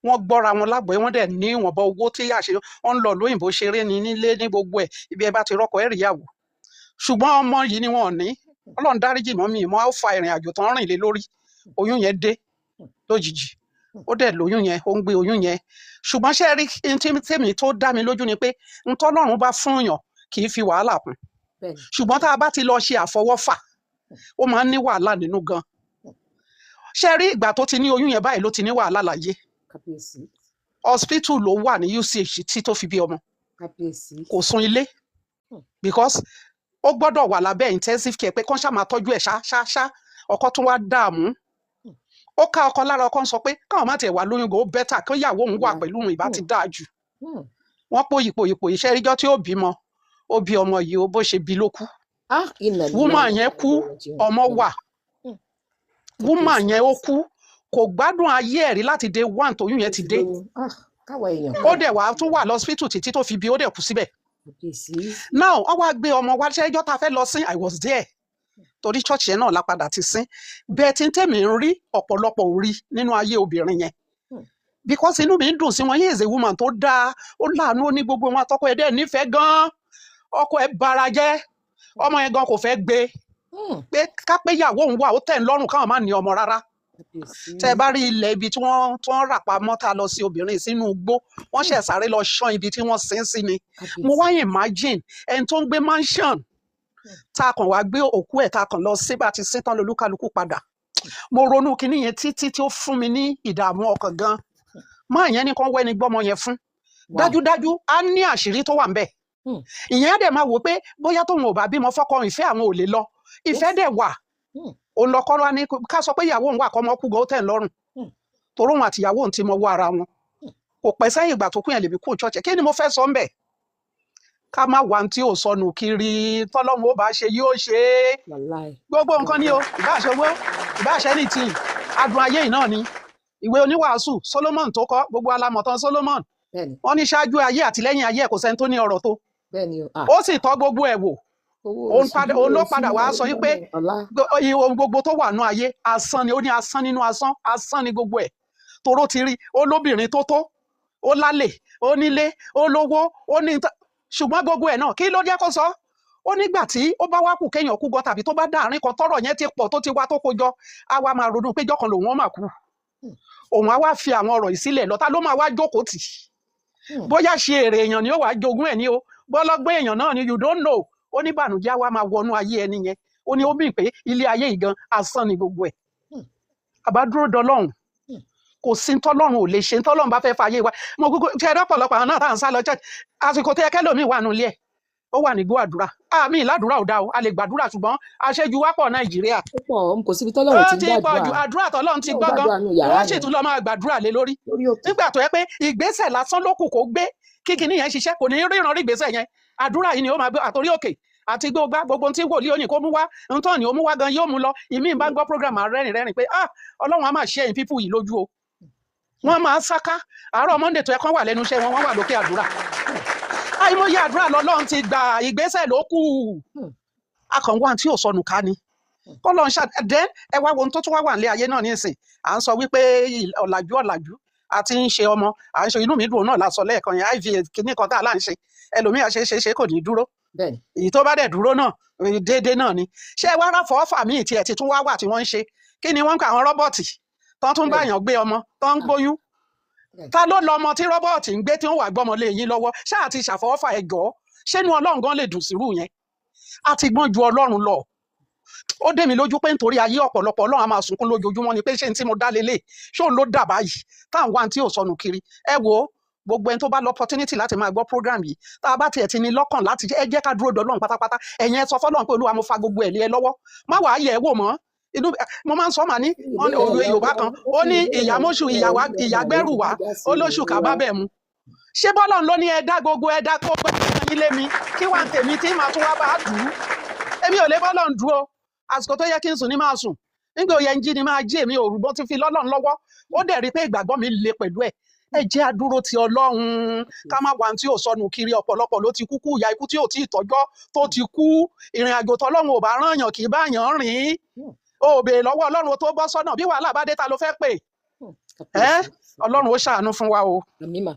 Speaker 4: Wọ́n gbọ́ra wọn lágbọ̀ọ́yé, wọ́n dẹ̀ ní ìwọ̀nba owó tí àṣẹ wọ́n ń lọ lóyìnbó ṣeré ní nílé ní gbogbo ẹ̀. Ibi ẹ bá ti rọ́kọ ẹ̀ rí ìyàwó. Ṣùgbọ́n ọmọ yìí ni wọn ò ní. Ọlọ́run dáríjì mọ́ mi mọ́, á fa ìrìn àjò tán rìn lé lórí. Oyún yẹn dé lójijì. Ó dẹ̀ lóyún yẹn, ó ń gbé oyún yẹn. Ṣùgbọ́n ṣé ẹ rí, n tí tèmi tó dá mi lójú ni pé n tọ́lọ́run bá fún yàn kì í fi wàhálà kún.
Speaker 1: Bẹ́ẹ̀ni.
Speaker 4: Ṣùgbọ́n tá a bá ti lọ ṣe àfọwọ́fà, ó máa ń ní wàhálà nínú gan. Ṣé ẹ rí, ìgbà tó ti ní oyún yẹn báyìí ló ti ní wàhálà láyé.
Speaker 1: Kábíyèsí.
Speaker 4: Hospital ló wà ní UCH tí tó fi bí ọmọ.
Speaker 1: Kábíyèsí.
Speaker 4: Kò sùn ilé because ó gbọ́dọ̀ wà lábẹ́ intensive care pé kán ṣáà máa tọ́jú ẹ̀ ṣá ṣá ṣá. Ọkọ tún wá dààmú, ó ká ọkọ lára. Ọkọ ń sọ pé káwọn má tiẹ̀ wà lóyún gan, ó better kó ìyàwó òun wà pẹ̀lú òun, ìbá ti dáa jù. Wọ́n pòyì pòyì pòyì. Ṣẹ́ ríjọ́ tí ó bímọ, ó bí ọmọ yìí, ó bó ṣe bí ló kú.
Speaker 1: Ah, inna
Speaker 4: Woman
Speaker 1: lillahi
Speaker 4: yẹn
Speaker 1: wa
Speaker 4: kú,
Speaker 1: inna ilaihi raji'un.
Speaker 4: ọmọ wà. Woman
Speaker 1: Kábíyèsí.
Speaker 4: yẹn ó kú, kò gbádùn ayé ẹ̀ rí láti day one tóyún yẹn
Speaker 1: Ó
Speaker 4: ti
Speaker 1: ti
Speaker 4: dé.
Speaker 1: lóyún. Ah, káwa èèyàn
Speaker 4: Ó
Speaker 1: káwa
Speaker 4: dẹ̀ wá tún wà lọ́sípítù títí tó fi bí, ó dẹ̀ kú síbẹ̀.
Speaker 1: Kábíyèsí.
Speaker 4: Now wọ́n wá gbé ọmọ wá. Ṣẹ́jọ́ tá a fẹ́ lọ sí, I was there, torí church yẹn náà la padà ti sín bẹ́ẹ̀. Tí ń tẹ̀mí ń rí, ọ̀pọ̀lọpọ̀ ò rí nínú ayé obìnrin yẹn because inú mi ń dùn sí wọn. Yín is a woman tó dáa, ó láàánú, ó ní gbogbo wọn, àtọkọ ẹ̀ dẹ̀ nífẹ̀ẹ́ gan-an. Ọkọ ẹ̀ bara jẹ́, ọmọ yẹn gan kò fẹ́ gbé pé kápẹ́ ìyàwó òun wà, ó tẹ̀ ń lọ́rùn káwọn má ní ọmọ rárá.
Speaker 1: Kábíyèsí.
Speaker 4: Tẹ́ ẹ bá rí ilẹ̀ ibi tí wọ́n rà pamọ́ tá a lọ sí obìnrin sínú igbó, wọ́n ṣẹ̀ sáré lọ ṣán ibi tí wọ́n sin sí ni. Mo
Speaker 1: Kábíyèsí.
Speaker 4: wá imagine ẹni tó ń gbé mansion, tá a kàn wá gbé òkú ẹ̀, tá a kàn lọ sí, bá a ti sin tán lolúkálukú padà. Mo ronú kinní yẹn títí tí ó fún mi ní ìdààmú ọkàn gan. Máa yẹn ní kán wẹ́ni gbọ́mọ yẹn fún. Dájúdájú á ní àṣírí tó wà ń bẹ̀. Ìyẹn á dẹ̀ máa wò pé bóyá tóun ò bá bímọ fọ́kọ, ìfẹ́ àwọn ò lè lọ. Ìfẹ́ dẹ̀ wà. Òun lọkọ wá ní ká sọ pé ìyàwó òun wà, kọ́ ọmọ kú gan, ó tẹ̀ ń lọ́rùn, torí òun àti ìyàwó òun ti mọ wọ ara wọn. Kò pẹ́ sẹ́yìn ìgbà tó kú yẹn lèmi kú church. Kí ni mo fẹ́ sọ ń bẹ̀? Ká má wà tí ò sọnù kiri. Tọ́lọ́run ó bá ṣe yóò ṣe é.
Speaker 1: Wàláì.
Speaker 4: Gbogbo nǹkan ni o, ìbá ṣe owó, ìbá ṣe anything, adùn ayé yìí náà ni. Ìwé oníwàásù Solomon tó kọ, gbogbo alamọ̀tàn Solomon.
Speaker 1: Bẹ́ẹ̀ni.
Speaker 4: Wọ́n ní ṣáájú ayé àti lẹ́yìn ayé ẹ̀, kò sẹ́ni tó ní ọrọ̀ tó.
Speaker 1: Bẹ́ẹ̀ni o, ah.
Speaker 4: Ó sì tọ́ gbogbo ẹ̀ wò.
Speaker 1: Owó
Speaker 4: Òun
Speaker 1: oṣù
Speaker 4: padà, òun ló
Speaker 1: oṣù
Speaker 4: padà wá sọ wípé
Speaker 1: ọlá.
Speaker 4: Ohun gbogbo tó wà nú ayé, asán ni. Ó ní asán nínú asán, asán ni gbogbo ẹ̀, toró ti rí ó lóbìnrin tó tó, ó lálè, ó nílé, ó lówó, ó ní ṣùgbọ́n gbogbo ẹ̀ náà, kí ló jẹ́ kó sọ? Ó nígbà tí ó bá wá kù kéèyàn kú gan, tàbí tó bá dáàrin kan tọ́rọ̀ yẹn ti pọ̀ tó ti wá tó kó jọ, á wá máa ronú pé jọ́kan lòun ó máa kú, òun á wá fi àwọn ọ̀rọ̀ yìí sílẹ̀ lọ́tà ló máa wá jókòó tì. Bóyá ṣe èrè èèyàn ni ó wàá jogún ẹ̀ ní o, bọ́lọ́gbọ́n èèyàn náà ni, you don't know. Ó ní bànújẹ́ á wá máa wọnú ayé ẹni yẹn. Ó ní ó mì pé ilé ayé yìí gan asán ni gbogbo ẹ̀. Àbá dúró dọlọ́run, kò sí ntọ́lọ́run ò lè ṣe, ntọ́lọ́run bá fẹ́ fàyè wa. Mo kúkú ṣe ẹ̀rọ ọ̀pọ̀lọpọ̀ àwọn náà tá à ń sá lọ church, àsìkò tó yẹ kẹ́lòmíì wà nù ilé ẹ̀. Ó wà ní gbọ́ àdúrà. Àmì ìlàdúrà ò dáa o, a lè gbàdúrà, ṣùgbọ́n àṣejù wá pọ̀ Nàìjíríà.
Speaker 1: Ó pọ̀, kò síbi tọ́lọ́run
Speaker 4: Ó
Speaker 1: ti ń
Speaker 4: ti pọ̀ ju
Speaker 1: gbàdúrà.
Speaker 4: àdúrà tọ́lọ́run ti
Speaker 1: Ọlọ́run
Speaker 4: gbọ́ gan,
Speaker 1: gbàdúrà nù yàrá
Speaker 4: wọ́n sì
Speaker 1: yẹn
Speaker 4: tún lọ máa gbàdúrà lé lórí.
Speaker 1: Lórí òkè.
Speaker 4: Nígbà tó yẹ pé ìgbésẹ̀ lásán ló kù kó gbé kí kinní yẹn ṣiṣẹ́, kò ní ríran rí ìgbésẹ̀ yẹn. Àdúrà yìí ni ó máa gbé àtòrí òkè àti gbogbo gbogbo ohun tí wòlíì òyìn kó mú wá, ohun tó ní ó mú wá gan yóò mú lọ. Ìmí bá ń gbọ́ program, rẹ́rìn rẹ́rìn pé, ah, Ọlọ́run á máa ṣe ẹ̀yìn pípù yìí lójú o. Wọ́n máa ń sáká àárọ̀ Monday tó yẹ kán wà lẹ́nu iṣẹ́ wọn, wọ́n wà lókè àdúrà. Àìmọye àdúrà lọ́lọ́run ti gbà, ìgbésẹ̀ ló kù. Akànwá tí ò sọnù ká ni kọ́lọ́n ṣá. Then ẹ wá wo ohun tó tún wá wà nílé ayé náà nísìn. À ń sọ wípé ọ̀làjú ọ̀làjú àti ń ṣe ọmọ, à ń ṣe inú mi dùn náà la sọ lẹ́ẹ̀kan yẹn, IVF kìíní kan tá a là ń ṣe, ẹlòmíà ṣe ṣe ṣe kò ní dúró. Èyí tó bá dẹ̀ dúró náà, déédéé náà ni. Ṣé ẹ wá ráfọ́ fà míì tiẹ̀ ti tún wá wà tí wọ́n ń ṣe? Kí ni wọ́n ń pa àwọn robot tó tún bá yàn gbé ọmọ tó ń gbóyún? Ta ló lọ ọmọ tí robot ń gbé tí wọ́n wà gbọ́mọ lé yín lọ́wọ́? Ṣáà ti ṣàfọwọ́fà ẹ̀gọ́ ṣénu Ọlọ́run gan lè dùn sírú yẹn? A ti gbọ́n ju Ọlọ́run lọ. Ó dé mi lójú pé nítorí ayé ọ̀pọ̀lọpọ̀, Ọlọ́run á máa sunkún lójoojúmọ́ ni pé, ṣé n tí mo dá lélẹ̀, ṣé òun ló dà báyìí táwọn wá tí ò sọnù kiri? Ẹ wo gbogbo ẹni tó bá lọ opportunity láti máa gbọ́ program yìí, tá a bá tiẹ̀ ti ní lọ́kàn láti ẹ jẹ́ ká dúró dọ́lọ́run pátápátá. Ẹ̀yin ẹ sọ fọ́lọ́run pé, Olúwa, mo fa gbogbo ẹ̀ lé ẹ lọ́wọ́, má wàá yẹ̀ ẹ́ wò mọ́. Inú mo máa ń sọ, màá ní wọ́n ní òwe Yorùbá kan, ó ní ìyàmóṣù ìyàgbẹ́rù wá, ó lóṣù ká bá bẹ̀ mu. Ṣé bọ́lọ́run ló ní ẹ dá gbogbo ẹ dá gbogbo ẹ yín lé mi, kí wàá tèmi tí màá tún wá bá a dùn ún? Èmi ò lè bọ́lọ́run dúró. Àsìkò tó yẹ kí n sùn ní máa sùn, nígbà ó yẹ ń jí ni máa jí. Èmi ò rúbọ ti fi lọ́lọ́run lọ́wọ́. Ó dẹ̀ rí i pé ìgbàgbọ́ mi le pẹ̀lú ẹ̀. Ẹ jẹ́ àdúró ti Ọlọ́run, ká má wà tí ò sọnù kiri. Ọ̀pọ̀lọpọ̀ ló ti kúkú ìyá ikú tí ò tí ì tọ́jọ́ tó ti kú. Ìrìn àjò tọ́lọ́run ò bá rán yàn kì í bá yàn rìn. O ò béèrè lọ́wọ́ Ọlọ́run tó bọ́ sọ́nà. Bí wàhálà bá dé, ta ló fẹ́ pè ẹ́? Ọlọ́run ó ṣàánú fún wa o.
Speaker 1: Àmín mà.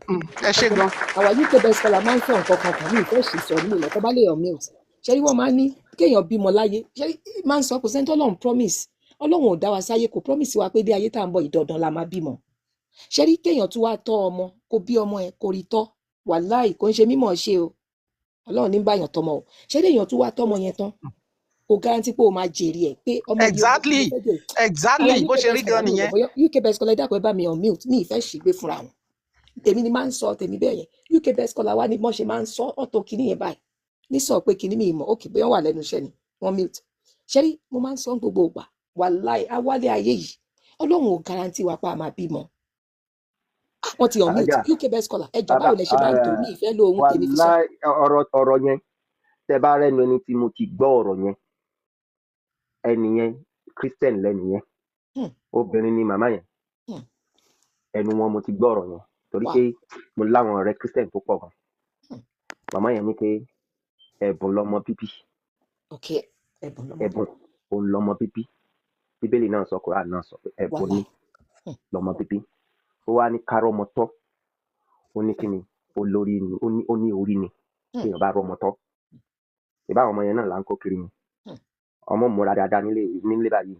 Speaker 4: Ẹ ṣé gan.
Speaker 1: Àwa UK Best Scholar máa ń sọ nǹkan kan kan ní ìfẹ́ sì sọ ní ilẹ̀ tó bá lè unmute. Ṣé rí, wọ́n máa ń ní kéèyàn bímọ láyé. Ṣé rí, máa ń sọ, kò sẹ́ni tọ́lọ́run promise. Ọlọ́run ò dá wa sáyé, kò promise wa pé dé ayé tá à ń bọ̀ ìdandan la máa bímọ. Ṣé rí, kéèyàn tún wá tọ́ ọmọ, kó bí ọmọ ẹ, kó rí tọ́, wàláì kò ń ṣe mímọ̀ ṣe o. Ọlọ́run ní báyàn tọmọ o. Ṣé rí, èèyàn tún wá tọ́mọ yẹn tán, kò guarantee pé o máa jèrè ẹ̀, pé ọmọ yìí o, mo fẹ́ jèrè.
Speaker 4: Exactly.
Speaker 1: Àwọn
Speaker 4: Bó
Speaker 1: UK
Speaker 4: ṣe rí
Speaker 1: Best
Speaker 4: gan
Speaker 1: Scholar, mi ò mọ̀
Speaker 4: nìyẹn.
Speaker 1: bóyá UK Best Scholar, ẹ dákun, ẹ bá mi unmute, mi ì fẹ́ ṣìgbé fúnra wọn. Tèmi ni máa ń sọ tèmi bẹ́ẹ̀ yẹn. UK Best Scholar wa ni bọ́n ṣe máa ń sọ ọ̀tọ̀ kìíní yẹn báyìí ní sọ pé kìíní mi mọ̀ òkè bóyá wà lẹ́nu iṣẹ́ ni wọ́n mute. Ṣé rí, mo máa ń sọ gbogbo ìgbà, wàláì awálé ayé yìí, Ọlọ́run ò guarantee wa pa a máa bímọ. Wọ́n ti unmute.
Speaker 5: Alájà.
Speaker 1: UK Best Scholar, ẹ jọ,
Speaker 5: Bàbá.
Speaker 1: Báwo lẹ ṣe máa ń tò mí ìfẹ́ lo ohun tèmi fi sọ.
Speaker 5: Wàláì, ọ̀rọ̀ yẹn, tẹ bá rẹ́nu ẹni tí mo ti gbọ́ ọ̀rọ̀ yẹn, ẹni yẹn Christian lẹ́ni yẹn. Obìnrin ni màmá yẹn. Ẹnu wọn mo ti gbọ́ ọ̀rọ̀ yẹn torí pé mo láwọn ọ̀rẹ́ Christian tó pọ̀ gan. Màmá yẹn ní pé ẹ̀bùn lọmọ bíbí.
Speaker 1: Ok, ẹ̀bùn lọmọ.
Speaker 5: Ẹ̀bùn òun lọmọ bíbí. Bíbélì náà sọ, Kùránì náà sọ pé ẹ̀bùn ni lọmọ bíbí. Ó wá ní ká rọ́mọ tọ́, ó ní kíni olórí ni, ó ní orí ni téèyàn bá rọ́mọ tọ́. Ìbá àwọn ọmọ yẹn náà là ń kó kiri ni. Ọmọ múra dáadáa nílé nílé báyìí,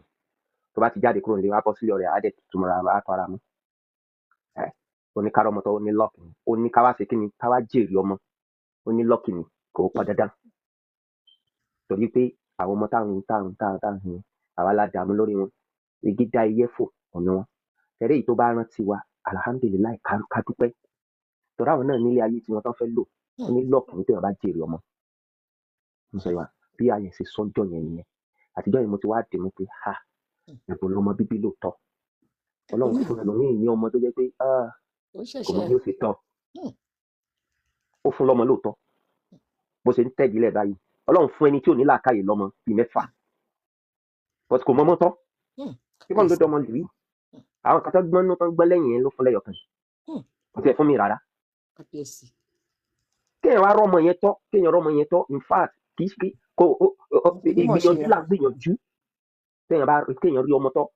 Speaker 5: tó bá ti jáde kúrò nílé, wá bọ́ sílé ọ̀rẹ́, á dẹ̀ tuntun múra, á tọ́ ara mú ẹ. Ó ní ká rọ́mọ tọ́, ó ní luck ni. Ó ní ká wá ṣe kíni, ká wá jèrè ọmọ, ó ní luck ni, kò pọn dandan, torí pé àwọn ọmọ táwọn yẹn, àwa la dààmú lórí wọn, igi dá iyẹ́ fò ọ̀nà wọn tẹ̀lé. Èyí tó bá rántí wa, alhamdulillahi, ká dúpẹ́, torí àwọn náà nílé ayé tí wọn tán fẹ́ lò. Ó ní luck ní téèyàn bá jèrè ọmọ. Ń sọ ìwà bí ayẹ̀ ṣe sọ́jọ́ yẹn nìyẹn. Àtijọ́ yẹn mo ti wá dì mú pé ha, ẹ̀bùn lọmọ bíbí lóòótọ́. Ọlọ́run fún ẹlòmíì ní ọmọ tó jẹ́ pé, ah,
Speaker 1: Ó
Speaker 5: kò mọ
Speaker 1: ṣẹ̀ṣẹ̀
Speaker 5: bí ó ṣe tọ́. Ó fún lọ́mọ lóòótọ́, bó ṣe ń tẹ̀dílẹ̀ báyìí, Ọlọ́run fún ẹni tí ò ní làákàyè lọ́mọ bíi mẹ́fà, but kò mọ́mọ́ tọ́. Kí wọ́n ló dọ́mọ lù í, àwọn kan tó gbọ́n tó gbọ́n lẹ́yìn yẹn ló fún lẹ́yọ̀ kan. Kò tiẹ̀ fún mi rárá.
Speaker 1: Kábíyèsí.
Speaker 5: Kéèyàn wá rọ́mọ yẹn tọ́, kéèyàn rọ́mọ yẹn tọ́, in fact, kì í ṣe kò
Speaker 1: Mímọ̀ ṣe.
Speaker 5: ìgbìyànjú là ń gbìyànjú. Téèyàn bá kéèyàn rí ọmọ tọ́,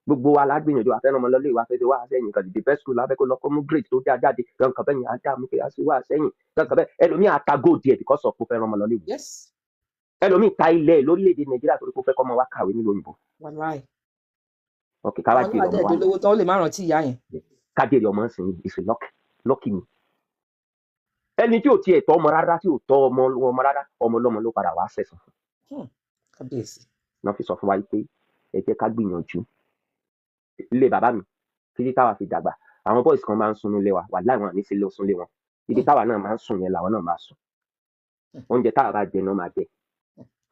Speaker 5: gbogbo wa la gbìyànjú àfẹ́ràn ọmọ lọ́lé ìwà afẹ́fẹ́ wá sẹ́yìn kan, the best school láfẹ́ kó lọ, kó mú grade tó dáa jáde kankan bẹ́ẹ̀ yẹn, á dá mú pé á sì wá sẹ́yìn kankan bẹ́ẹ̀. Ẹlòmíì á ta gold díẹ̀ because of kó fẹ́ràn ọmọ lọ́lé ìwé. Ẹlòmíì ta ilẹ̀ lórílẹ̀‐èdè Nàìjíríà torí kó fẹ́ kọ́ ọmọ wa kàwé nílùú òyìnbó.
Speaker 1: Wàláì.
Speaker 5: Ok, ká wá
Speaker 1: Ọmọ
Speaker 5: jèrè
Speaker 1: náà
Speaker 5: ọmọ
Speaker 1: dẹ̀
Speaker 5: wa
Speaker 1: dolówó tán, ó lè má rántí ìyá yẹn.
Speaker 5: Ká jèrè ọmọ sìn is a luck, lucky ni. Ẹni tí ò tiẹ̀ tọ́ ọmọ rárá, tí ò tọ́ ọmọ ọmọ rárá, ọmọ ọlọ́mọ ló padà wá sẹ̀sán fún.
Speaker 1: Kábíyèsí.
Speaker 5: Náà fi sọ fún wa yìí pé ẹ jẹ́ ká gbìyànjú. Ilé bàbá mi, títí táwa fi dàgbà, àwọn boys kan máa ń sunú ilé wa. Wàláì, wọn ní sílé sunlé wọn. Ibi táwa náà máa ń sùn yẹn làwọn náà máa sùn. Oúnjẹ tá a bá jẹ náà máa jẹ.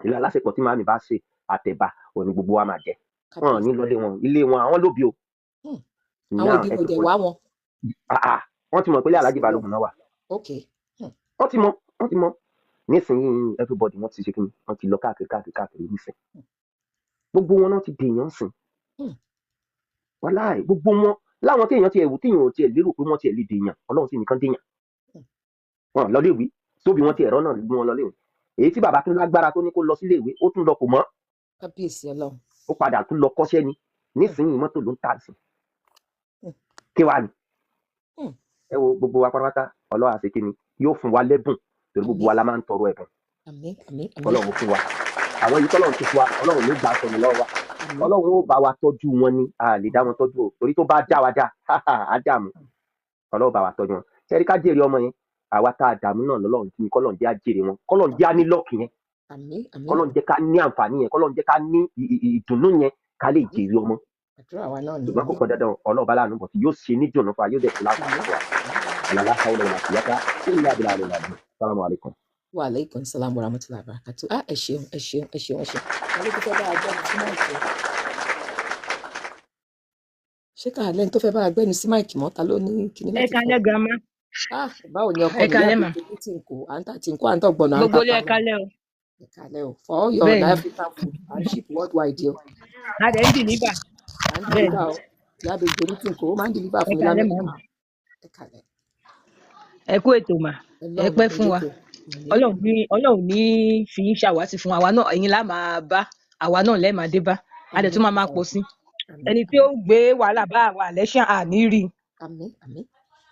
Speaker 5: Ilé alásèpọ̀ tí màmí bá ṣe àtẹ̀bà òní gbogbo wa máa jẹ. Wọn ò ní
Speaker 1: Kábíyèsí.
Speaker 5: lọlé wọn, ilé wọn àwọn lóbi o.
Speaker 1: Àwọn
Speaker 5: Now
Speaker 1: òbí wọn ò dẹ̀
Speaker 5: everybody,
Speaker 1: wá wọn.
Speaker 5: ah ah, wọ́n ti mọ̀ pé ilé
Speaker 1: Kábíyèsí
Speaker 5: Alhaji
Speaker 1: Ọlọ́run.
Speaker 5: Balógun náà wà.
Speaker 1: Ok.
Speaker 5: Wọ́n ti mọ̀ nísìnyí, everybody wọ́n ti ṣe kíni, wọ́n ti lọ káàkiri káàkiri káàkiri nísìn. Gbogbo wọn náà ti dèèyàn sìn. Wàláì, gbogbo wọn láwọn tí èèyàn ti ẹ̀wù, tí èèyàn ò tiẹ̀ lérò pé wọ́n tiẹ̀ lè dèèyàn, Ọlọ́run sì nìkan dèèyàn. Wọn lọ léèwé tóbi wọn ti ẹ̀rọ náà gbé wọn lọ léèwé. Èyí tí bàbá tún lágbára tó ní kó lọ sílé ìwé, ó tún lọ kò mọ́.
Speaker 1: Kábíyèsí Ọlọ́run.
Speaker 5: Ó padà tún lọ kọ́ṣẹ́ ni. Nísìnyí mọ́tò ló ń tà sí. Kí wàá ní? Ẹ wo gbogbo wa pátápátá, Ọlọ́run àṣẹ kíni yóò fún wa lẹ́bùn, torí gbogbo
Speaker 1: Àmín.
Speaker 5: wa la máa ń tọrọ ẹ̀bùn.
Speaker 1: Àmín, àmín, àmín.
Speaker 5: Ọlọ́run fún wa àwọn èyí tọ́lọ́run ti fún wa, Ọlọ́run ló gbà sọnù lọ́wọ́ wa.
Speaker 1: Àmín.
Speaker 5: Ọlọ́run ó bá wa tọ́jú wọn ni, a lè dá wọn tọ́jú o, torí tó bá dá wa dá á dààmú. Ọlọ́run bá wa tọ́jú wọn. Ṣẹ́rí ká jèrè ọmọ yẹn, àwa tá a dààmú náà lọ́lọ́run tí kọ́lọ́run jẹ́ á jèrè wọn, kọ́lọ́run jẹ́ á ní lọ́ọ̀kì yẹn,
Speaker 1: Àmín, àmín.
Speaker 5: kọ́lọ́run jẹ́ ká ní àǹfààní yẹn, kọ́lọ́run jẹ́ ká ní ìdùnnú yẹn, ká lè
Speaker 1: Àmín.
Speaker 5: jèrè ọmọ.
Speaker 1: Àdúrà wa náà
Speaker 5: Ṣùgbọ́n kò
Speaker 1: nìyẹn.
Speaker 5: pọn dandan, Ọlọ́run bá láàánú bọ̀ tí yóò ṣe ní dùnnú fún wa, yóò dẹ̀ fi láǹfààní
Speaker 1: Àmín.
Speaker 5: fún wa. Ọlọ́lá hawla wala quwwata illa billahi al-ali. Assalamu alaikum.
Speaker 1: Wa alaikum salam wa rahmatullahi wa barakatuh. Ah, ẹ ṣeun, ẹ ṣeun, ẹ ṣeun, ẹ ṣeun. Ta ló tún fẹ́ bá a gbẹ́nu sí máìkì o? Ṣé ká lẹ́ni tó fẹ́ bá a gbẹ́nu sí máìkì mọ́? Ta ló ní kinní
Speaker 7: Ẹ
Speaker 1: láti fọ́?
Speaker 7: kalẹ́ grandma.
Speaker 1: Ah, báwo ni ọkọ
Speaker 7: Ẹ
Speaker 1: mi? Ìyá
Speaker 7: kalẹ́ mà.
Speaker 1: àbèjì ní tí n kò, à ń tà tí n kó, à ń tọ̀ gbọ̀nà, à ń
Speaker 7: Gbogbo
Speaker 1: ta
Speaker 7: ilé ẹ
Speaker 1: pamọ́.
Speaker 7: kalẹ́ o.
Speaker 1: Ẹ kalẹ́ o. For all your
Speaker 7: Bẹ́ẹ̀ ni,
Speaker 1: African food, à ń ship worldwide o.
Speaker 7: a dẹ̀ ń dìlíbà.
Speaker 1: À ń
Speaker 7: Bẹ́ẹ̀ ni,
Speaker 1: deliver o. Ìyá àbèjì ní tí n kò, ó máa ń deliver
Speaker 7: ẹ
Speaker 1: fún mi
Speaker 7: kalẹ́
Speaker 1: l'Amẹ́ríkà.
Speaker 7: màmá.
Speaker 1: Ẹ kalẹ́.
Speaker 7: Ẹ kú ètò mà. Ẹ
Speaker 1: Ọlọ́run
Speaker 7: pẹ́
Speaker 1: ló
Speaker 7: fún wa.
Speaker 1: létò. Àmín.
Speaker 7: Ọlọ́run ní fi yín ṣàwátì fún àwa náà, ẹ̀yin lá máa bá, àwa náà lẹ́ẹ̀ máa dé bá. A dẹ̀
Speaker 1: Àmín.
Speaker 7: tún máa máa pọ̀ sí.
Speaker 1: Àmín.
Speaker 7: Ẹni tí ó gbé wàhálà bá àwa àlẹ́ṣàn àní rí.
Speaker 1: Àmín, àmín.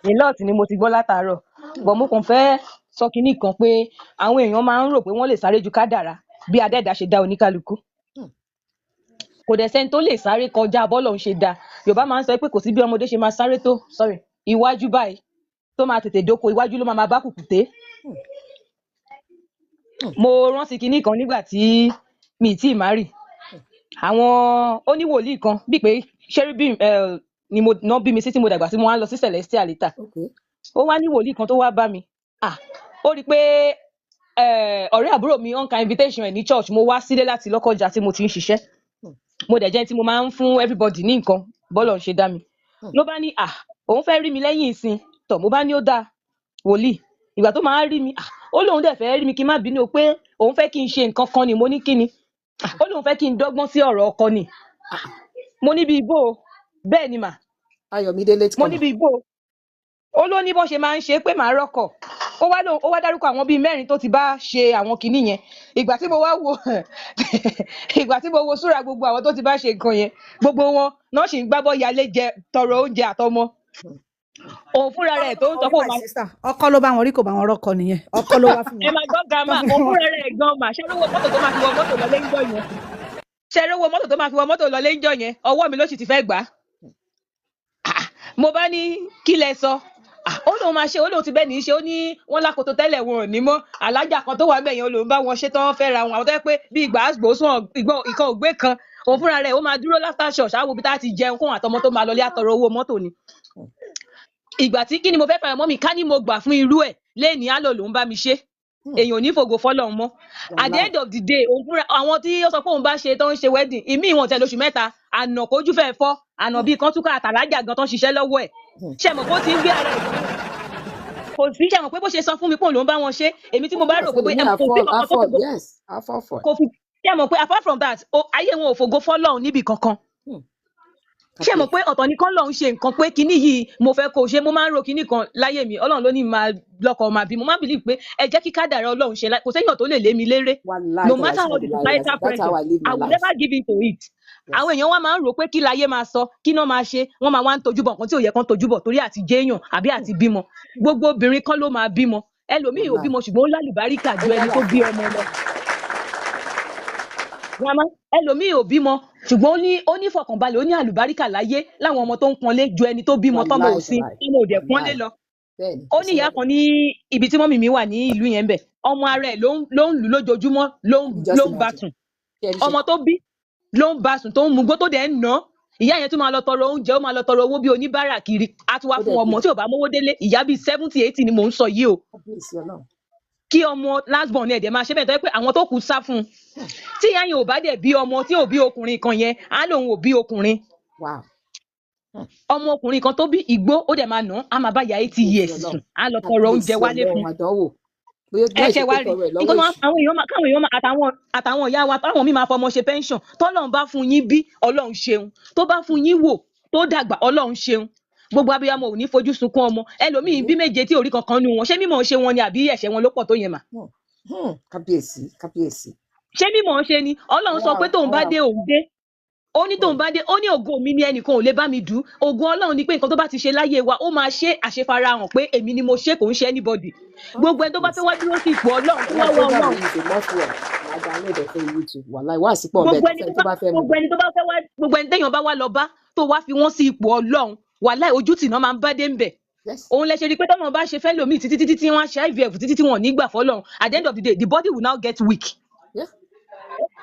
Speaker 7: A lot ni mo ti gbọ́ látàárọ̀. But mo kàn fẹ́ sọ kinní kan pé àwọn èèyàn máa ń rò pé wọ́n lè sáré ju kádàrá bí Adẹ́dàá ṣe dá oníkálukú. Kò dẹ̀ sẹ́ni tó lè sáré kọjá bọ́lọ̀ ń ṣe dá. Yorùbá máa ń sọ pé kò sí bí ọmọdé ṣe máa sáré tó, sorry, iwájú báyìí tó máa tètè dóko, iwájú ló máa máa bá kùkùté. Mo rántí kinní kan nígbà tí mi ì tíì marry. Àwọn oníwòlíì kan bíi pé Cherubim ni mo ná bí mi sí tí mo dàgbà sí, mo wá ń lọ sí Celestial later.
Speaker 1: Ok.
Speaker 7: Ó wá ní wòlíì kan tó wá bá mi. Ah, ó rí i pé ọ̀rẹ́ àbúrò mi ó ń ka invitation ẹ̀ ní church. Mo wá sílé láti Lọ́kọ́jà tí mo ti ń ṣiṣẹ́. Mo dẹ̀ jẹ́ ẹni tí mo máa ń fún everybody ní nǹkan bọ́lọ̀ ń ṣe dá mi. Ló bá ní à, òun fẹ́ rí mi lẹ́yìn ìsìn tọ̀. Mo bá ní ó dáa wòlíì. Ìgbà tó máa rí mi, ah, ó lóun dẹ̀ fẹ́ rí mi kí n má bínú o, pé òun fẹ́ kí n ṣe nǹkan kan ni. Mo ní kí ni? Ah, ó lóun fẹ́ kí n dọ́gbọ́n sí ọ̀rọ̀ ọkọ ni.
Speaker 1: Ah,
Speaker 7: Mo ní bí ibo o. Bẹ́ẹ̀ ni mà.
Speaker 1: Ayọ̀mídé late
Speaker 7: Mo ní
Speaker 1: comer.
Speaker 7: bí ibo o. Ó ló ní bọ́n ṣe máa ń ṣe pé màá rọ́kọ̀. Ó wá lóun ó wá dárúkọ àwọn bíi mẹ́rin tó ti bá ṣe àwọn kinní yẹn. Ìgbà tí mo wá wo ìgbà tí mo wo súra gbogbo àwọn tó ti bá ṣe nǹkan yẹn, gbogbo wọn náà sì ń gbábọ́ yalé jẹ tọrọ oúnjẹ àtọmọ. Òun fúnra rẹ̀ tó ń sọ
Speaker 3: Orí
Speaker 7: pé òun
Speaker 3: my
Speaker 7: máa
Speaker 3: sister, ọkọ ló bá wọn rí, kò bá wọn rọkọ nìyẹn, ọkọ ló wá fún
Speaker 7: ẹ
Speaker 3: wọn.
Speaker 7: máa gbọ́ grandma, òun fúnra rẹ̀ gan mà ṣé lówó mọ́tò tó máa fi wọ mọ́tò lọ léńjọ́ yẹn, ṣé lówó mọ́tò tó máa fi wọ mọ́tò lọ léńjọ́ yẹn, ọwọ́ mi ló sì ti fẹ́ gbà á. Ah, mo bá ní kí lẹ sọ? Ah, ó lóun máa ṣe, ó lóun ti bẹ́ẹ̀ ní í ṣe, ó ní wọ́n lákòótó tẹ́lẹ̀ wọn ò ní mọ́ alájà kan tó wà bẹ́ẹ̀ yẹn, ó lóun bá wọn ṣe tán fẹ́ ra wọn, àwọn tó yẹ pé bí ìgbà àgbòsùn ìkan ògbé kan, òun fúnra rẹ̀ ó máa dúró láfta church àwọn ibi tá a ti jẹun kóhun àtọmọ tó máa lọlé àtọrọ owó mọ́tò ni. Ìgbà tí kí ni mo fẹ́ fàyọ̀ mọ́ mi, ká ní mo gbà fún irú ẹ̀ léèní á lò lòún bá mi ṣe, èèyàn ò ní fògo fọ́lọ́run mọ́. At the
Speaker 1: Wàláì.
Speaker 7: end of the day, òun fúnra àwọn tí ó sọ pé òun bá ṣe tó ń ṣe wedding ìmí ìwọ̀n tẹ̀ lóṣù 3, àná kójú fẹ́ fọ́ àná bíi kan túkọ̀ àtàlájà gan tó ń ṣiṣẹ́ lọ́wọ́ ẹ̀. Ṣe mọ̀ pé ó ti ń gbé ara ẹ̀ kò sí, ṣe mọ̀ pé bó ṣe sọ fún mi pé òun ló ń bá wọn ṣe, èmi tí mo
Speaker 1: Of
Speaker 7: bá rò
Speaker 1: course,
Speaker 7: pé
Speaker 1: ẹlòmíì
Speaker 7: kò sí
Speaker 1: afọ́
Speaker 7: kankan tó
Speaker 1: afọ́
Speaker 7: fògo
Speaker 1: yes, afọ́ for.
Speaker 7: kò fi, ṣe mọ̀ pé apart from that ayé wọn ò fògo fọ́lọ́run níbì kankan. Ṣé mọ̀
Speaker 1: Kábíyèsí.
Speaker 7: pé ọ̀tọ̀ ni kán lọ́hún ṣe nǹkan pé kinní yìí mo fẹ́ kó o ṣe, mo máa ń ro kinní kan láyé mi, Ọlọ́run ló ní máa lọ́kọ máa bí, mo máa ń believe pé ẹ jẹ́ kí kádàrá Ọlọ́run ṣe kò séèyàn tó lè lé mi léré.
Speaker 1: Wàláì
Speaker 7: No
Speaker 1: tàláì
Speaker 7: matter how
Speaker 1: sọ́mọ́
Speaker 7: the
Speaker 1: bíláì lásì.
Speaker 7: societal
Speaker 1: That's how
Speaker 7: pressure,
Speaker 1: I live my
Speaker 7: I will
Speaker 1: life.
Speaker 7: never give in to it. Àwọn
Speaker 1: Yes.
Speaker 7: èèyàn wa máa ń rò pé kí láyé máa sọ, kí náà máa ṣe, wọ́n máa wá ń tojúbọ̀ nǹkan tí ò yẹ kán tojúbọ̀ torí àti jéèyàn àbí àti bímọ. Gbogbo obìnrin kọ́ ló máa bímọ. Ẹlòmíì ò
Speaker 1: Wàláì.
Speaker 7: bímọ ṣùgbọ́n ó lálùbáríkà
Speaker 1: Ó
Speaker 7: ju ẹni tó bí
Speaker 1: lálàáfíà.
Speaker 7: ọmọ lọ. Grandma, ẹlòmíì ò bímọ ṣùgbọ́n ó ní ìfọ̀kànbalẹ̀, ó ní àlùbáríkà láyé láwọn ọmọ tó ń pọnlé ju ẹni tó bímọ tọ́mọ ò
Speaker 1: Wàláì
Speaker 7: sí,
Speaker 1: tàláì.
Speaker 7: tọ́mọ ò dẹ̀ pọ́nlé
Speaker 1: Wàláì.
Speaker 7: lọ.
Speaker 1: Bẹ́ẹ̀ni,
Speaker 7: Ó
Speaker 1: kò
Speaker 7: ní
Speaker 1: sí
Speaker 7: ìyá
Speaker 1: lọ́dọ̀.
Speaker 7: kan ní ibi tí mọ́mì mi wà ní ìlú yẹn ńbẹ̀, ọmọ ara ẹ̀ ló ń lù lójoojúmọ́, ló ń
Speaker 1: You just
Speaker 7: ló ń bá
Speaker 1: imagine.
Speaker 7: sùn.
Speaker 1: Ṣé ẹ rí ṣe?
Speaker 7: Ọmọ tó bí ló ń bá sùn tó ń mugbó tó dẹ̀ ń nà án. Ìyá yẹn tún máa lọ tọrọ oúnjẹ, ó máa lọ tọrọ owó bí oníbàárà kiri, á tún wá
Speaker 1: Ó
Speaker 7: fún
Speaker 1: dẹ̀
Speaker 7: ọmọ
Speaker 1: bí.
Speaker 7: tí ò bá mówó délé. Ìyá bíi 70, 80 ni mò ń sọ yìí o.
Speaker 1: Kábíyèsí Ọlọ́run.
Speaker 7: Kí ọmọ last born ẹ̀ dẹ̀ máa ṣe bẹ́ẹ̀, tó yẹ pé àwọn tó kù sá fún un. Tí ìyá yẹn ò bá dẹ̀ bí ọmọ, tí ò bí ọkùnrin kan yẹn, á lóun ò bí ọkùnrin. Ọmọkùnrin kan tó bí, igbó ó dẹ̀ máa nà án, á máa bá ìyá 80
Speaker 1: Kábíyèsí
Speaker 7: years
Speaker 1: Ọlọ́run.
Speaker 7: sùn, á lọ tọrọ oúnjẹ
Speaker 1: Kábíyèsí
Speaker 7: wálé
Speaker 1: Ọlọ́run.
Speaker 7: fún.
Speaker 1: Àdánwò, bóyá
Speaker 7: Ẹ
Speaker 1: láì
Speaker 7: ṣe
Speaker 1: ṣe
Speaker 7: wá
Speaker 1: pé
Speaker 7: rí
Speaker 1: tọrọ ẹ̀ lọ́wọ́
Speaker 7: nǹkan tó
Speaker 1: èṣù.
Speaker 7: àwọn èèyàn máa káwọn èèyàn máa àtàwọn ìyá wa táwọn míì máa fọmọ ṣe pension. Tọ́lọ́run bá fún yín bí, Ọlọ́run ṣeun. Tó bá fún yín wò tó dàgbà, Ọlọ́run ṣeun. Gbogbo abiyamọ ò ní fojú sunkún ọmọ. Ẹlòmíì bí méje tí orí kankan nu wọn. Ṣé mímọ̀ ṣe wọn ni àbí ẹ̀ṣẹ̀ wọn ló pọ̀ tó yẹn mà?
Speaker 1: Kábíyèsí, kábíyèsí.
Speaker 7: Ṣé mímọ̀ ṣe ni? Ọlọ́run sọ pé tóun bá dé, òun dé. Ó ní tóun bá dé, ó ní ògo mi ni, ẹnìkan ò lè bá mi dù ú. Ògo Ọlọ́run ni pé nǹkan tó bá ti ṣe láyé wa, ó máa ṣe àṣefarahàn pé èmi ni mo ṣe, kò ń ṣe anybody. Gbogbo ẹni tó bá fẹ́ wá dúró sí ipò Ọlọ́run, tó wá
Speaker 1: Wàhálà,
Speaker 7: wá
Speaker 1: program
Speaker 7: Ọlọ́run.
Speaker 1: yìí is a must watch. Màá download ẹ̀ fún YouTube. Wàhálà, ìwà àsìpọ̀ ọ̀bẹ
Speaker 7: Gbogbo ẹni
Speaker 1: fẹ́ni
Speaker 7: tó
Speaker 1: tó
Speaker 7: bá
Speaker 1: bá fẹ́ mú.
Speaker 7: Gbogbo ẹni tó bá fẹ́ wá, gbogbo ẹni téèyàn bá wá lọ bá, tó wá fi wọ́n sí ipò Ọlọ́run, wàláì, ojú tì náà máa ń bá dé ń bẹ̀. Òun lẹ ṣe rí i pé tọ́lọ́run bá ṣe fẹ́ lòmíì títí títí tí wọ́n á ṣe IVF títí tí wọ́n ò ní gbà fọ́lọ́run, at the end of the day, the body will now get weak.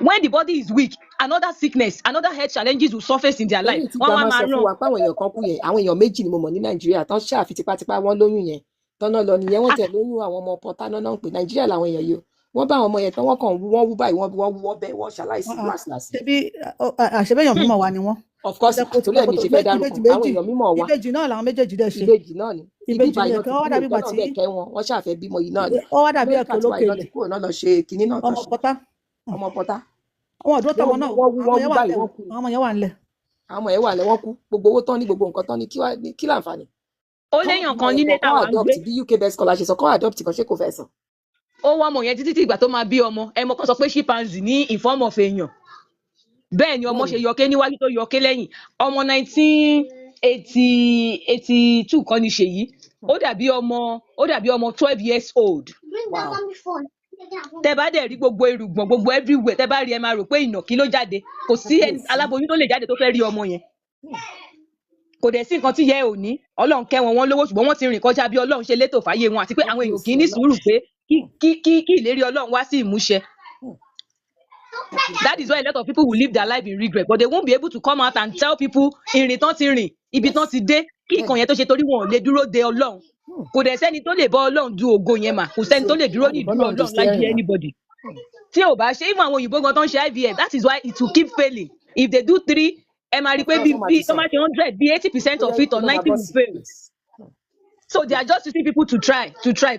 Speaker 7: When the body is weak, another sickness, another health challenges will surface in their life.
Speaker 1: Lẹ́yìn tí
Speaker 7: Wọ́n wá
Speaker 1: grandma
Speaker 7: máa
Speaker 1: sọ fún
Speaker 7: rán
Speaker 1: wa páwọn èèyàn kan kú yẹn, àwọn èèyàn méjì ni mo mọ̀ ní Nàìjíríà tán ṣáà fi tipátipá wọ́n lóyún yẹn tán náà lọ nìyẹn. Wọ́n tẹ̀ lóyún àwọn ọmọ pọtá náà náà ń pè Nàìjíríà làwọn èèyàn yìí o. Wọ́n bá àwọn ọmọ yẹn tán, wọ́n kàn wú, wọ́n wú báyìí, wọ́n wú, wọ́n bẹ́, wọ́n ṣaláìsí lásìlásì.
Speaker 3: Ṣebí àṣebéyàn mímọ̀ wa ni wọ́n.
Speaker 1: Of course.
Speaker 3: Ó jẹ́ kó ti
Speaker 1: Torí
Speaker 3: pẹ́
Speaker 1: ẹ̀
Speaker 3: kó
Speaker 1: mi
Speaker 3: tó
Speaker 1: ṣe fẹ́ dárúkọ
Speaker 3: ìbejì
Speaker 1: àwọn
Speaker 3: méjì.
Speaker 1: èèyàn mímọ̀ wa.
Speaker 3: Ìbejì náà làwọn méjèèjì dẹ̀ ṣe.
Speaker 1: Ìbejì náà ni ibi
Speaker 3: Ìbejì
Speaker 1: ìbàyìí
Speaker 3: ni
Speaker 1: náà
Speaker 3: ẹ̀kẹ́
Speaker 1: ti
Speaker 3: wọ́n wá
Speaker 1: kúrò
Speaker 3: dàbí ìgbà
Speaker 1: tọ́nà
Speaker 3: tí
Speaker 1: bẹ́ẹ̀ kẹ́ wọn, wọ́n ṣàfẹ́ bímọ yìí náà ni.
Speaker 3: Ó wá dàbí
Speaker 1: Amẹ́ríkà
Speaker 3: ẹ̀kẹ́
Speaker 1: tiwa
Speaker 3: olókè
Speaker 1: yìí náà ti
Speaker 3: ilẹ̀.
Speaker 1: kúrò náà lọ ṣe kinní náà tán
Speaker 3: Ọmọ
Speaker 1: ṣe.
Speaker 3: pọ́tá.
Speaker 1: Ọmọ pọtá.
Speaker 3: Wọn ò dúró tọmọ
Speaker 1: Wọ́n wú
Speaker 3: náà o.
Speaker 1: wọ́n wú
Speaker 3: Àwọn
Speaker 1: wọ́n
Speaker 3: yẹn
Speaker 1: wú
Speaker 3: wà
Speaker 1: báyìí
Speaker 3: ńlẹ̀ o.
Speaker 1: wọ́n kú ni.
Speaker 3: Àwọn ọmọ yẹn wà ńlẹ̀.
Speaker 1: Àwọn ọmọ yẹn wà lẹ́, wọ́n kú. Gbogbo owó tán ní, gbogbo nǹkan tán ní, kí wá ní kí láǹfààní?
Speaker 7: Ó
Speaker 1: Kán
Speaker 7: léèyàn
Speaker 1: bímọ
Speaker 7: kan
Speaker 1: ẹ̀kọ́
Speaker 7: nílé
Speaker 1: kán
Speaker 7: táwa ń
Speaker 1: adopt
Speaker 7: gbé.
Speaker 1: bí UK best scholar ṣe sọ, kán adopt kan, ṣé kò fẹ́ sàn?
Speaker 7: Ó wá ọmọ yẹn títí tí ìgbà tó máa bí ọmọ, ẹmọ kan sọ pé chimpanzee ní in form of èèyàn. Bẹ́ẹ̀ ni ọmọ
Speaker 1: Bẹ́ẹ̀ni.
Speaker 7: ṣe yọké níwájú tó yọké lẹ́yìn. Ọmọ 1982 kọ́ ni ṣèyí. Ó dàbí ọmọ 12 years old. Tẹ bá dẹ̀ rí gbogbo erùgbọ̀n, gbogbo everywhere, tẹ bá rí, ẹ máa rò pé ìnàkí ló jáde. Kò sí ẹni
Speaker 1: Kábíyèsí.
Speaker 7: aláboyún tó lè jáde tó fẹ́ rí ọmọ yẹn. Kò dẹ̀ sí nǹkan tí yẹ ò ní. Ọlọ́run kẹ́ wọn, wọ́n lówó, ṣùgbọ́n wọ́n ti rìn kọjá bí Ọlọ́run ṣe létò fáyé wọn, àti pé àwọn èèyàn
Speaker 1: Kábíyèsí
Speaker 7: kì í ní
Speaker 1: Ọlọ́run.
Speaker 7: sùúrù pé kí ìlérí Ọlọ́run wá sí ìmúṣẹ.
Speaker 1: Kábíyèsí
Speaker 7: That is why a
Speaker 1: Ọlọ́run.
Speaker 7: lot of people will live their life in regret, but they won't be able to come out and tell people ìrìn tán ti rìn, ibi tán ti dé, kí nǹkan yẹn tó ṣe, torí wọn ò lè dúró de Ọlọ́run. Kò dẹ̀ sẹ́ni tó lè bá Ọlọ́run du ògo yẹn mà. Kò
Speaker 1: Kò
Speaker 7: sẹ́ni
Speaker 1: sí
Speaker 7: tó lè dúró
Speaker 1: wọn
Speaker 7: ní
Speaker 1: lè
Speaker 7: ìdúró
Speaker 1: bọ́lọ́run du
Speaker 7: Ọlọ́run láyé
Speaker 1: steering náà.
Speaker 7: anybody tí ò bá ṣe. Even àwọn òyìnbó gan tó ń ṣe IVF, that is why it will keep failing. If they do three, ẹ máa rí i
Speaker 1: Of
Speaker 7: pé
Speaker 1: course,
Speaker 7: bí
Speaker 1: wọ́n máa
Speaker 7: bí
Speaker 1: ti
Speaker 7: tó
Speaker 1: sọ
Speaker 7: máa ṣe 100, bí 80%
Speaker 1: bóyá
Speaker 7: of it or
Speaker 1: ló máa
Speaker 7: 90
Speaker 1: bọ́
Speaker 7: will
Speaker 1: sí.
Speaker 7: fail.
Speaker 1: Yes.
Speaker 7: So they are just using people to try.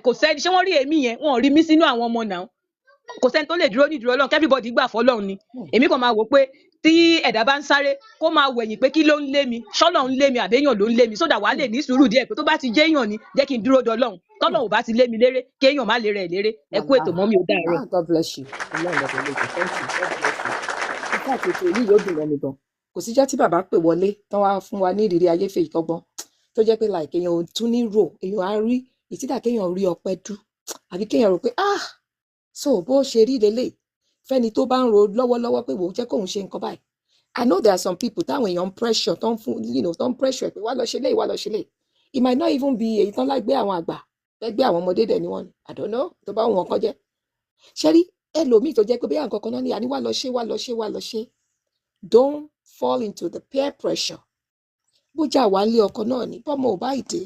Speaker 7: Kò sẹ́ni, ṣé wọ́n rí èmi yẹn, wọn ò rí mí sínú àwọn ọmọ náà. Kò sẹ́ni tó lè dúró ní ìdúró Ọlọ́run. Kí everybody gbà fọlọ́run ni. Èmi kàn máa wò pé tí ẹ̀dá bá ń sáré, kó máa wẹ̀yìn pé kí ló ń lé mi, ṣọ́lọ̀ ń lé mi àbẹ́yàn ló ń lé mi, so that wàá lè ní sùúrù díẹ̀ pé tó bá ti jẹ́yàn ni, jẹ́ kí n dúró dọlọ́run. Tọ́lọ́run ò bá ti lé mi léré, kéèyàn má lè rẹ̀ léré. Ẹ kú ètò
Speaker 1: Wàláì.
Speaker 7: mọ́ mi ò dáàárọ̀.
Speaker 1: Ah, God bless you. Ọlọ́run lọ́dọ̀ lójú. Thank you. God bless you. In fact, ètò yìí yóò dùn mọ́ mi gan. Kò síjọ́ tí bàbá pè wọlé tán wá fún wa ní ìrírí ayé fèyí kọ́gbọ́n tó jẹ́ pé like èèyàn ò tún ní rò, èèyàn á rí ìtìdá kéèyàn rí ọpẹ́ dú àbí kéèyàn rò pé, ah, so bó ṣe rí lélẹ̀ fẹ́ni tó bá ń ro lọ́wọ́lọ́wọ́ pé wò ó jẹ́ kóun ṣe nǹkan báyìí. I know there are some people táwọn èèyàn ń pressure tó ń fún tó ń pressure pé wá lọ ṣe léyìí, wá lọ ṣe léyìí. It might not even be èyí tán lágbé àwọn àgbà ẹgbẹ́ àwọn ọmọdé dẹ̀ ni wọ́n ni. I don't know, tó bá wù wọn kọ́ jẹ́. Ṣé rí ẹlòmíì tó jẹ́ pé bóyá nǹkan kan náà ní àní wá lọ ṣe, wá lọ ṣe, wá lọ ṣe. Don't fall into the peer pressure. Bójá wà nílé ọkọ náà ni bọ́mọ ò bá ìdè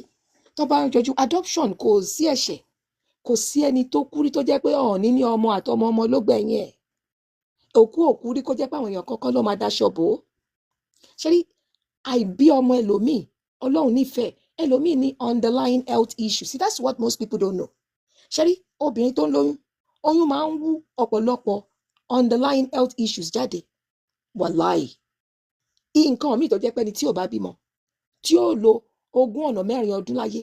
Speaker 1: tó bá ń jọjú, adoption kò sí ẹ̀ṣẹ̀. Kò sí ẹni tó kú rí tó jẹ́ pé ọ̀ọ́ni ní ọmọ àtọmọ ọmọ ló gbẹ̀yìn ẹ̀. Òkú òkú rí kó jẹ́ pé àwọn èèyàn kọ́kọ́ ló máa daṣọ bò ó. Ṣé rí àìbí ọmọ ẹlòmíì, Ọlọ́run nífẹ̀ẹ́ ẹlòmíì ní underlying health issues. See, that's what most people don't know. Ṣé rí obìnrin tó ń lóyún, oyún máa ń wú ọ̀pọ̀lọpọ̀ underlying health issues jáde. Wàláì, nǹkan míì tó jẹ́ pé ẹni tí ò bá bímọ, tí ó lo 24 ọdún láyé,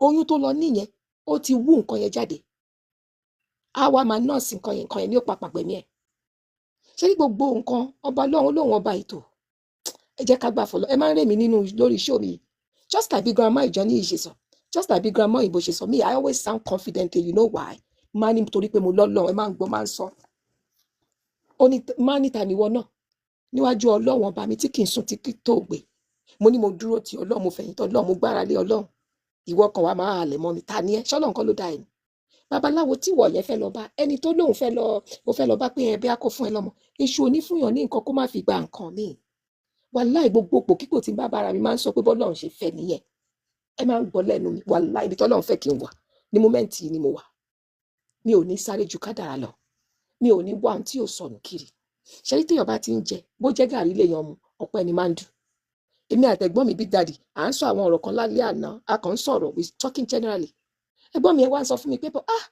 Speaker 1: oyún tó lọ níyẹn, ó ti wú nǹkan yẹn jáde, á wá máa nurse nǹkan yẹn, nǹkan yẹn ní ó papà gbẹ̀mí ẹ̀. Ṣé ní gbogbo nǹkan, ọba Ọlọ́run lòun ọba ètò. Ẹ jẹ́ ká gbà fọlọ́. Ẹ máa ń rè mí nínú lórí show mi, just like bí grandma ìjọ ní ìṣe sọ, just like bí grandma òyìnbó ṣe sọ. Me, I always sound confident. You know why? Máa ní torí pé mo lọ́lọ́run. Ẹ máa ń gbọ́, máa ń sọ, ó ní máa níta níwọ náà níwájú Ọlọ́run ọba mi tí kì í sùn, tí kì í tó gbé. Mo ní mo dúró ti Ọlọ́run, mo fẹ̀yìntì Ọlọ́run, mo gbára lé Ọlọ́run. Ìwọ kan wàá máa halẹ̀ mọ́ mi, ta ni ẹ? Ṣọ́lọ́run kan ló dá ẹ ni? Babaláwo tí ìwọ yẹn fẹ́ lọ bá, ẹni tó lóun fẹ́ lọ, ó fẹ́ lọ bá pé ẹbí á kó fún ẹ lọ́mọ, èṣù onífúnyàn ní nǹkan kó má fi gba nǹkan míì. Wàláì, gbogbo pòkípò tí n bá bára mi, máa ń sọ pé bọ́lọ́run ṣe fẹ́ nìyẹn. Ẹ máa ń gbọ́ lẹ́nu mi. Wàláì, ibi tọ́lọ́run fẹ́ kí n wà ní moment yìí ni mo wà. Mi ò ní sáré ju kádàrá lọ, mi ò ní wá ohun tí ò sọnù kiri. Ṣẹ́rí téèyàn bá ti ń jẹ, bó jẹ́ gàrí lèèyàn mu, ọpẹ́ ni máa ń dùn. Èmi àtẹ̀gbọ́n mi Big Daddy à ń sọ àwọn ọ̀rọ̀ kan lálẹ́ àná, a kàn ń sọ̀rọ̀, we talking generally. Ẹ̀gbọ́n mi ẹ wá ń sọ fún mi pé bọ́ ah,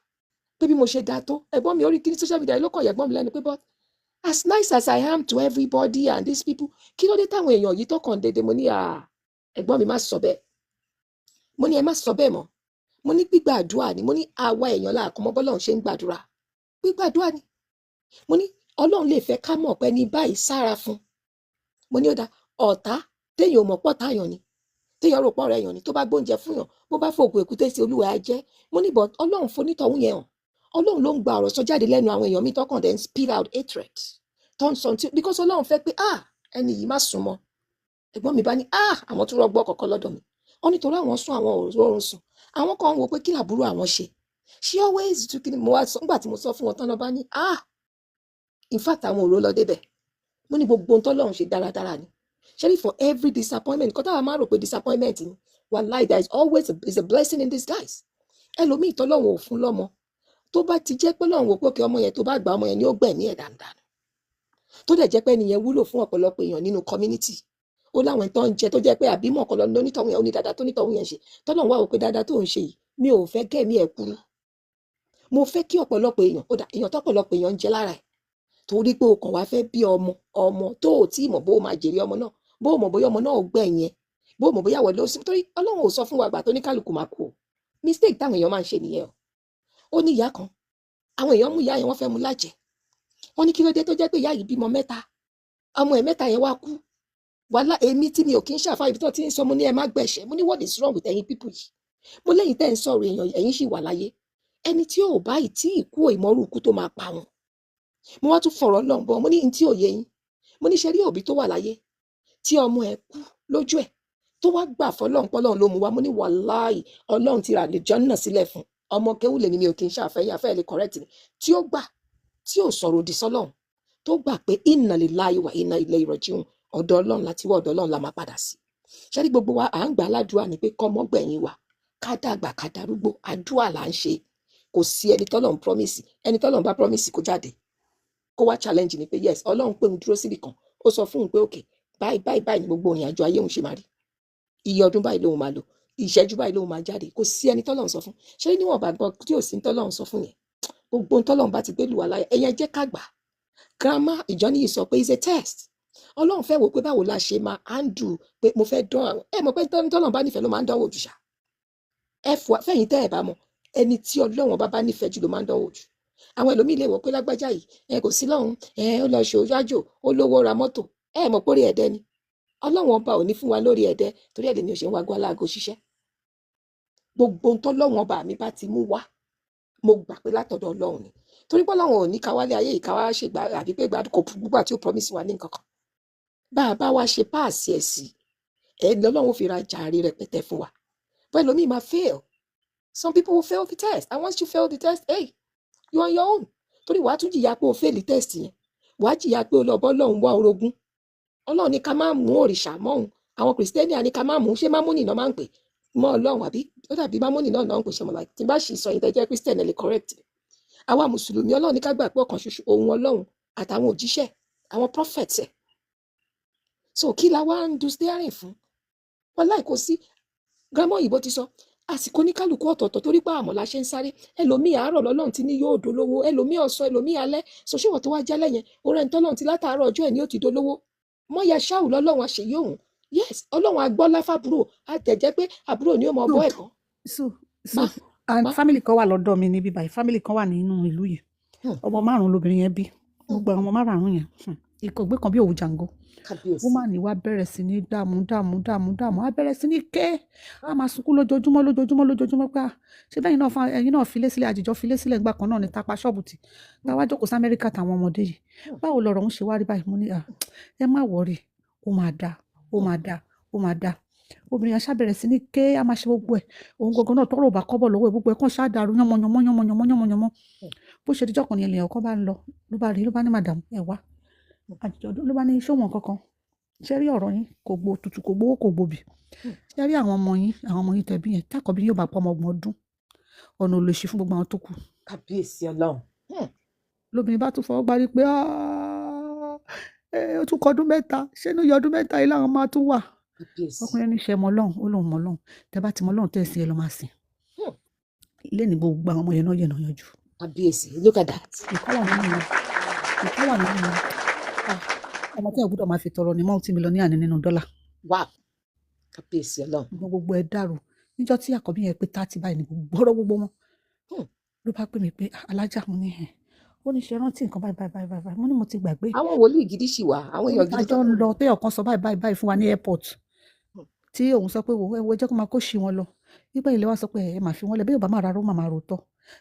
Speaker 1: pé bí mo ṣe dáa tó, ẹ̀gbọ́n mi orí kíní social media ló kọ̀ yẹ ẹ̀gbọ́n mi lẹ́nu pé, but as nice as I am to everybody and these people, kí ló dé táwọn èèyàn yìí tó kàn déédéé? Mo ní, à, ẹ̀gbọ́n mi, má sọ bẹ́ẹ̀. Mo ní ẹ má sọ bẹ́ẹ̀ mọ́. Mo ní gbígbàdúrà ni. Mo ní àwa èèyàn láàkọ́ mọ́ bọ́lọ́run ṣe ń gbàdúrà. Gbígbàdúrà ni. Mo ní Ọlọ́run lè fẹ́ ká mọ̀ pé ní báyìí sára fún. Mo ní ó da ọ̀tá téèyàn ò mọ̀ pọ̀ táyàn ni, téèyàn rò pọ̀ ọ̀rẹ́ èèyàn ni, tó bá gbóúnjẹ fún yàn, bó bá fògùn èkúté sí, olúwa á jẹ́. Mo ní but Ọlọ́run fonítọ̀hún yẹn hàn. Ọlọ́run ló ń gba ọ̀rọ̀ sọ jáde lẹ́nu àwọn èèyàn mi tọkàn dẹ̀ ń spill out hatred tó ń sọ tí, because Ọlọ́run fẹ́ pé, ah, ẹni yìí má sùn mọ́. Ẹ̀gbọ́n mi bá ní, ah, àwọn tó rọgbọ́ kọ̀ọ̀kan lọ́dọ̀ mi, wọ́n nítorí àwọn sún, àwọn ò rọrùn sùn, àwọn kan ń wò pé kí làbúrò àwọn ṣe. She always do. Kí ni mo wá sọ nígbà tí mo sọ fún wọn tán lọ bá ní, ah, in fact, àwọn ò rò lọ débẹ̀. Mo ní gbogbo ohun tọ́lọ́run ṣe dáradára ni. Ṣẹ́rí, for every disappointment kọ́ táwa máa rò pé disappointment ni, wàláì, there is always is a blessing in disguise. Ẹlòmíì tọ́lọ́run ò fún lọ́mọ, tó bá ti jẹ́ pé Ọlọ́run wò pé kí ọmọ yẹn tó bá gbà, ọmọ yẹn ni ó gbẹ̀mí ẹ̀ dáadáa, tó dẹ̀ jẹ́ pé ẹnìyẹn wúlò fún ọ̀pọ̀lọpọ̀ èèyàn nínú community, ó láwọn tó ń jẹ, tó jẹ́ pé àbímọ kan lọ lónítọ̀hún yẹn, ó ní dáadáa tó nítọ̀hún yẹn ṣe, tọ́lọ́run wá wò pé dáadáa tó ń ṣe yìí, mi ò fẹ́ kẹ́mi ẹ̀ kúrú, mo fẹ́ kí ọ̀pọ̀lọpọ̀ èèyàn ó dà èèyàn tọ́pọ̀lọpọ̀ èèyàn ń jẹ lára ẹ̀, torí pé o kàn wá fẹ́ bí ọmọ, ọmọ tó ò tí ì mọ̀ bó o máa jèrè ọmọ náà, bó o mọ̀ bóyá ọmọ náà ò gbẹ̀yìn ẹ̀, bó o mọ̀ bóyá wọlé ó sí, torí Ọlọ́run ò sọ fún wa gbà tó ní kálukú máa kú o. Mistake táwọn èèyàn máa ń ṣe nìyẹn o. Ó ní ìyá kan, àwọn èèyàn mú ìyá yẹn, wọ́n fẹ́ mú lájẹ. Wọ́n ní kí ló dé tó jẹ́ pé ìyá yìí bímọ mẹ́ta, ọmọ ẹ̀ mẹ́ta yẹn wá kú. Wàhálà, èmi tí mi ò kí ń ṣàfà, ibi tó ti ń sọ, mo ní ẹ má gbẹ̀ṣẹ̀. Mo ní what is wrong with ẹ̀yin people yìí? Mo lẹ́yìn tẹ́ ń sọ̀rọ̀ èèyàn, ẹ̀yin sì wà láyé. Ẹni tí ò bá ì tí ì kú ìmọ̀rú ikú tó máa pa wọn. Mo wá tún fọ̀rọ̀ lọ́n bọ̀. Mo ní n tí ò yé yín, mo ní ṣe rí òbí tó wà láyé tí ọmọ ẹ̀ kú lójú ẹ̀, tó wá gbà fọlọ́run pọ́lọ́run ló mú wá, mo ní wàláì, Ọlọ́run ti rà lè jọ́nà sílẹ̀ fún ọmọ kéwù lèmi. Mi ò kí ń ṣàfẹ́yìn àfẹ́ lè correct mi, tí ó gbà, tí ò sọ̀rọ̀ òdì sọ́lọ́run, tó gbà pé inna lillahi wa inna ilayhi raji'un, ọ̀dọ̀ Ọlọ́run láti wá, ọ̀dọ̀ Ọlọ́run la máa padà sí. Ṣé ní gbogbo wa à ń gbà ládùúrà ni pé kọ́mọ gbẹ̀yìn wa, ká dàgbà, ká darúgbó, àdúrà là ń ṣe. Kò sí ẹni tọ́lọ́run promise. Ẹni tọ́lọ́run bá promise, kó jáde kó wá challenge ni pé yes, Ọlọ́run pé òun dúró síbì kan, ó sọ fún òun pé okay, báyìí báyìí báyìí ni gbogbo ìrìn àjò ayé òun ṣe máa rí, iye ọdún báyìí lòun máa lò, ìṣẹ́jú báyìí lòun máa jáde. Kò sí ẹni tọ́lọ́run sọ fún. Ṣé níwọ̀n bá gbọ́ tí ò sí tọ́lọ́run sọ fún yẹn, gbogbo ohun tọ́lọ́run bá ti gbé lù wá láyà, ẹ̀yẹn jẹ́ ká gbà. Grandma Ìjọ́níyì sọ pé it's a test. Ọlọ́run fẹ́ wò pé báwo la ṣe máa handle pé mo fẹ́ dán àwọn ẹ mọ̀ pé tọ́lọ́run bá nífẹ̀ẹ́ ló máa ń dánwò jù ṣá. Ẹ fọ fẹ́yìn tẹ́ ẹ bá mọ̀, ẹni tí Ọlọ́run bá nífẹ̀ẹ́ jù ló máa ń dánwò jù. Àwọn ẹlòmíì lè wò pé lágbájá yìí, ẹ kò sí lọ́hùn, ẹ ó lọ ṣòwò àjò, ó lówó ra mọ́tò, ẹ mọ̀ pé orí ẹ̀dẹ́ ni. Ọlọ́run ọba ò ní fún wa lórí ẹ̀dẹ́, torí ẹ̀ lèmi ò ṣe ń wá gbọ́ aláàgọ́ ṣiṣẹ́. Gbogbo ohun tọ́lọ́run ọba mi bá ti mú wá, mo gbà pé látọ̀dọ̀ Ọlọ́run ni, torí pé Ọlọ́run ò ní ká wálé ayé yìí ká wá ṣègbà àbí pé gbà kò gbà tí ó promise wa ní nǹkan kan. Bá a bá wá ṣe pass ẹ̀ sí ẹ̀, lọ́lọ́run ó fi ra jàre rẹpẹtẹ fún wa. Bẹ́ẹ̀ lómi máa fail. Some people will fail the test, and once you fail the test, hey, you on your own, torí wàá tún jìyà pé o fail the test yẹn, wàá jìyà pé o lọ bọ́ Ọlọ́run wá orogún. Ọlọ́run ní ká má mú òrìṣà mọ́ òun. Àwọn Kìrìsìtẹ́nì á ní ká má mú, ṣé mámúnì náà máa ń pè mọ́ Ọlọ́run, àbí ó dàbí mámúnì náà náà ń pè ṣe mọ́? Like, tí n bá sì sọ yìí, tẹ́ jẹ́ Christian, ẹ lè correct mi. Àwa mùsùlùmí, Ọlọ́run ní ká gbà pé ọ̀kan ṣoṣo òun Ọlọ́run àtàwọn òjíṣẹ́, àwọn prophets ẹ̀. So kí la wá ń du steering fún wọn láì kó sí? Grandma òyìnbó ti sọ àsìkò oníkálukú ọ̀tọ̀ọ̀tọ̀, torí pé àmọ́ la ṣe ń sáré. Ẹlòmíì àárọ̀ lọ́lọ́run ti ní yóò dolówó, ẹlòmíì ọ̀sán, ẹlòmíì alẹ́. So ṣé wọ́n tó wá jálẹ̀ yẹn, orí ẹni tọ́lọ́run ti látàárọ̀ ọjọ́ ẹ̀ ní ó ti dolówó mọ́yà ṣáù lọ́lọ́run àṣeyí òun. Yes, Ọlọ́run agbọ́lá fàbúrò, àtẹ̀jẹ́ pé àbúrò ni ó mọ bọ́ ẹ̀kọ́.
Speaker 3: So so
Speaker 1: má
Speaker 3: and
Speaker 1: má
Speaker 3: family kan wà lọ́dọ̀ mi níbí báyìí, family kan wà nínú ìlú yìí. Ọmọ márùn-ún lobìnrin yẹn bí. Gbogbo àwọn ọmọ márùn-ún yẹn, ikọ̀ gbé kan bí òwú jàǹgó.
Speaker 1: Kábíyèsí.
Speaker 3: Woman wá bẹ̀rẹ̀ sí ní dààmú, dààmú, dààmú, dààmú, á bẹ̀rẹ̀ sí ní ké, á máa sunkún lójoojúmọ́, lójoojúmọ́, lójoojúmọ́ pé, ah, ṣé bẹ́yìn náà fa ẹ̀yin náà filé sílẹ̀, àjìjọ filé sílẹ̀ ńgbà kan náà ní tapa ṣọ́ọ̀bù tì táwa jókòó sí Amẹ́ríkà táwọn ọmọdé yìí, báwo lọ̀rọ̀ ń ṣe wá rí báyìí? Mo ní, ah, ẹ má worry, ó máa dáa, ó máa dáa, ó máa dáa. Obìnrin yẹn ṣá bẹ̀rẹ̀ sí ní ké, á máa ṣe gbogbo ẹ̀. Òun gangan náà, tọ́rọ̀ ò bá kọ́bọ̀ lọ́wọ́ ẹ̀, gbogbo ẹ̀ kàn ṣáà dàrú yánmọ́yánmọ́, yánmọ́yánmọ́, yánmọ́yánmọ́. Bó ṣe dijọ́ kan ní ènìyàn kan bá ń lọ, ló bá rí, ló bá ní, "Madam, ẹ wá àjọ̀dún." Ló bá ní, ṣé wọn kankan ṣé rí ọ̀rọ̀ yín kò gbó tutù, kò gbowó, kò gbòbì. Ṣé rí àwọn ọmọ yín, àwọn ọmọ yín tẹ̀bí yẹn, tákọ̀bí yóò bá pọ̀ ọmọ 30 ọdún, ọ̀nà ò lè ṣí fún gbogbo àwọn tó kù.
Speaker 1: Kábíyèsí Ọlọ́run.
Speaker 3: Lóbìnrin bá tún fọwọ́ gbárí pé "Ah, ẹ, ó tún kọ ọdún 3, ṣé inú iye ọdún 3 yìí làwọn máa tún wà?"
Speaker 1: Kábíyèsí.
Speaker 3: Ọkùnrin ní ṣe mọ Ọlọ́run, ó lóun mọ Ọlọ́run. Tẹ bá ti mọ Ọlọ́run tẹ̀ sí ẹ lọ máa sìn. Lẹ́ni gbogbo àwọn ọmọ yẹn náà yẹn náà yanjú.
Speaker 1: Kábíyèsí, look at that.
Speaker 3: Ìkọ́ wà nínú wọn. Ìkọ́ wà nínú wọn. Ah, ọmọ tí ẹ gbọ́dọ̀ máa fi tọrọ ni multi-millionaire ní nínú dọ́là.
Speaker 1: Wow. Kábíyèsí Ọlọ́run.
Speaker 3: Ṣùgbọ́n gbogbo ẹ dàrú. Níjọ́ tí àkọ́bí yẹn pé 30 báyìí ni gbogbo ọ̀rọ̀ gbogbo wọn. Ló bá pè mí pé, "Ah, alájà," mo ní ẹ̀. Ó ní ṣe rántí nǹkan báyìí báyìí báyìí báyìí. Mo ní mo ti gbàgbé.
Speaker 1: Àwọn wòlíì gidi ṣì wà, àwọn èèyàn gidi
Speaker 3: Àjọ
Speaker 1: tó
Speaker 3: ń lọ téèyàn kan sọ báyìí báyìí báyìí fún wa ní airport. Tí òun sọ pé wo ẹ wo ẹ jẹ́ kó máa kó ṣì wọn lọ. Nígbà ilé wa sọ pé ẹ máa fi wọ́n lẹ̀ bí ò bá máa rarọ́ máa máa ròótọ́.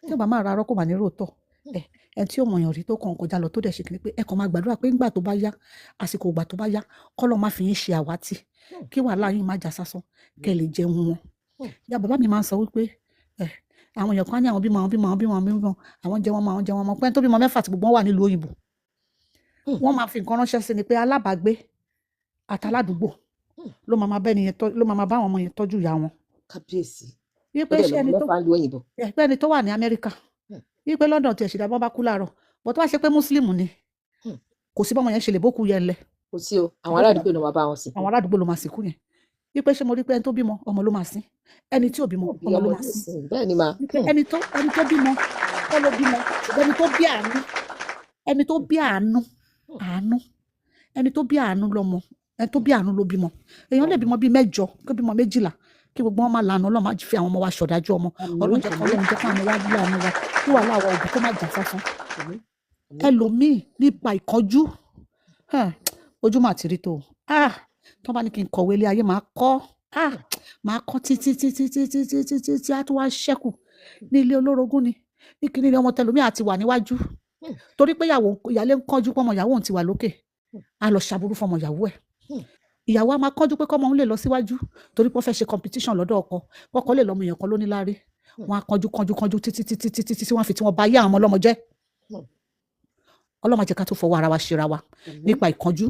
Speaker 3: Tí ò bá máa rarọ́ kò máa ní ròótọ́. Ẹ ẹni tí ò mọ̀yàn rí tó kàn kọjá lọ tó dẹ̀ ṣe kìíní pé ẹ kàn máa gbàdúrà pé ńgbà tó bá yá, àsìkò ìgbà tó bá yá, kọ́lọ́ má fi yín ṣe àwátì. Kí wàhálà yín má já sásán, kẹ́ lè jẹun wọn. Ìyá bàbá mi máa ń sọ wípé ẹ àwọn èèyàn kan á ní àwọn bímọ, àwọn bímọ, àwọn bímọ, àwọn bímọ, àwọn jẹ wọn mọ, àwọn jẹ wọn mọ, pé ẹni tó bímọ 6 tí gbogbo wọn wà nílùú òyìnbó. Wọ́n máa fi nǹkan ránṣẹ́ sí ni pé alábàágbé àtàládùúgbò ló máa máa bá ẹni yẹn tọ́, ló máa máa bá àwọn ọmọ yẹn tọ́jú ìyá wọn.
Speaker 1: Kábíyèsí.
Speaker 3: Wípé
Speaker 1: Ó dẹ̀
Speaker 3: ṣé
Speaker 1: lọ́mọ
Speaker 3: ẹni tó
Speaker 1: 6 ń lu òyìnbó.
Speaker 3: ẹ pé ẹni tó wà ní Amẹ́ríkà, wípé London tiẹ̀ ṣì dá bọ́n bá kú láàárọ̀, bọ́ tó bá ṣe pé Mùsùlùmí ni, kò sí bọ́mọ yẹn ṣe lè bókú yẹn lẹ̀.
Speaker 1: Kò sí o, àwọn aládùúgbò ló máa bá wọn sìnkú.
Speaker 3: Àwọn aládùúgbò ló máa sìnkú yẹn. Wípé ṣé mo rí pé ẹni tó bímọ, ọmọ ló máa sin. Ẹni tí ò bímọ,
Speaker 1: Bí
Speaker 3: ọmọ ló
Speaker 1: ọmọ
Speaker 3: máa
Speaker 1: ló
Speaker 3: sin.
Speaker 1: sìn, bẹ́ẹ̀ ni mà.
Speaker 3: Wípé ẹni tó bímọ, kọ́ ló bímọ, ṣùgbọ́n ẹni tó bí àánú, ẹni tó bí àánú, àánú, ẹni tó bí àánú lọ́mọ, ẹni tó bí àánú ló bímọ. Èèyàn lè bímọ bíi 8, kó bímọ 12, kí gbogbo wọn máa lànà. Ọlọ́run má fi àwọn ọmọ wa ṣọ̀dájú ọmọ.
Speaker 1: Àmín,
Speaker 3: Ọlọ́run jẹ́ kí
Speaker 1: àmín.
Speaker 3: Ọlọ́run jẹ́ káwọn ọmọ wa láàánú wa, kí wàhálà wa òbí kó má jà sásán.
Speaker 1: Àmín, àmín.
Speaker 3: Ẹlòmíì nípa ìkánjú, ojú mà ti rí tó. Ah, tó bá ní kí n kọ̀wé ilé ayé, màá kọ́. Ah, màá kọ́ títí títí títí títí títí á tún wá ṣẹ́kù ní ilé olórogún ni. Ní kíní ni ọmọ tẹlòmíì àti wà níwájú. Torí pé ìyàwó ìyálé ń kánjú pé ọmọ ìyàwó òun ti wà lókè. Á lọ ṣàbúrú fọmọ ìyàwó ẹ̀. Ìyàwó á máa kánjú pé kọ́mọ òun lè lọ síwájú torí pé wọ́n fẹ́ ṣe competition lọ́dọ̀ ọkọ. Kọ́kọ́ lè lọ́mọ èèyàn kan ló ní láárí. Wọ́n á kánjú kánjú kánjú títí títí títí tí wọ́n fi tí wọ́n bá yé àwọn ọmọ ọlọ́mọ jẹ́. Ọlọ́mọ jẹ́ ká tó fọwọ́ ara wa ṣera wa nípa ìkánjú.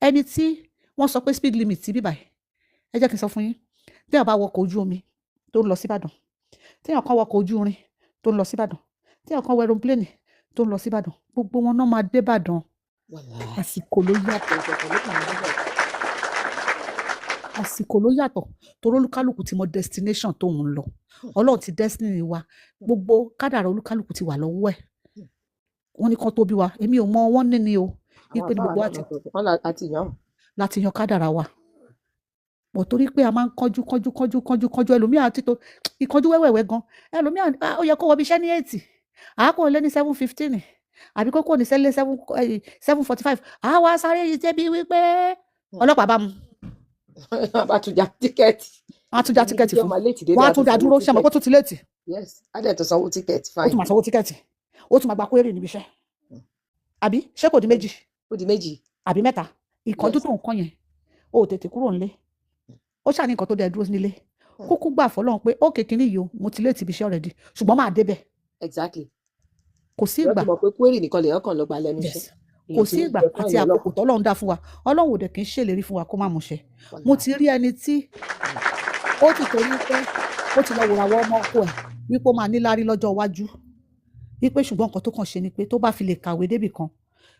Speaker 3: Ẹni tí wọ́n sọ pé speed limit ti bíbà yìí, ẹ jẹ́ kí n sọ fún yín. Téèyàn bá wọkọ̀ ojú omi tó ń lọ síbàdàn, téèyàn kan wọkọ̀ ojú irin tó ń lọ síbàdàn, téèyàn kan wọ aeroplane tó ń lọ síbàdàn, gbogbo wọn náà máa dé Ìbàdàn.
Speaker 1: Wàláhì.
Speaker 3: Àsìkò ló yàtọ̀. Àsìkò ló yàtọ̀ torí olúkálùkù ti mọ destination tó ń lọ. Ọlọ́run ti destiny wa, gbogbo kádàrá olúkálùkù ti wà lọ́wọ́ ẹ̀. Wọ́n ní kán tó bí wa, èmi ò mọ wọ́n ní ni o.
Speaker 1: Àwọn
Speaker 3: Wípé ní
Speaker 1: àfáà
Speaker 3: gbogbo wa
Speaker 1: náà
Speaker 3: ti
Speaker 1: lọ sọ, wọ́n láti yàn.
Speaker 3: Láti yan kádàrá wa. Bọ̀ torí pé a máa ń kánjú kánjú kánjú kánjú kánjú, ẹlòmíì àti tó ìkánjú wẹ́wẹ̀wẹ́ gan. Ẹlòmíì ó yẹ kó wọ ibi iṣẹ́ ní 8, àá kò lé ní 7:15, àbí kó kò ní sẹ́lé 7:45. Àá wá sáré yìí débi wípé ọlọ́pàá bá mu.
Speaker 1: Wọ́n bá tún já ticket.
Speaker 3: Wọ́n á tún já ticket
Speaker 1: Ibi tí ó
Speaker 3: fún.
Speaker 1: máa late dé
Speaker 3: Wọ́n á
Speaker 1: bẹ́ẹ̀, á
Speaker 3: tún
Speaker 1: tún
Speaker 3: dá
Speaker 1: sanwó
Speaker 3: dúró, ṣé àmọ́ pé ó
Speaker 1: ticket.
Speaker 3: tún ti late.
Speaker 1: Yes, á dẹ̀ tún sanwó ticket,
Speaker 3: Ó tún
Speaker 1: fine.
Speaker 3: máa sanwó ticket. Ó tún máa gba query níbi iṣẹ́. Àbí ṣé kò di 2?
Speaker 1: Ó di 2.
Speaker 3: Àbí 3? Ìkánjú
Speaker 1: Yes.
Speaker 3: tó nǹkan yẹn, o ò tètè kúrò nílé. Ó ṣàní nǹkan tó dẹ̀ dúró nílé. Kúkú gbà fọlọ́run pé ó kékeré yìí o, mo ti late ibi iṣẹ́ already, ṣùgbọ́n máa débẹ̀.
Speaker 1: Exactly.
Speaker 3: Kò sí
Speaker 1: Wọ́n
Speaker 3: ìgbà.
Speaker 1: ti mọ̀ pé query nìkan lèèyàn kàn lọ gbà lẹ́nu iṣẹ́.
Speaker 3: Yes.
Speaker 1: Èèyàn
Speaker 3: Kò
Speaker 1: ti
Speaker 3: sí
Speaker 1: ní
Speaker 3: ìgbà
Speaker 1: jẹ fine
Speaker 3: àti àkókò
Speaker 1: ọlọ́pàá.
Speaker 3: tọ́lọ́run dá fún wa. Ọlọ́run ò dẹ̀ kì í ṣèlérí fún wa kó má mú ṣẹ. Mo
Speaker 1: Wàláhì.
Speaker 3: ti rí ẹni tí ó ti torí pé ó ti lọ wòràwọ̀ ọmọ ọkọ ẹ̀ wípé ó máa níláárí lọ́jọ́ iwájú. Wípé ṣùgbọ́n nǹkan tó kàn ṣe ni pé tó bá fi lè kàwé débì kan,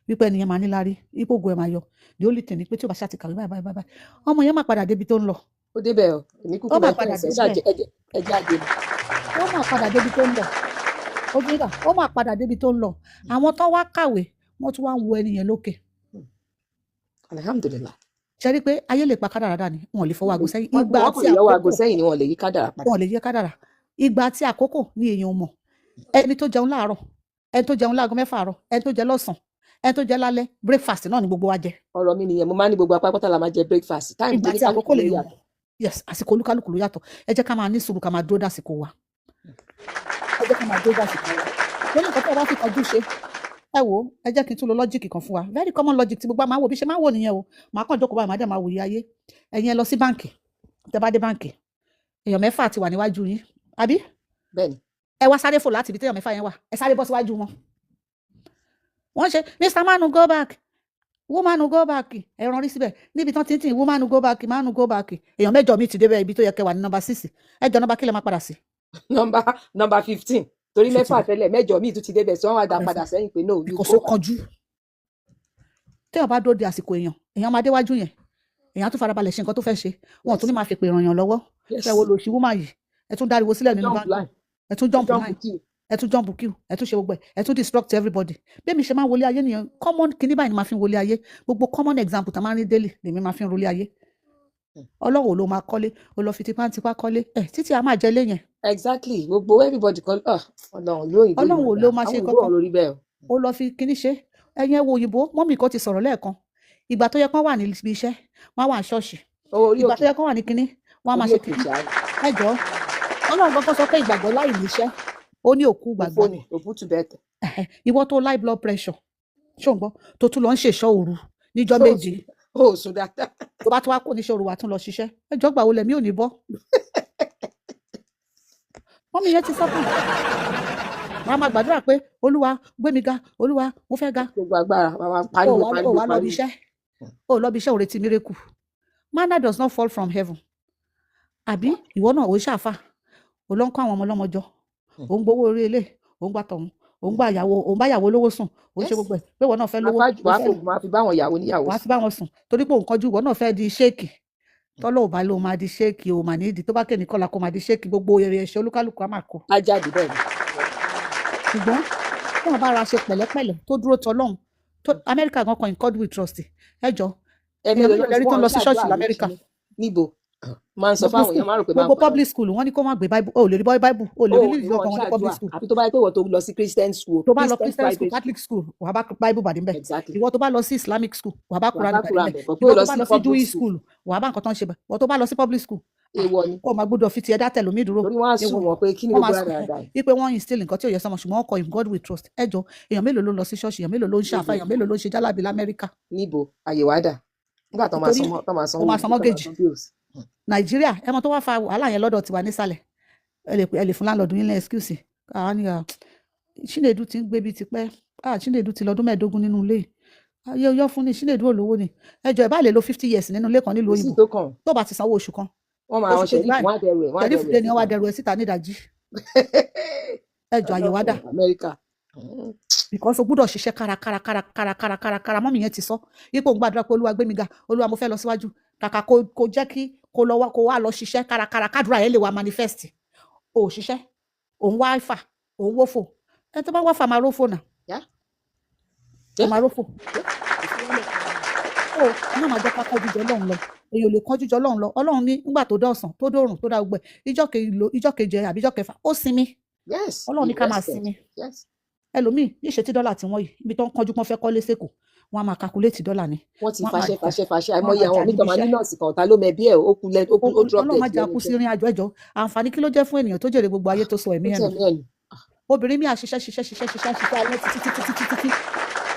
Speaker 3: wípé ẹni yẹn máa níláárí, wípé ògo ẹ̀ máa yọ. The only thing ni pé tí ó bá ṣáà ti kàwé báyìí báyìí báyìí, ọmọ yẹn máa padà débi tó ń lọ.
Speaker 1: Ó débẹ̀ o, èmi kúkú
Speaker 3: Ó máa
Speaker 1: máa
Speaker 3: padà
Speaker 1: fẹ́
Speaker 3: débẹ̀.
Speaker 1: ẹ jáde ni.
Speaker 3: Ó máa padà débi tó ń lọ. Ó ti rà, ó máa padà débi tó ń lọ. Àwọn tó wá kàwé, wọ́n tún wá ń wo ẹni yẹn lókè.
Speaker 1: Alhamdulillah.
Speaker 3: Ṣé rí pé ayé lè pa kádàrá dà ni, wọn ò lè fọwọ́ aago sẹ́yìn.
Speaker 1: Wọ́n
Speaker 3: Ìgbà
Speaker 1: wọ́n
Speaker 3: àti
Speaker 1: kò lè yọwọ́ aago
Speaker 3: àkókò
Speaker 1: sẹ́yìn ni wọ́n lè yí kádàrá padà.
Speaker 3: Wọn ò lè yí kádàrá. Ìgbà àti àkókò ni èèyàn ò mọ̀. Ẹni tó jẹun láàárọ̀, ẹni tó jẹun láago 6 àárọ̀, ẹni tó jẹ lọ́sàn-án, ẹni tó jẹ lálẹ́, breakfast náà ni gbogbo wa jẹ.
Speaker 1: Ọ̀rọ̀ mi nìyẹn, mo máa ń ní gbogbo apá pátá la máa jẹ breakfast. Time
Speaker 3: Ìgbà
Speaker 1: tó ní
Speaker 3: àti àkókò
Speaker 1: kálukú ló
Speaker 3: lèèyàn mọ̀.
Speaker 1: yàtọ̀.
Speaker 3: Yes, àsìkò olúkálùkù ló yàtọ̀. Ẹ jẹ́ ká máa ní sùúrù, ká máa dúró dàsìkò wa. Ẹ jẹ́ ká máa dúró dàsìkò wa. Lórí nǹkan tí a bá fi kọjú ṣe, ẹ wò ó, ẹ jẹ́ kí n tún lo logic kan fún wa. Very common logic tí gbogbo wa máa ń wò bí ṣe máa ń wò nìyẹn o. Màá kàn jókòó báyìí, màá dẹ̀ máa wòye ayé. Ẹ̀yin ẹ lọ sí báǹkì. Tẹ bá dé báǹkì, èèyàn 6 ti wà níwájú yín. Àbí?
Speaker 1: Bẹ́ẹ̀ni.
Speaker 3: Ẹ wá sáré fò láti ibi téèyàn 6 yẹn wà. Ẹ sáré bọ́ síwájú wọn. Wọ́n ṣe Mr. Manu go back, woman go back. Ẹ rán rí síbẹ̀. Níbi tán tí ń tì woman go back, man go back. Èèyàn 8 mi ti débẹ̀ ibi tó yẹ kẹ́ wà ní nọ́mbà 6. Ẹ jọ nọ́mbà kí lẹ máa padà sí?
Speaker 1: Nọ́mbà 15. Torí
Speaker 3: Ṣó ti
Speaker 1: 6
Speaker 3: rí?
Speaker 1: tẹ́lẹ̀, 8 míì tún ti débẹ̀, so wọ́n wá dá
Speaker 3: Mẹ́fà.
Speaker 1: padà sẹ́yìn pé no, you
Speaker 3: Because
Speaker 1: go
Speaker 3: ó
Speaker 1: back.
Speaker 3: kánjú. Téèyàn bá dúró de àsìkò èèyàn, èèyàn máa déwájú yẹn, èèyàn á tún farabalẹ̀ ṣe nǹkan tó fẹ́ ṣe. Wọn ò tún ní máa fèpè ràn yàn lọ́wọ́.
Speaker 1: Yes.
Speaker 3: Ṣé wo lò sí woman yìí, ẹ tún dáriwo sílẹ̀ nínú
Speaker 1: Jump
Speaker 3: báńkì,
Speaker 1: line.
Speaker 3: ẹ tún jump
Speaker 1: Jump
Speaker 3: line,
Speaker 1: queue.
Speaker 3: ẹ tún jump queue, ẹ tún ṣe gbogbo ẹ, ẹ tún disrupt everybody. Bí èmi ṣe máa ń wọlé ayé nìyẹn. Common kinní báyìí ni máa fi ń wọlé ayé. Gbogbo common example tá a máa ń rí daily lèmi máa fi ń wọlé ayé. Ọlọ́run ò ló máa kọ́lé, ó lọ fi tipátipá kọ́lé ẹ títí a máa jẹ lé yẹn.
Speaker 1: Exactly. Gbogbo everybody kọ́, ah, Ọlọ́run ìlú òyìnbó yìí
Speaker 3: Ọlọ́run
Speaker 1: mà
Speaker 3: ò
Speaker 1: dáa.
Speaker 3: ló máa ṣe
Speaker 1: Àwọn òyìnbó
Speaker 3: kankan.
Speaker 1: ò lórí bẹ́ẹ̀ o.
Speaker 3: Ó lọ fi kinní ṣe. Ẹ̀yin ẹ wo òyìnbó, mọ́mì kan ti sọ̀rọ̀ lẹ́ẹ̀kan. Ìgbà tó yẹ kán wà níbi iṣẹ́, wọ́n á wà ní ṣọ́ọ̀ṣì.
Speaker 1: Owó orí
Speaker 3: Ìgbà tó
Speaker 1: òkè.
Speaker 3: yẹ kán wà ní kinní, wọ́n á máa
Speaker 1: Orí
Speaker 3: ṣe
Speaker 1: òkè
Speaker 3: kinní.
Speaker 1: ṣáá.
Speaker 3: Ẹ jọ̀ọ́, Ọlọ́run gangan sọ pé ìgbàgbọ́ láì níṣẹ́, ó ní òkú
Speaker 1: Òfo
Speaker 3: gbàgbọ́
Speaker 1: ni,
Speaker 3: ni.
Speaker 1: òbútù bẹ́ẹ̀ tẹ̀.
Speaker 3: Ìwọ tó high blood pressure, ṣó ń gbọ́, tó tún lọ ń ṣèṣọ́ òru níjọ́
Speaker 1: Ó
Speaker 3: 7,
Speaker 1: sùn, ó sùn dáadáa.
Speaker 3: tó bá tún wá kó níṣẹ́ òru, wà tún lọ ṣiṣẹ́. Ẹ jọ̀ọ́, gbà wo lẹ̀mí ò ní bọ́? Mọ́mì yẹn ti sọ fún mi, màá máa gbàdúrà pé Olúwa gbé mi ga, Olúwa mo fẹ́ ga.
Speaker 1: Gbogbo agbára wàá máa
Speaker 3: Ó
Speaker 1: pariwo
Speaker 3: wá ó
Speaker 1: pariwo
Speaker 3: wá lọ bí
Speaker 1: pariwo.
Speaker 3: iṣẹ́, ó lọ bí iṣẹ́, ò retí miracle. Manna does not fall from heaven. Àbí ìwọ náà ò ṣàfà, ò lọ ń kó àwọn ọmọ ọlọ́mọ jọ, ò ń gbowó orí ilé, ò ń gbà tọ̀hún, ò ń gbà ìyàwó, ò ń bá ìyàwó lówó sùn, ò ń ṣe
Speaker 1: Yes.
Speaker 3: gbogbo ẹ̀ pé ìwọ náà fẹ́
Speaker 1: Máa
Speaker 3: lówó,
Speaker 1: fájú
Speaker 3: ò
Speaker 1: wàá
Speaker 3: fẹ́
Speaker 1: fògùn, máa fi báwọn ìyàwó níyàwó
Speaker 3: wàá
Speaker 1: sùn.
Speaker 3: fi bá wọn sùn torí pé òun kánjú. Ìwọ náà fẹ́ di ṣéèkì. Tọ́lọ́ ò bá lóun máa di ṣéèkì, ò mà ní ìdí tó bá kéènì kọ́la kó máa di ṣéèkì, gbogbo èrè ẹ̀ṣẹ̀ olúkálùkù á máa kó.
Speaker 1: Á jáde bẹ́ẹ̀ ni.
Speaker 3: Ṣùgbọ́n tí wọn bá ra ṣe pẹ̀lẹ́pẹ̀lẹ́ tó dúró tọlọ́hun tó Amẹ́ríkà gan kan, in God we trust. Ẹ jọ,
Speaker 1: Ẹ̀mí
Speaker 3: èèyàn
Speaker 1: ló
Speaker 3: mélòó
Speaker 1: lọ
Speaker 3: lẹ́rí tó ń
Speaker 1: wọ́n
Speaker 3: lọ sí
Speaker 1: ṣàdúrà
Speaker 3: ṣọ́ọ̀ṣì
Speaker 1: lóṣù
Speaker 3: lamẹ́ríkà?
Speaker 1: Níbo máa ń sọ
Speaker 3: Gbogbo
Speaker 1: fáwọn
Speaker 3: school,
Speaker 1: èèyàn, máa rò pé máa ń
Speaker 3: gbogbo
Speaker 1: parọ́.
Speaker 3: Public school, wọ́n ní kó má gbé bible. O ò lè rí bible, o ò lè
Speaker 1: Ó
Speaker 3: rí lílì
Speaker 1: wọ́n
Speaker 3: ọkàn wọn ní public
Speaker 1: ṣàdúrà
Speaker 3: school.
Speaker 1: Àfi tó bá yẹ pé ìwọ tó lọ sí Christian school,
Speaker 3: Tó bá lọ
Speaker 1: Christian
Speaker 3: Christian school,
Speaker 1: private school.
Speaker 3: Catholic school, wàá bá bible pàdé ńbẹ̀.
Speaker 1: Exactly.
Speaker 3: Ìwọ tó bá lọ sí Islamic school, wàá bá
Speaker 1: Wàá
Speaker 3: Quran
Speaker 1: bá
Speaker 3: pàdé
Speaker 1: Quran
Speaker 3: ńbẹ̀.
Speaker 1: bẹ̀ bọ̀ pé
Speaker 3: Ìwọ
Speaker 1: ó lọ
Speaker 3: tó bá
Speaker 1: sí
Speaker 3: lọ sí
Speaker 1: public
Speaker 3: Jewish
Speaker 1: school,
Speaker 3: school, wàá bá nǹkan tó ń ṣe bẹ̀. Ìwọ tó bá lọ sí public school, ah,
Speaker 1: èèwọ̀ ni.
Speaker 3: kó o máa gbọ́dọ̀ fi tiẹ̀ dá tẹ̀lómi dúró.
Speaker 1: Torí wọ́n á
Speaker 3: Èèwọ̀.
Speaker 1: sùn wọ́n pé kí ni
Speaker 3: Wọ́n
Speaker 1: gbogbo
Speaker 3: máa sọ
Speaker 1: rádaràda yìí.
Speaker 3: wípé wọ́n instill nǹkan tí ò yẹ sọmọ. Ṣùgbọ́n wọ́n kọ in God we trust. Ẹ jọ, èèyàn mélòó ló lọ sí ṣọ́ọ̀ṣì? Èèyàn mélòó ló ń ṣàfà?
Speaker 1: Níbo?
Speaker 3: Èèyàn mélòó ló ń ṣe jálàbí lamẹ́ríkà?
Speaker 1: Níbo àyè wá dà nígbà tó máa
Speaker 3: Nítorí
Speaker 1: san tó máa
Speaker 3: ó
Speaker 1: sanwó
Speaker 3: máa
Speaker 1: ilé,
Speaker 3: san
Speaker 1: tó máa
Speaker 3: mortgage.
Speaker 1: san bills.
Speaker 3: Nàìjíríà, ẹ mọ tó wá fa wàhálà yẹn lọ́dọ̀ tiwa nísàlẹ̀. Ẹ lè pè, ẹ lè fún landlord yín ní excuse. Àwa ni, à, Chinedu ti ń gbé bíi tipẹ́. Ah, Chinedu ti lọ́dún 15 nínú ilé yìí. Ayé ọyọ́ fún ni Chinedu olówó ni. Ẹ jọ, ẹ bá lè lo 50 years nínú ilé kan nílùú
Speaker 1: Kò sí
Speaker 3: òyìnbó,
Speaker 1: tó kàn.
Speaker 3: tó bá ti sanwó oṣù kan,
Speaker 1: Wọ́n máa
Speaker 3: oṣù
Speaker 1: àwọn
Speaker 3: kejì
Speaker 1: sheriff,
Speaker 3: báyìí,
Speaker 1: wọ́n á dẹrù ẹ̀, wọ́n á
Speaker 3: sheriff
Speaker 1: dẹrù
Speaker 3: dé
Speaker 1: ẹ̀
Speaker 3: ni wọ́n wá
Speaker 1: síta.
Speaker 3: dẹrù ẹ síta nídàájí. Ẹ jọ, àyè wá dà?
Speaker 1: Ọlọ́run, Amẹ́ríkà.
Speaker 3: Because o gbúdọ̀ ṣiṣẹ́ kárakára kárakára kárakára kára. Mọ́mì yẹn ti sọ ipò ń gbàdúrà pé Olúwa gbé mi ga, Olúwa mo fẹ́ lọ síwájú. Kàkà kó jẹ́ kí kó lọ wá, kó wá lọ ṣiṣẹ́ kárakára kádùrà yẹn lè wá manifest, o ò ṣiṣẹ́, òun wá fà, òun wófò. Ẹni tó bá wá fà máa rófò nà.
Speaker 1: Yeah.
Speaker 3: Ó
Speaker 1: Yeah.
Speaker 3: máa rófò.
Speaker 1: Yeah. Kò sí wàhálà.
Speaker 3: Ó ẹ má máa jẹ́ ká kánjú jọ Ọlọ́run lọ. Èèyàn ò lè kánjú jọ Ọlọ́run lọ. Ọlọ́run ní nígbà tó dá ọ̀sán, tó dòrùn, tó dá gbogbo ẹ̀, ìjọ́ kelo, ìjọ́ keje àbí ìjọ́ kẹfà, ó sinmi.
Speaker 1: Yes,
Speaker 3: Ọlọ́run
Speaker 1: he
Speaker 3: ní ká máa
Speaker 1: rested.
Speaker 3: sinmi.
Speaker 1: Yes.
Speaker 3: Ẹlòmíì níṣe tí dọ́là tí wọ́n yìí, ibi tó ń kánjú pọ́n fẹ́ kọ́lé sẹ́kọ̀ọ́, wọ́n á máa calculate dọ́là ni.
Speaker 1: Wọ́n ti
Speaker 3: Wọ́n á máa
Speaker 1: fàṣẹ
Speaker 3: jà,
Speaker 1: fàṣẹ fàṣẹ.
Speaker 3: wọ́n á
Speaker 1: Àìmọye
Speaker 3: máa
Speaker 1: àwọn
Speaker 3: jà
Speaker 1: míì
Speaker 3: níbi
Speaker 1: tó máa ní
Speaker 3: iṣẹ́.
Speaker 1: nọ́ọ̀sì kan, ta ló mẹbí ẹ̀, ó kú lẹ́, ó
Speaker 3: Ó
Speaker 1: kú, ó
Speaker 3: kú.
Speaker 1: drop
Speaker 3: Ọlọ́run
Speaker 1: dead
Speaker 3: má jẹ́
Speaker 1: lẹ́nu
Speaker 3: akú sí
Speaker 1: iṣẹ́.
Speaker 3: ìrìn àjò. Ẹjọ́, àǹfààní kí ló jẹ́ fún ènìyàn tó jèrè gbogbo ayé tó sọ ẹ̀mí
Speaker 1: Ó
Speaker 3: ẹ̀ nù?
Speaker 1: tẹ̀mí ẹ̀ nù.
Speaker 3: Obìnrin mi à ṣiṣẹ́ ṣiṣẹ́ ṣiṣẹ́ ṣiṣẹ́ ṣiṣẹ́ alẹ́ títí títí títí títí,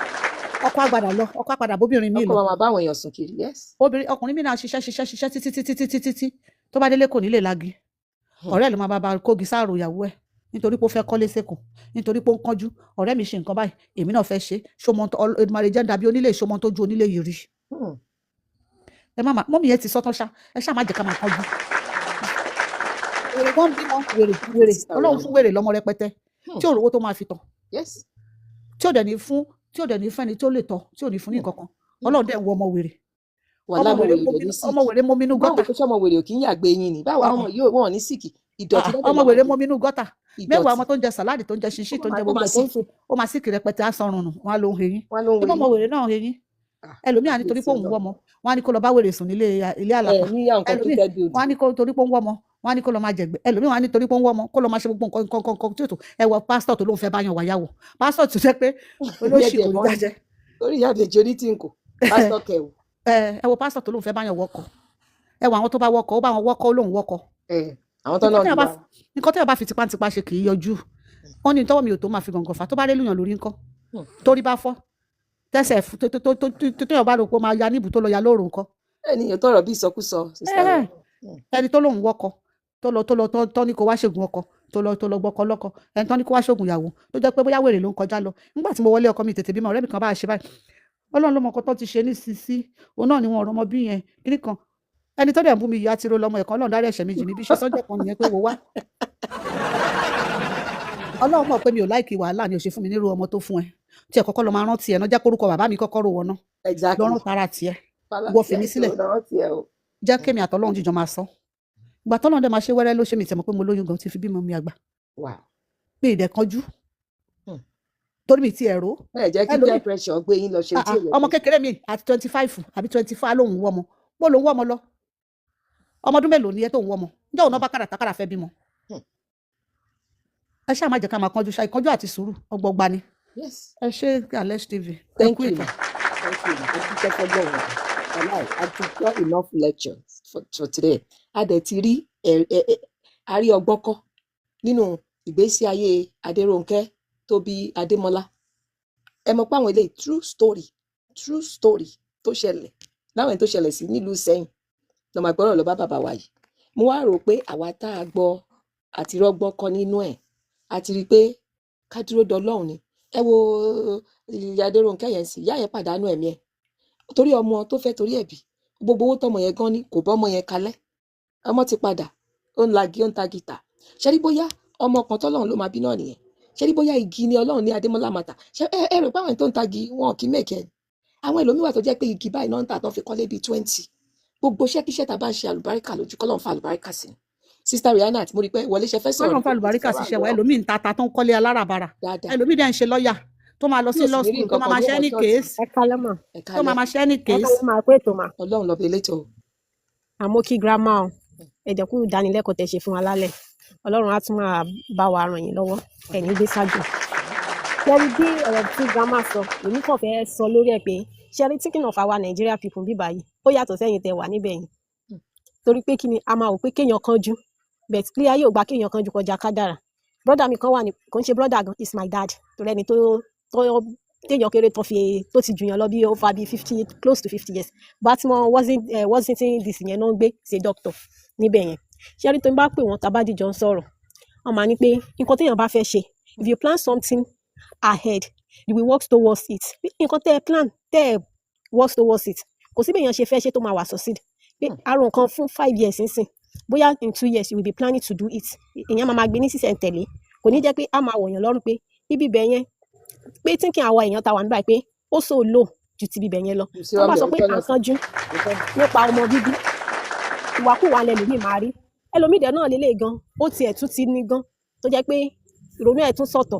Speaker 3: ọkọ àgbàdà lọ, ọkọ àpàdà bóbìnrin mi
Speaker 1: Ọkọ
Speaker 3: lọ.
Speaker 1: máa máa bá àwọn èèyàn sùn kiri. Yes.
Speaker 3: Obìnrin, ọkùnrin mi náà ṣiṣẹ́ ṣiṣẹ́ ṣiṣẹ́ títí títí títí títí, tó bá délé kò ní lè lagi. Ọ̀rẹ́ ẹ̀ ló máa bá bá kógi sáàrò ìyàwó ẹ̀ nítorí pé ó fẹ́ kọ́lé sẹ́kọ̀ọ́, nítorí pé ó ń kánjú. Ọ̀rẹ́ mi ṣe nǹkan báyìí, èmi náà fẹ́ ṣe. Ṣọmọ Èdùmàrè jẹ́ ń dàbí onílé, ṣọmọ tó ju onílé yìí rí. Ẹ má má, mọ́mí yẹn ti sọ́tán ṣá, ẹ ṣáà má jẹ́ ká máa kánjú. Wèrè gan bímọ, wèrè wèrè
Speaker 1: Sister
Speaker 3: Ọlọ́run fún
Speaker 1: Rihanna.
Speaker 3: wèrè lọ́mọ rẹpẹtẹ tí ò rówó tó máa fi tọ̀, tí ò dẹ̀ ní fún, tí ò dẹ̀ ní fún ẹni tó lè tọ̀, tí ò ní fún ní nǹkan kan. Ọlọ́run dẹ̀ ń wo ọmọ wèrè.
Speaker 1: Wàhálà,
Speaker 3: Ọmọ
Speaker 1: ọmọ
Speaker 3: wèrè
Speaker 1: wèrè
Speaker 3: momi
Speaker 1: dẹ̀ ní
Speaker 3: ọmọ
Speaker 1: sick.
Speaker 3: wèrè momi inú
Speaker 1: Báwo
Speaker 3: gọ́tà.
Speaker 1: pé ṣé ọmọ wèrè ò kí ń yàgbé yín ni? Báwo àwọn ọmọ yóò wọn ò ní sick? Ìdọ̀tí lọ́dẹ̀
Speaker 3: Ọmọ
Speaker 1: ló máa
Speaker 3: wèrè
Speaker 1: jẹ.
Speaker 3: momi inú gọ́tà. Mẹ́wàá
Speaker 1: Ìdọ̀tí.
Speaker 3: ọmọ tó ń jẹ sàláàdì, tó ń jẹ ṣinṣin,
Speaker 1: Ó
Speaker 3: tó ń
Speaker 1: máa
Speaker 3: jẹ
Speaker 1: ó
Speaker 3: gbogbo
Speaker 1: máa
Speaker 3: ẹ̀, tó ń
Speaker 1: sick.
Speaker 3: fi ó máa sick rẹpẹtẹ, á sọrùn nù, wọn á ló ń heyín.
Speaker 1: Wọ́n ló ń
Speaker 3: Ṣé ọmọ
Speaker 1: weyín.
Speaker 3: wèrè náà ń heyín? Ẹlòmíà nítorí
Speaker 1: Kábíyèsí
Speaker 3: pé òun
Speaker 1: Ọlọ́run.
Speaker 3: wọ́mọ, wọn á ní kó lọ bá wèrè sùn nílé ilé
Speaker 1: Ẹ
Speaker 3: àlàpà.
Speaker 1: ní
Speaker 3: Ẹlòmíì
Speaker 1: uncompleted
Speaker 3: wọn á
Speaker 1: building.
Speaker 3: ní kó torí pé ó ń wọ́mọ, wọn á ní kó lọ máa jẹ̀gbẹ́. Ẹlòmíì wọn á ní torí pé ó ń wọ́mọ kó lọ máa ṣe gbogbo nǹkan nǹkan nǹkan tí ò tó. Ẹ wọ pásítọ̀ tó lóun fẹ́ bá yan wáyàwó, pásítọ̀ tó jẹ́ pé olóṣì
Speaker 1: Díẹ̀díẹ̀
Speaker 3: kò ní
Speaker 1: kan ní.
Speaker 3: dájẹ́.
Speaker 1: Lórí ìyá àbèjì onítìǹkù, pásítọ̀ kẹwù.
Speaker 3: Ẹ wo pásítọ̀ tó lóun fẹ́ bá yan wọkọ̀. Ẹ wo àwọn tó bá wọkọ̀, ó bá wọn wọkọ̀, ó lóun wọkọ̀.
Speaker 1: Ẹ àwọn tó
Speaker 3: Nǹkan
Speaker 1: náà
Speaker 3: téèyàn bá
Speaker 1: lura.
Speaker 3: nǹkan téèyàn bá fi tipátipá ṣe kì í yọjú. Wọn ní tọwọ́ mi ò tó máa fi gàngàn fà, tó bá rélùyàn lórí ńkọ́? Torí bá fọ́ tẹsẹ̀ tó tó tó tó téèyàn bá rò pé ó máa ya níbù tó lọ ya lóòrùn ńkọ́?
Speaker 1: Bẹ́ẹ̀ ni, èèyàn tọrọ bí ìsọkúsọ, sister
Speaker 3: Ẹhẹ́n.
Speaker 1: Rihanna.
Speaker 3: Ẹni tó lóun wọkọ̀, tó lọ tó ní kó wá ṣègùn ọkọ, tó lọ gbọkọ lọ́kọ, ẹni tó ní kó wá ṣògùn ìyàwó, tó jẹ́ pé bóyá wèrè ló ń kọjá lọ. Nígbà tí mo wọlé ọkọ mi tètè bímọ, ọ̀rẹ́ mi kan bá a ṣe báyìí, Ọlọ́run ló mọ nǹkan tó ti ṣe ní sisi, òun náà ni wọn ọ̀rọ̀ ọmọ bí yẹn kíní kan. Ẹni tó dẹ̀ ń bú mi yìí á ti ro lọ́mọ ẹ̀kọ́. Ọlọ́run dárí ẹ̀ṣẹ̀ mi jì mí. Bí ṣe sọ́jọ́ kan nìyẹn pé wò wá. Ọlọ́run mọ̀ pé mi ò like wàhálà ni ò ṣe fún mi nírú ọmọ tó fún ẹ. Tí ẹ kọ́kọ́ lọ máa rántí ẹ náà, jẹ́ kórúkọ bàbá mi kọ́kọ́ rò wọ́n náà. Lọ rán tara tiẹ̀. Wọ́n fi mí sílẹ̀. Jẹ́ kémi àtọlọ́run jíjọ máa sọ. Ìgbà tọ́lọ́run dẹ̀ máa ṣe wẹ́rẹ́ ló ṣe mi tẹ̀ mọ́ pé mo lóyún gan ti fi bímọ mi àgbà.
Speaker 1: Wow.
Speaker 3: Mi ì dẹ̀ kanjú. Torí mi ti ẹ̀ rò.
Speaker 1: Ẹ jẹ́ kí
Speaker 3: Ẹlòmíì
Speaker 1: peer pressure gbé yín lọ ṣe tí ò yẹ
Speaker 3: ọmọ
Speaker 1: kó ṣe.
Speaker 3: kékeré mi àti 25 àbí 24 lòun wọ́ ọmọ. Bó lòun wọ́ ọmọ lọ? Ọmọ ọdún mélòó ni ẹ tó ń wọ́ ọmọ? Ǹjẹ́ òun náà bá kàràtàkàrà fẹ́ bímọ? Ẹ ṣáà má jẹ́ ká máa kánjú ṣá, ìkánjú àti sùúrù ọgbọgba ni.
Speaker 1: Yes.
Speaker 3: Ẹ ṣé Alex TV. Ẹ
Speaker 1: Thank
Speaker 3: kú
Speaker 1: you,
Speaker 3: ètò.
Speaker 1: ma. Thank you, ma. A dúpẹ́ fọ́lọ́run. Wàláì, a ti gbọ́ enough lectures for today. A dẹ̀ ti rí ẹ ẹ ẹ a rí ọgbọ́n kọ́ nínú ìgbésí ayé Adérónkẹ́ tó bí Adémọ́lá. Ẹ mọ̀ pé àwọn eléyìí true story tó ṣẹlẹ̀ láwọn ẹni tó ṣẹlẹ̀ sí nílùú Ìsẹ́yìn lọ́ máa gbọ́rọ̀ lọ bá bàbá wa yìí. Mo wá rò pé àwa tá a gbọ́ àti rọ́gbọ́n kọ́ nínú ẹ̀, a ti rí i pé ká dúró dọlọ́run ni. Ẹ wo ìyá Adérónkẹ́ yẹn sì, ìyá yẹn pàdánù ẹ̀mí ẹ̀ torí ọmọ tó fẹ́ torí ẹ̀ bí. Gbogbo owó tọmọ yẹn gan ni kò bọ́ ọmọ yẹn kalẹ̀. Ọmọ ti padà, ó ń lagi, ó ń ta gìtà. Ṣé rí bóyá ọmọ kan tọ́lọ́run ló máa bí náà nìyẹn? Ṣé rí bóyá igi ni Ọlọ́run ní Adémọ́lá máa tà? Ṣé ẹ rò pé àwọn tó ń tagi wọn kì í mẹ̀kẹ́ ni? Àwọn ẹlòmíì wà tó jẹ́ pé igi báyìí náà ń tà tán fi kọ́lé bíi 20. Gbogbo iṣẹ́kíṣẹ́ tá a bá ń ṣe, àlùbáríkà lójú kọ́lọ́run fa àlùbáríkà sí ni. Sister Rihanna, mo rí i pé wọlé ṣe fẹ́ sọ̀rọ̀
Speaker 3: Kọ́lọ́run
Speaker 1: ní
Speaker 3: fa
Speaker 1: pé mo ti
Speaker 3: àlùbáríkà
Speaker 1: fẹ́ wà
Speaker 3: síṣẹ́ wa.
Speaker 1: lọ́rọ̀
Speaker 3: Ẹlòmíì ń ta tó ń kọ́lé aláràbarà.
Speaker 1: dáadáa.
Speaker 3: Ẹlòmíì dẹ̀ ń ṣe lọ́ọ̀yà tó máa lọ
Speaker 1: Tí
Speaker 3: sí
Speaker 1: ò sì
Speaker 3: law
Speaker 1: ní rí
Speaker 3: school tó
Speaker 1: nǹkan
Speaker 3: máa
Speaker 1: kan
Speaker 3: máa
Speaker 1: yóò
Speaker 3: ṣe
Speaker 1: wọ
Speaker 3: any
Speaker 1: ṣọ́ọ̀ṣì.
Speaker 3: case
Speaker 8: Ẹ kálẹ́ mà.
Speaker 1: Ẹ
Speaker 3: tó
Speaker 1: kálẹ́.
Speaker 3: máa máa ṣe any
Speaker 8: Ẹ
Speaker 3: case.
Speaker 8: kálẹ́ mà, pé ètò mà.
Speaker 1: Ọlọ́run lọ́ọ́ bí elétò.
Speaker 8: Àmọ́ kí grandma o, ẹ dẹ̀ kú ìdánilẹ́kọ̀ọ́ tẹ́ ṣe fún wa lálẹ́. Ọlọ́run á tún máa bá wa ràn yín lọ́wọ́, ẹ̀ ní gbé ṣáájú. Ṣẹ́rí bí ọ̀rọ̀ tí grandma sọ, èmi kàn fẹ́ sọ lórí ẹ̀ pé ṣẹ́rí thinking of our Nigeria people bí báyìí, ó yàtọ̀ sẹ́yìn tẹ́ wà níbẹ̀ yẹn. Torí pé kí ni a máa wò pé kéèyàn kánjú, but ilé ayé ò gbà kéèyàn kánjú kọjá kádàrà. Brother mi kan wà ní, kò ń ṣe brother gan, is my dad. Torí ẹni tó téèyàn kéré tó fi tó ti jùyàn lọ bí over bí 50, close to 50 years. Baltimore, Washington DC yẹn náà ń gbé, ṣe doctor níbẹ̀ yẹn. Ṣẹ́rí tó ń bá pè wọ́n, tá a bá dìjọ ń sọ̀rọ̀, wọ́n máa ní pé nǹkan téèyàn bá fẹ́ ṣe, if you plan something ahead, you will work towards it. Nǹkan tẹ́ ẹ plan, tẹ́ ẹ work towards it, kò sí bí èèyàn ṣe fẹ́ ṣe tó máa wà succeed. Pé àrùn nǹkan fún 5 years nísìn, bóyá in 2 years you will be planning to do it. Èèyàn máa máa gbé ní sísẹ̀ntẹ̀lé, kò ní jẹ́ pé a máa wọ̀yàn lọ́rùn pé ibi ibẹ̀ yẹn, pé thinking àwa èèyàn ta wà nígbà pé ó so low ju ti ibẹ̀ yẹn lọ.
Speaker 1: Kò sí
Speaker 8: Wọ́n bá
Speaker 1: ọbẹ̀
Speaker 8: sọ pé
Speaker 1: òótọ́
Speaker 8: à ń
Speaker 1: náà sí.
Speaker 8: kánjú
Speaker 1: Òótọ́ ni.
Speaker 8: nípa ọmọ bíbí, ìwàkúwà lẹlòmíì máa rí. Ẹlòmíì dẹ̀ náà lélẹ̀ gan, ó tiẹ̀ tún ti ní gan tó jẹ́ pé ìrònú ẹ̀ tún sọ̀tọ̀, tó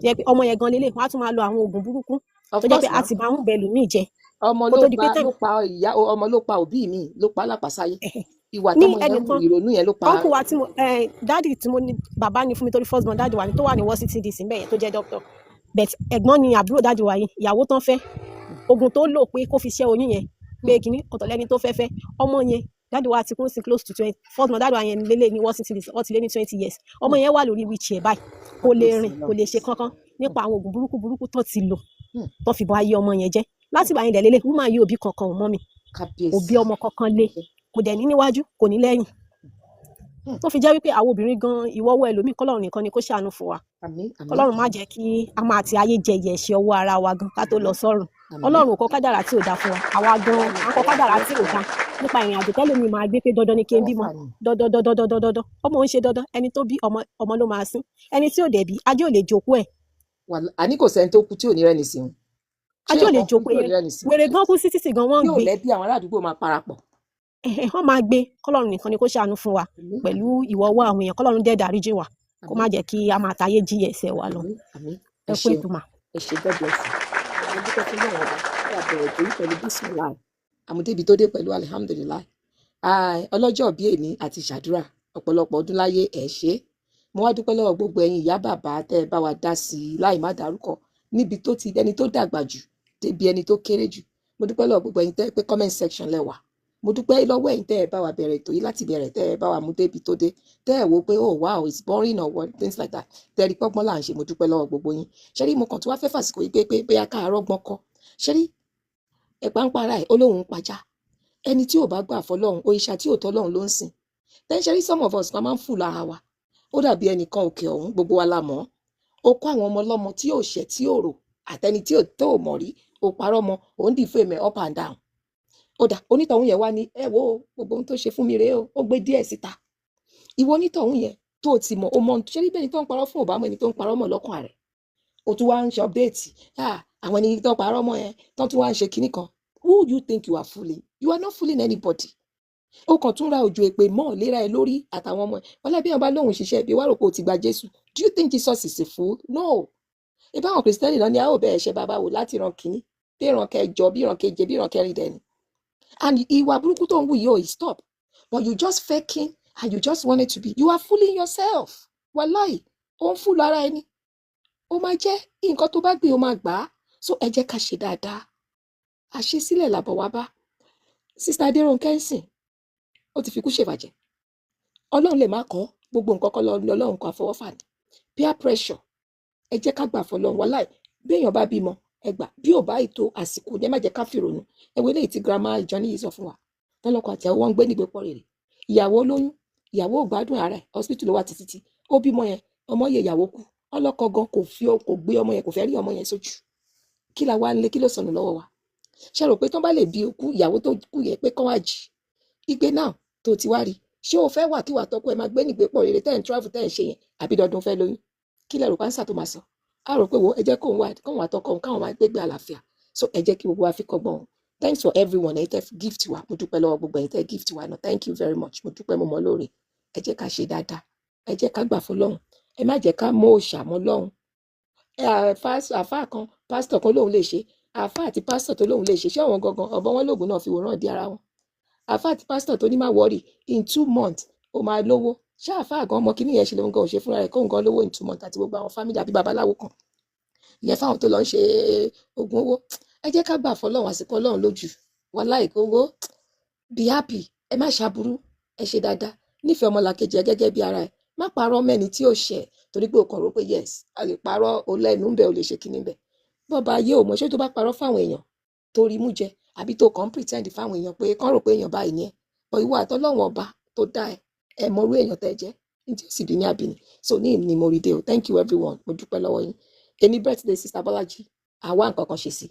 Speaker 8: jẹ́ pé ọmọ yẹn gan lélẹ̀, wọ́n á tún máa lo àwọn oògùn burúkú
Speaker 1: Of
Speaker 8: tó jẹ́
Speaker 1: course
Speaker 8: pé a
Speaker 1: now.
Speaker 8: ti máa ń bẹ ẹlòmíì jẹ
Speaker 1: Ọmọ
Speaker 8: kó
Speaker 1: ló
Speaker 8: tó di pé
Speaker 1: ba
Speaker 8: tẹ̀
Speaker 1: ló pa ìyá, ọmọ ló pa òbí mi, ló pa lápàsáyé. Ìwà
Speaker 8: ní
Speaker 1: tọmọ yẹn ń hù,
Speaker 8: ẹnìkan
Speaker 1: ìrònú yẹn ló pa.
Speaker 8: Uncle wa tí mo daddy tí mo ní, bàbá ni fún mi torí first born daddy wa ni, tó wà ní Washington DC bẹ́ẹ̀ yẹn, tó jẹ́ doctor, but ẹ̀gbọ́n ni àbúrò daddy wa yìí. Ìyàwó tán fẹ́, oògùn tó lò pé kó fi ṣẹ́ oyún yẹn pé kínní ọ̀tọ̀ lẹ́ni tó fẹ́ fẹ́ ọmọ yẹn. Daddy wa ti kún sí close to 20. First born daddy wa yẹn lélẹ̀ ní Washington DC, wọ́n ti lé ní 20 years. Ọmọ yẹn wà lórí wheelchair báyìí, kò lè
Speaker 1: Kábíyèsí
Speaker 8: rìn, kò
Speaker 1: Ọlọ́run.
Speaker 8: lè ṣe kankan nípa àwọn oògùn burúkú burúkú tó ti lò tó fi bọ́ ayé ọmọ yẹn jẹ́. Láti ìgbà yẹn dẹ̀ lélẹ̀, woman yìí òbí kankan ò mọ́ mi, òbí
Speaker 1: Kábíyèsí.
Speaker 8: ọmọ kankan lé, kò dẹ̀ ní níwájú, kò ní lẹ́yìn, tó fi jẹ́ wípé àwọn obìnrin gan ìwọ́wọ́ ẹlòmíì, kọ́lọ́run nìkan ni kó ṣàánú fún wa.
Speaker 1: Àmín, àmín.
Speaker 8: Kọ́lọ́run má jẹ́ kí a máa ti ayé jẹ ìyà ẹ̀ṣẹ̀ ọwọ́ ara wa gan ká tó lọ sọ́run.
Speaker 1: Àmín.
Speaker 8: Ọlọ́run ò kọ kádàrá tí ò dáa fún wa, àwa gan à ń kọ kádàrá tí ò dáa nípa ìrìn àjò tẹ́lòmíì máa gbé pé dandan ni kí n bímọ,
Speaker 1: Àwọ̀fà ni.
Speaker 8: dandan dandan dandan dandan. Ọmọ ò ń ṣe dandan. Ẹni tó bí ọmọ, ọmọ ló máa sín. Ẹni tí ò dẹ̀ bí, ajé ò lè jòkó ẹ̀.
Speaker 1: Àní kò sẹ́ni tó kú tí ò ní rẹ́ni sìn. Ṣé
Speaker 8: Ajé ò lè
Speaker 1: ẹ̀kọ́ kú
Speaker 8: jòkó
Speaker 1: tí ò
Speaker 8: ẹ̀.
Speaker 1: ní rẹ́ni sìn?
Speaker 8: Wèrè gan kú sí títì gan, wọ́n ń
Speaker 1: Bí ò
Speaker 8: gbé.
Speaker 1: lẹ́bí, àwọn ará àdúgbò máa parapọ̀.
Speaker 8: Ẹ̀hẹ̀, wọ́n máa gbé. Kọ́lọ́run nìkan ni kó ṣàánú fún wa
Speaker 1: Àmín.
Speaker 8: pẹ̀lú ìwọ ọwọ́ àwọn èèyàn. Kọ́lọ́run dẹ̀ dáríjì wa, kó má
Speaker 1: Àmín.
Speaker 8: jẹ́ kí a máa tayé jíyẹ ẹ̀ṣẹ̀ wa lọ.
Speaker 1: Àmín, àmín.
Speaker 8: Ẹ
Speaker 1: Ẹ
Speaker 8: kú
Speaker 1: ṣeun.
Speaker 8: ètò mà.
Speaker 1: Ẹ ṣé, God bless you. Mo dúpẹ́ fún Ọlọ́run ọba tí a bẹ̀rẹ̀ tó pẹ̀lú bismillah, àmúdébi tó dé pẹ̀lú alihamdulilayi. Ọlọ́jọ́ bí èní àti ṣàdúrà ọ̀pọ̀lọpọ̀ ọdún láyé, ẹ̀ ṣe é. Mo wá dúpẹ́ lọ́wọ́ gbogbo ẹ̀yin ìyá bàbá tẹ́ ẹ bá wa dá sí i láì má dárúkọ, níbi tó ti ẹni tó dàgbà jù débi ẹni tó kéré jù. Mo dúpẹ́ lọ́wọ́ gbogbo ẹ̀yin tẹ́ ẹ pé comment section lẹ wà. Mo dúpẹ́ lọ́wọ́ ẹ̀yin tẹ́ ẹ bá wa bẹ̀rẹ̀ ètò yìí láti bẹ̀rẹ̀, tẹ́ ẹ bá wa mú débi tó dé, tẹ́ ẹ wò pé oh wow, it's boring or what, things like that, tẹ́ ẹ rí pọ́gbọ́n là ń ṣe. Mo dúpẹ́ lọ́wọ́ gbogbo yín. Ṣé rí, mo kàn tí wàá fẹ́ fàsìkò yìí pé bóyá káàárọ̀ gbọ́n kọ́. Ṣé rí ẹ̀pà ń para ẹ̀, ó lóun ń pajá. Ẹni tí ò bá gbà fọlọ́run, òrìṣà tí ò tọ́lọ́run ló ń sìn. Then ṣe rí, some of us kan máa ń fù lára wa. Ó dàbí ẹnìkan òkè ọ̀hún, gbogbo wa la mọ̀ ọ́. Ó kó àwọn ọmọ ọlọ́mọ tí ò ṣẹ̀ tí ò rò, àtẹni tí ò tó ò mọ̀ rí, ó parọ́ mọ́, ó ń defame ẹ̀ up and down. Ó dà, onítọ̀hún yẹn wá ní, ẹ wo gbogbo ohun tó ṣe fún mi rèé o, ó gbé díẹ̀ síta. Ìwọ onítọ̀hún yẹn Tó o ti mọ̀, o mọ̀ ṣé níbẹ̀ ni tó ń parọ́ fún Obama, ẹni tó ń parọ́ mọ̀ lọ́kàn rẹ̀, o tún wá ń ṣe update. Ah, àwọn ẹni tó ń parọ́ mọ́ yẹn tó tún wá ń ṣe kinní kan. Who you think you are fooling? You are not fooling anybody. Ó kàn tún ra òjò èpè mọ́ léra ẹ lórí àtàwọn ọmọ ẹ. Wọn lábẹ́ wọn bá lóun ṣiṣẹ́ ibi wá rò pé o ti gba Jésù. Do you think Jesus is a fool? No. Ìbá àwọn Kìrìsìtẹ́nì náà ni a ó bẹ̀ ẹ̀ṣẹ̀ bàbá wò láti ìran kìíní dé ìran kẹjọ, bí ìran keje, bí ìran kẹrin dẹni. And ìwà burúkú tó ń wù yìí ò stop, but you just faking and you just want it to be. You are fooling yourself. Wàláì, ó ń fool ara ẹni. Ó máa jẹ́ nǹkan tó bá gbé, ó máa gbà á. So ẹ jẹ́ ká ṣe dáadáa, àṣesílẹ̀ làbọ̀ wá bá. Sister Adérónkẹ́ ń sìn, ó ti fi kú ṣèbàjẹ́. Ọlọ́run lè má kọ́ gbogbo nǹkan kọ́ lọ́lọ́run kọ́. Àfọwọ́fà ni, peer pressure. Ẹ jẹ́ ká gbà fọlọ́run. Wàláì, bí èèyàn bá bímọ, ẹ gbà. Bí ò bá ètò àsìkò ní, ẹ má jẹ́ ká fìrònú. Ẹ wo eléyìí tí grandma ìjọ níyì sọ fún wa, tọ́lọ́kọ àti àwọn wọn ń gbé nígbèpọ̀ rere, ìyàwó lóyún, ìyàwó ò gbádùn ara ẹ̀, hospital ló wà títí tí ó bímọ yẹn, ọmọ yẹ, ìyàwó kú. Ọlọ́kọ gan kò fi, kò gbé ọmọ yẹn, kò fẹ́ rí ọmọ yẹn sójú. Kí la wá ń lé? Kí ló sọnù lọ́wọ́ wa? Ṣe rò pé tán bá lè bí okú ìyàwó tó kú yẹ pé kán wá jì igbe náà tó ti wá rí, ṣé o fẹ́ wà kí wà tọ́kọ ẹ máa gbé nígbèpọ̀ rere, tẹ́ ẹ̀ ń travel, tẹ́ ẹ̀ ń ṣe yẹn, àbí dandan fẹ́ lóyún? Kí lẹ rò pánsá tó máa sọ? A rò pé wo, ẹ jẹ́ kóun wà, kóun àtọkọ òun káwọn máa gbégbé àlàáfíà. So ẹ jẹ́ kí gbogbo wa fi kọ́gbọ́n o. Thanks for everyone. Ẹ̀yin tẹ́ gift wa, mo dúpẹ́ lọ́wọ́ gbogbo ẹ̀yin tẹ́ gift wa náà. Thank you very much. Mo dúpẹ́, mo mọ̀ lóore. Ẹ jẹ́ ká ṣe dáadáa, ẹ jẹ́ ká gbà fọ́lọ́run, ẹ má jẹ́ ká mọ òòṣà mọ́ Ọlọ́run. Ẹ àfáà kan, pásítọ̀ kan lóun lè ṣe, àfáà àti pásítọ̀ tó lóun lè ṣe, ṣé àwọn gangan ọ̀bọ wọn lóògùn náà fi wòran di ara wọn? Àfáà àti pásítọ̀ tó ní má worry, in 2 months ó máa lówó, ṣé àfáà gan ọmọ kìíní yẹn ṣe lóun gan ò ṣe fúnra rẹ̀ kóun gan lówó in 2 months, àti gbogbo àwọn family, àbí babaláwo kan ìyẹn fáwọn tó lọ ń ṣe oògùn owó? Ẹ jẹ́ ká gbà fọ́lọ́run, àsìkò Ọlọ́run lójú. Wàláì, owó, be happy. Ẹ má ṣàbúrú, ẹ ṣe dáadáa, nífẹ̀ẹ́ ọmọlàkejì ẹ gẹ́gẹ́ bí ara ẹ. Má parọ́ mẹ́ni tí ò ṣẹ̀ torí pé o kàn rò pé yes, a lè parọ́, o lẹ́nu ń bẹ, o lè ṣe kíní bẹ̀. Bọ́ba ayé ò mọ̀ ṣé tó bá parọ́ fáwọn èèyàn tó rí mú jẹ, àbí tó kàn ń pretend fáwọn èèyàn pé kán rò pé èèyàn báyìí ni ẹ bọ̀, ìwọ àtọlọ́wọ̀n ọba tó dá ẹ, ẹ mọrú èèyàn tẹ́ jẹ́ ní tí ó sì bí ní àbíní. So ní ní mo rí dé o. Thank you everyone, mo dúpẹ́ lọ́wọ́ yín. Èní birthday Sister Bọ́lájí, àwa nǹkan kan ṣe sí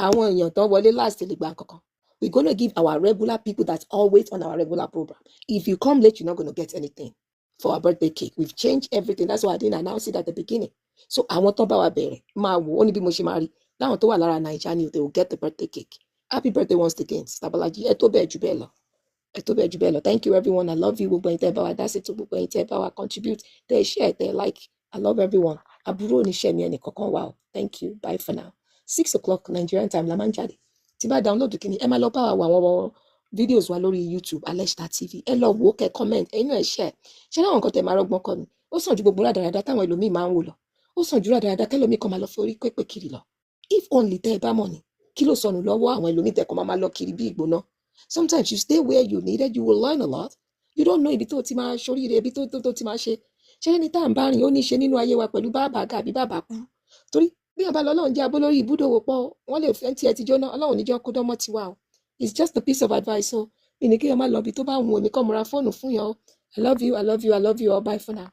Speaker 1: àwọn èèyàn tó wọlé last lè gba nǹkan kan. We're gonna give our regular people that's always on our regular program. If you come late, you're not gonna get anything for our birthday cake. We've changed everything. That's why I didn't announce it at the beginning. So àwọn tó bá wa bẹ̀rẹ̀ máa wò ó ní bí mo ṣe máa rí láwọn tó wà lára Naija ni they will get the birthday cake. Happy birthday once again, Sister Bọ́lájí. Ẹ tó bẹ́ẹ̀ jù bẹ́ẹ̀ lọ, ẹ tó bẹ́ẹ̀ jù bẹ́ẹ̀ lọ. Thank you everyone, I love you. Gbogbo ẹ̀yin tẹ́ ẹ bá wa dá sí tó, gbogbo ẹ̀yin tẹ́ ẹ bá wa contribute, tẹ́ ẹ share, tẹ́ ẹ like, I love everyone. Àbúrò oníṣẹ́ mi ẹnì kankan wà o. Thank you, bye for now. 6 o'clock Nigerian time la máa ń jáde. Tí bá download kìíní, ẹ máa lọ bá wa wo àwọn videos wa lórí YouTube, Alesta TV. Ẹ lọ wò ó, kẹ́ comment, ẹ̀yin náà ẹ share. Ṣé láwọn nǹkan tẹ́ máa rọ́gbọ́n kọ́ ni? Ó sàn ju gbogbo rádaràda táwọn ẹlòmíì máa ń wò lọ. Ó sàn ju rádaràda kẹlòmíì kan máa lọ fi orí pépè kiri lọ. If only tẹ́ ẹ bá mọ̀ ni, kí ló sọnù lọ́wọ́ àwọn ẹlòmíì tẹ́ kàn máa máa lọ kiri bí ìgbóná? Sometimes you stay where you needed, you will learn a lot. You don't know ibi tó ti máa ṣoríire, ibi tó ti máa ṣe. Ṣé ẹni tá à ń bá rìn ó ní í ṣe nínú ayé wa pẹ̀lú bàbá gà àbí bàbá kú? Torí bí wọn bá lọ, Ọlọ́run jẹ́ abó lórí ibùdó pọ̀, wọ́n lè fẹ́ tiẹ̀ ti jóná. Ọlọ́run níjọ́ kó dánmọ́ tiwa o. It's just a piece of advice o. Mi ní kéèyàn má lọ ibi tó bá wù ú, èmi kọ́ mo ra fóònù fún yàn o. I love you, I love you, I love you all. Bye for now.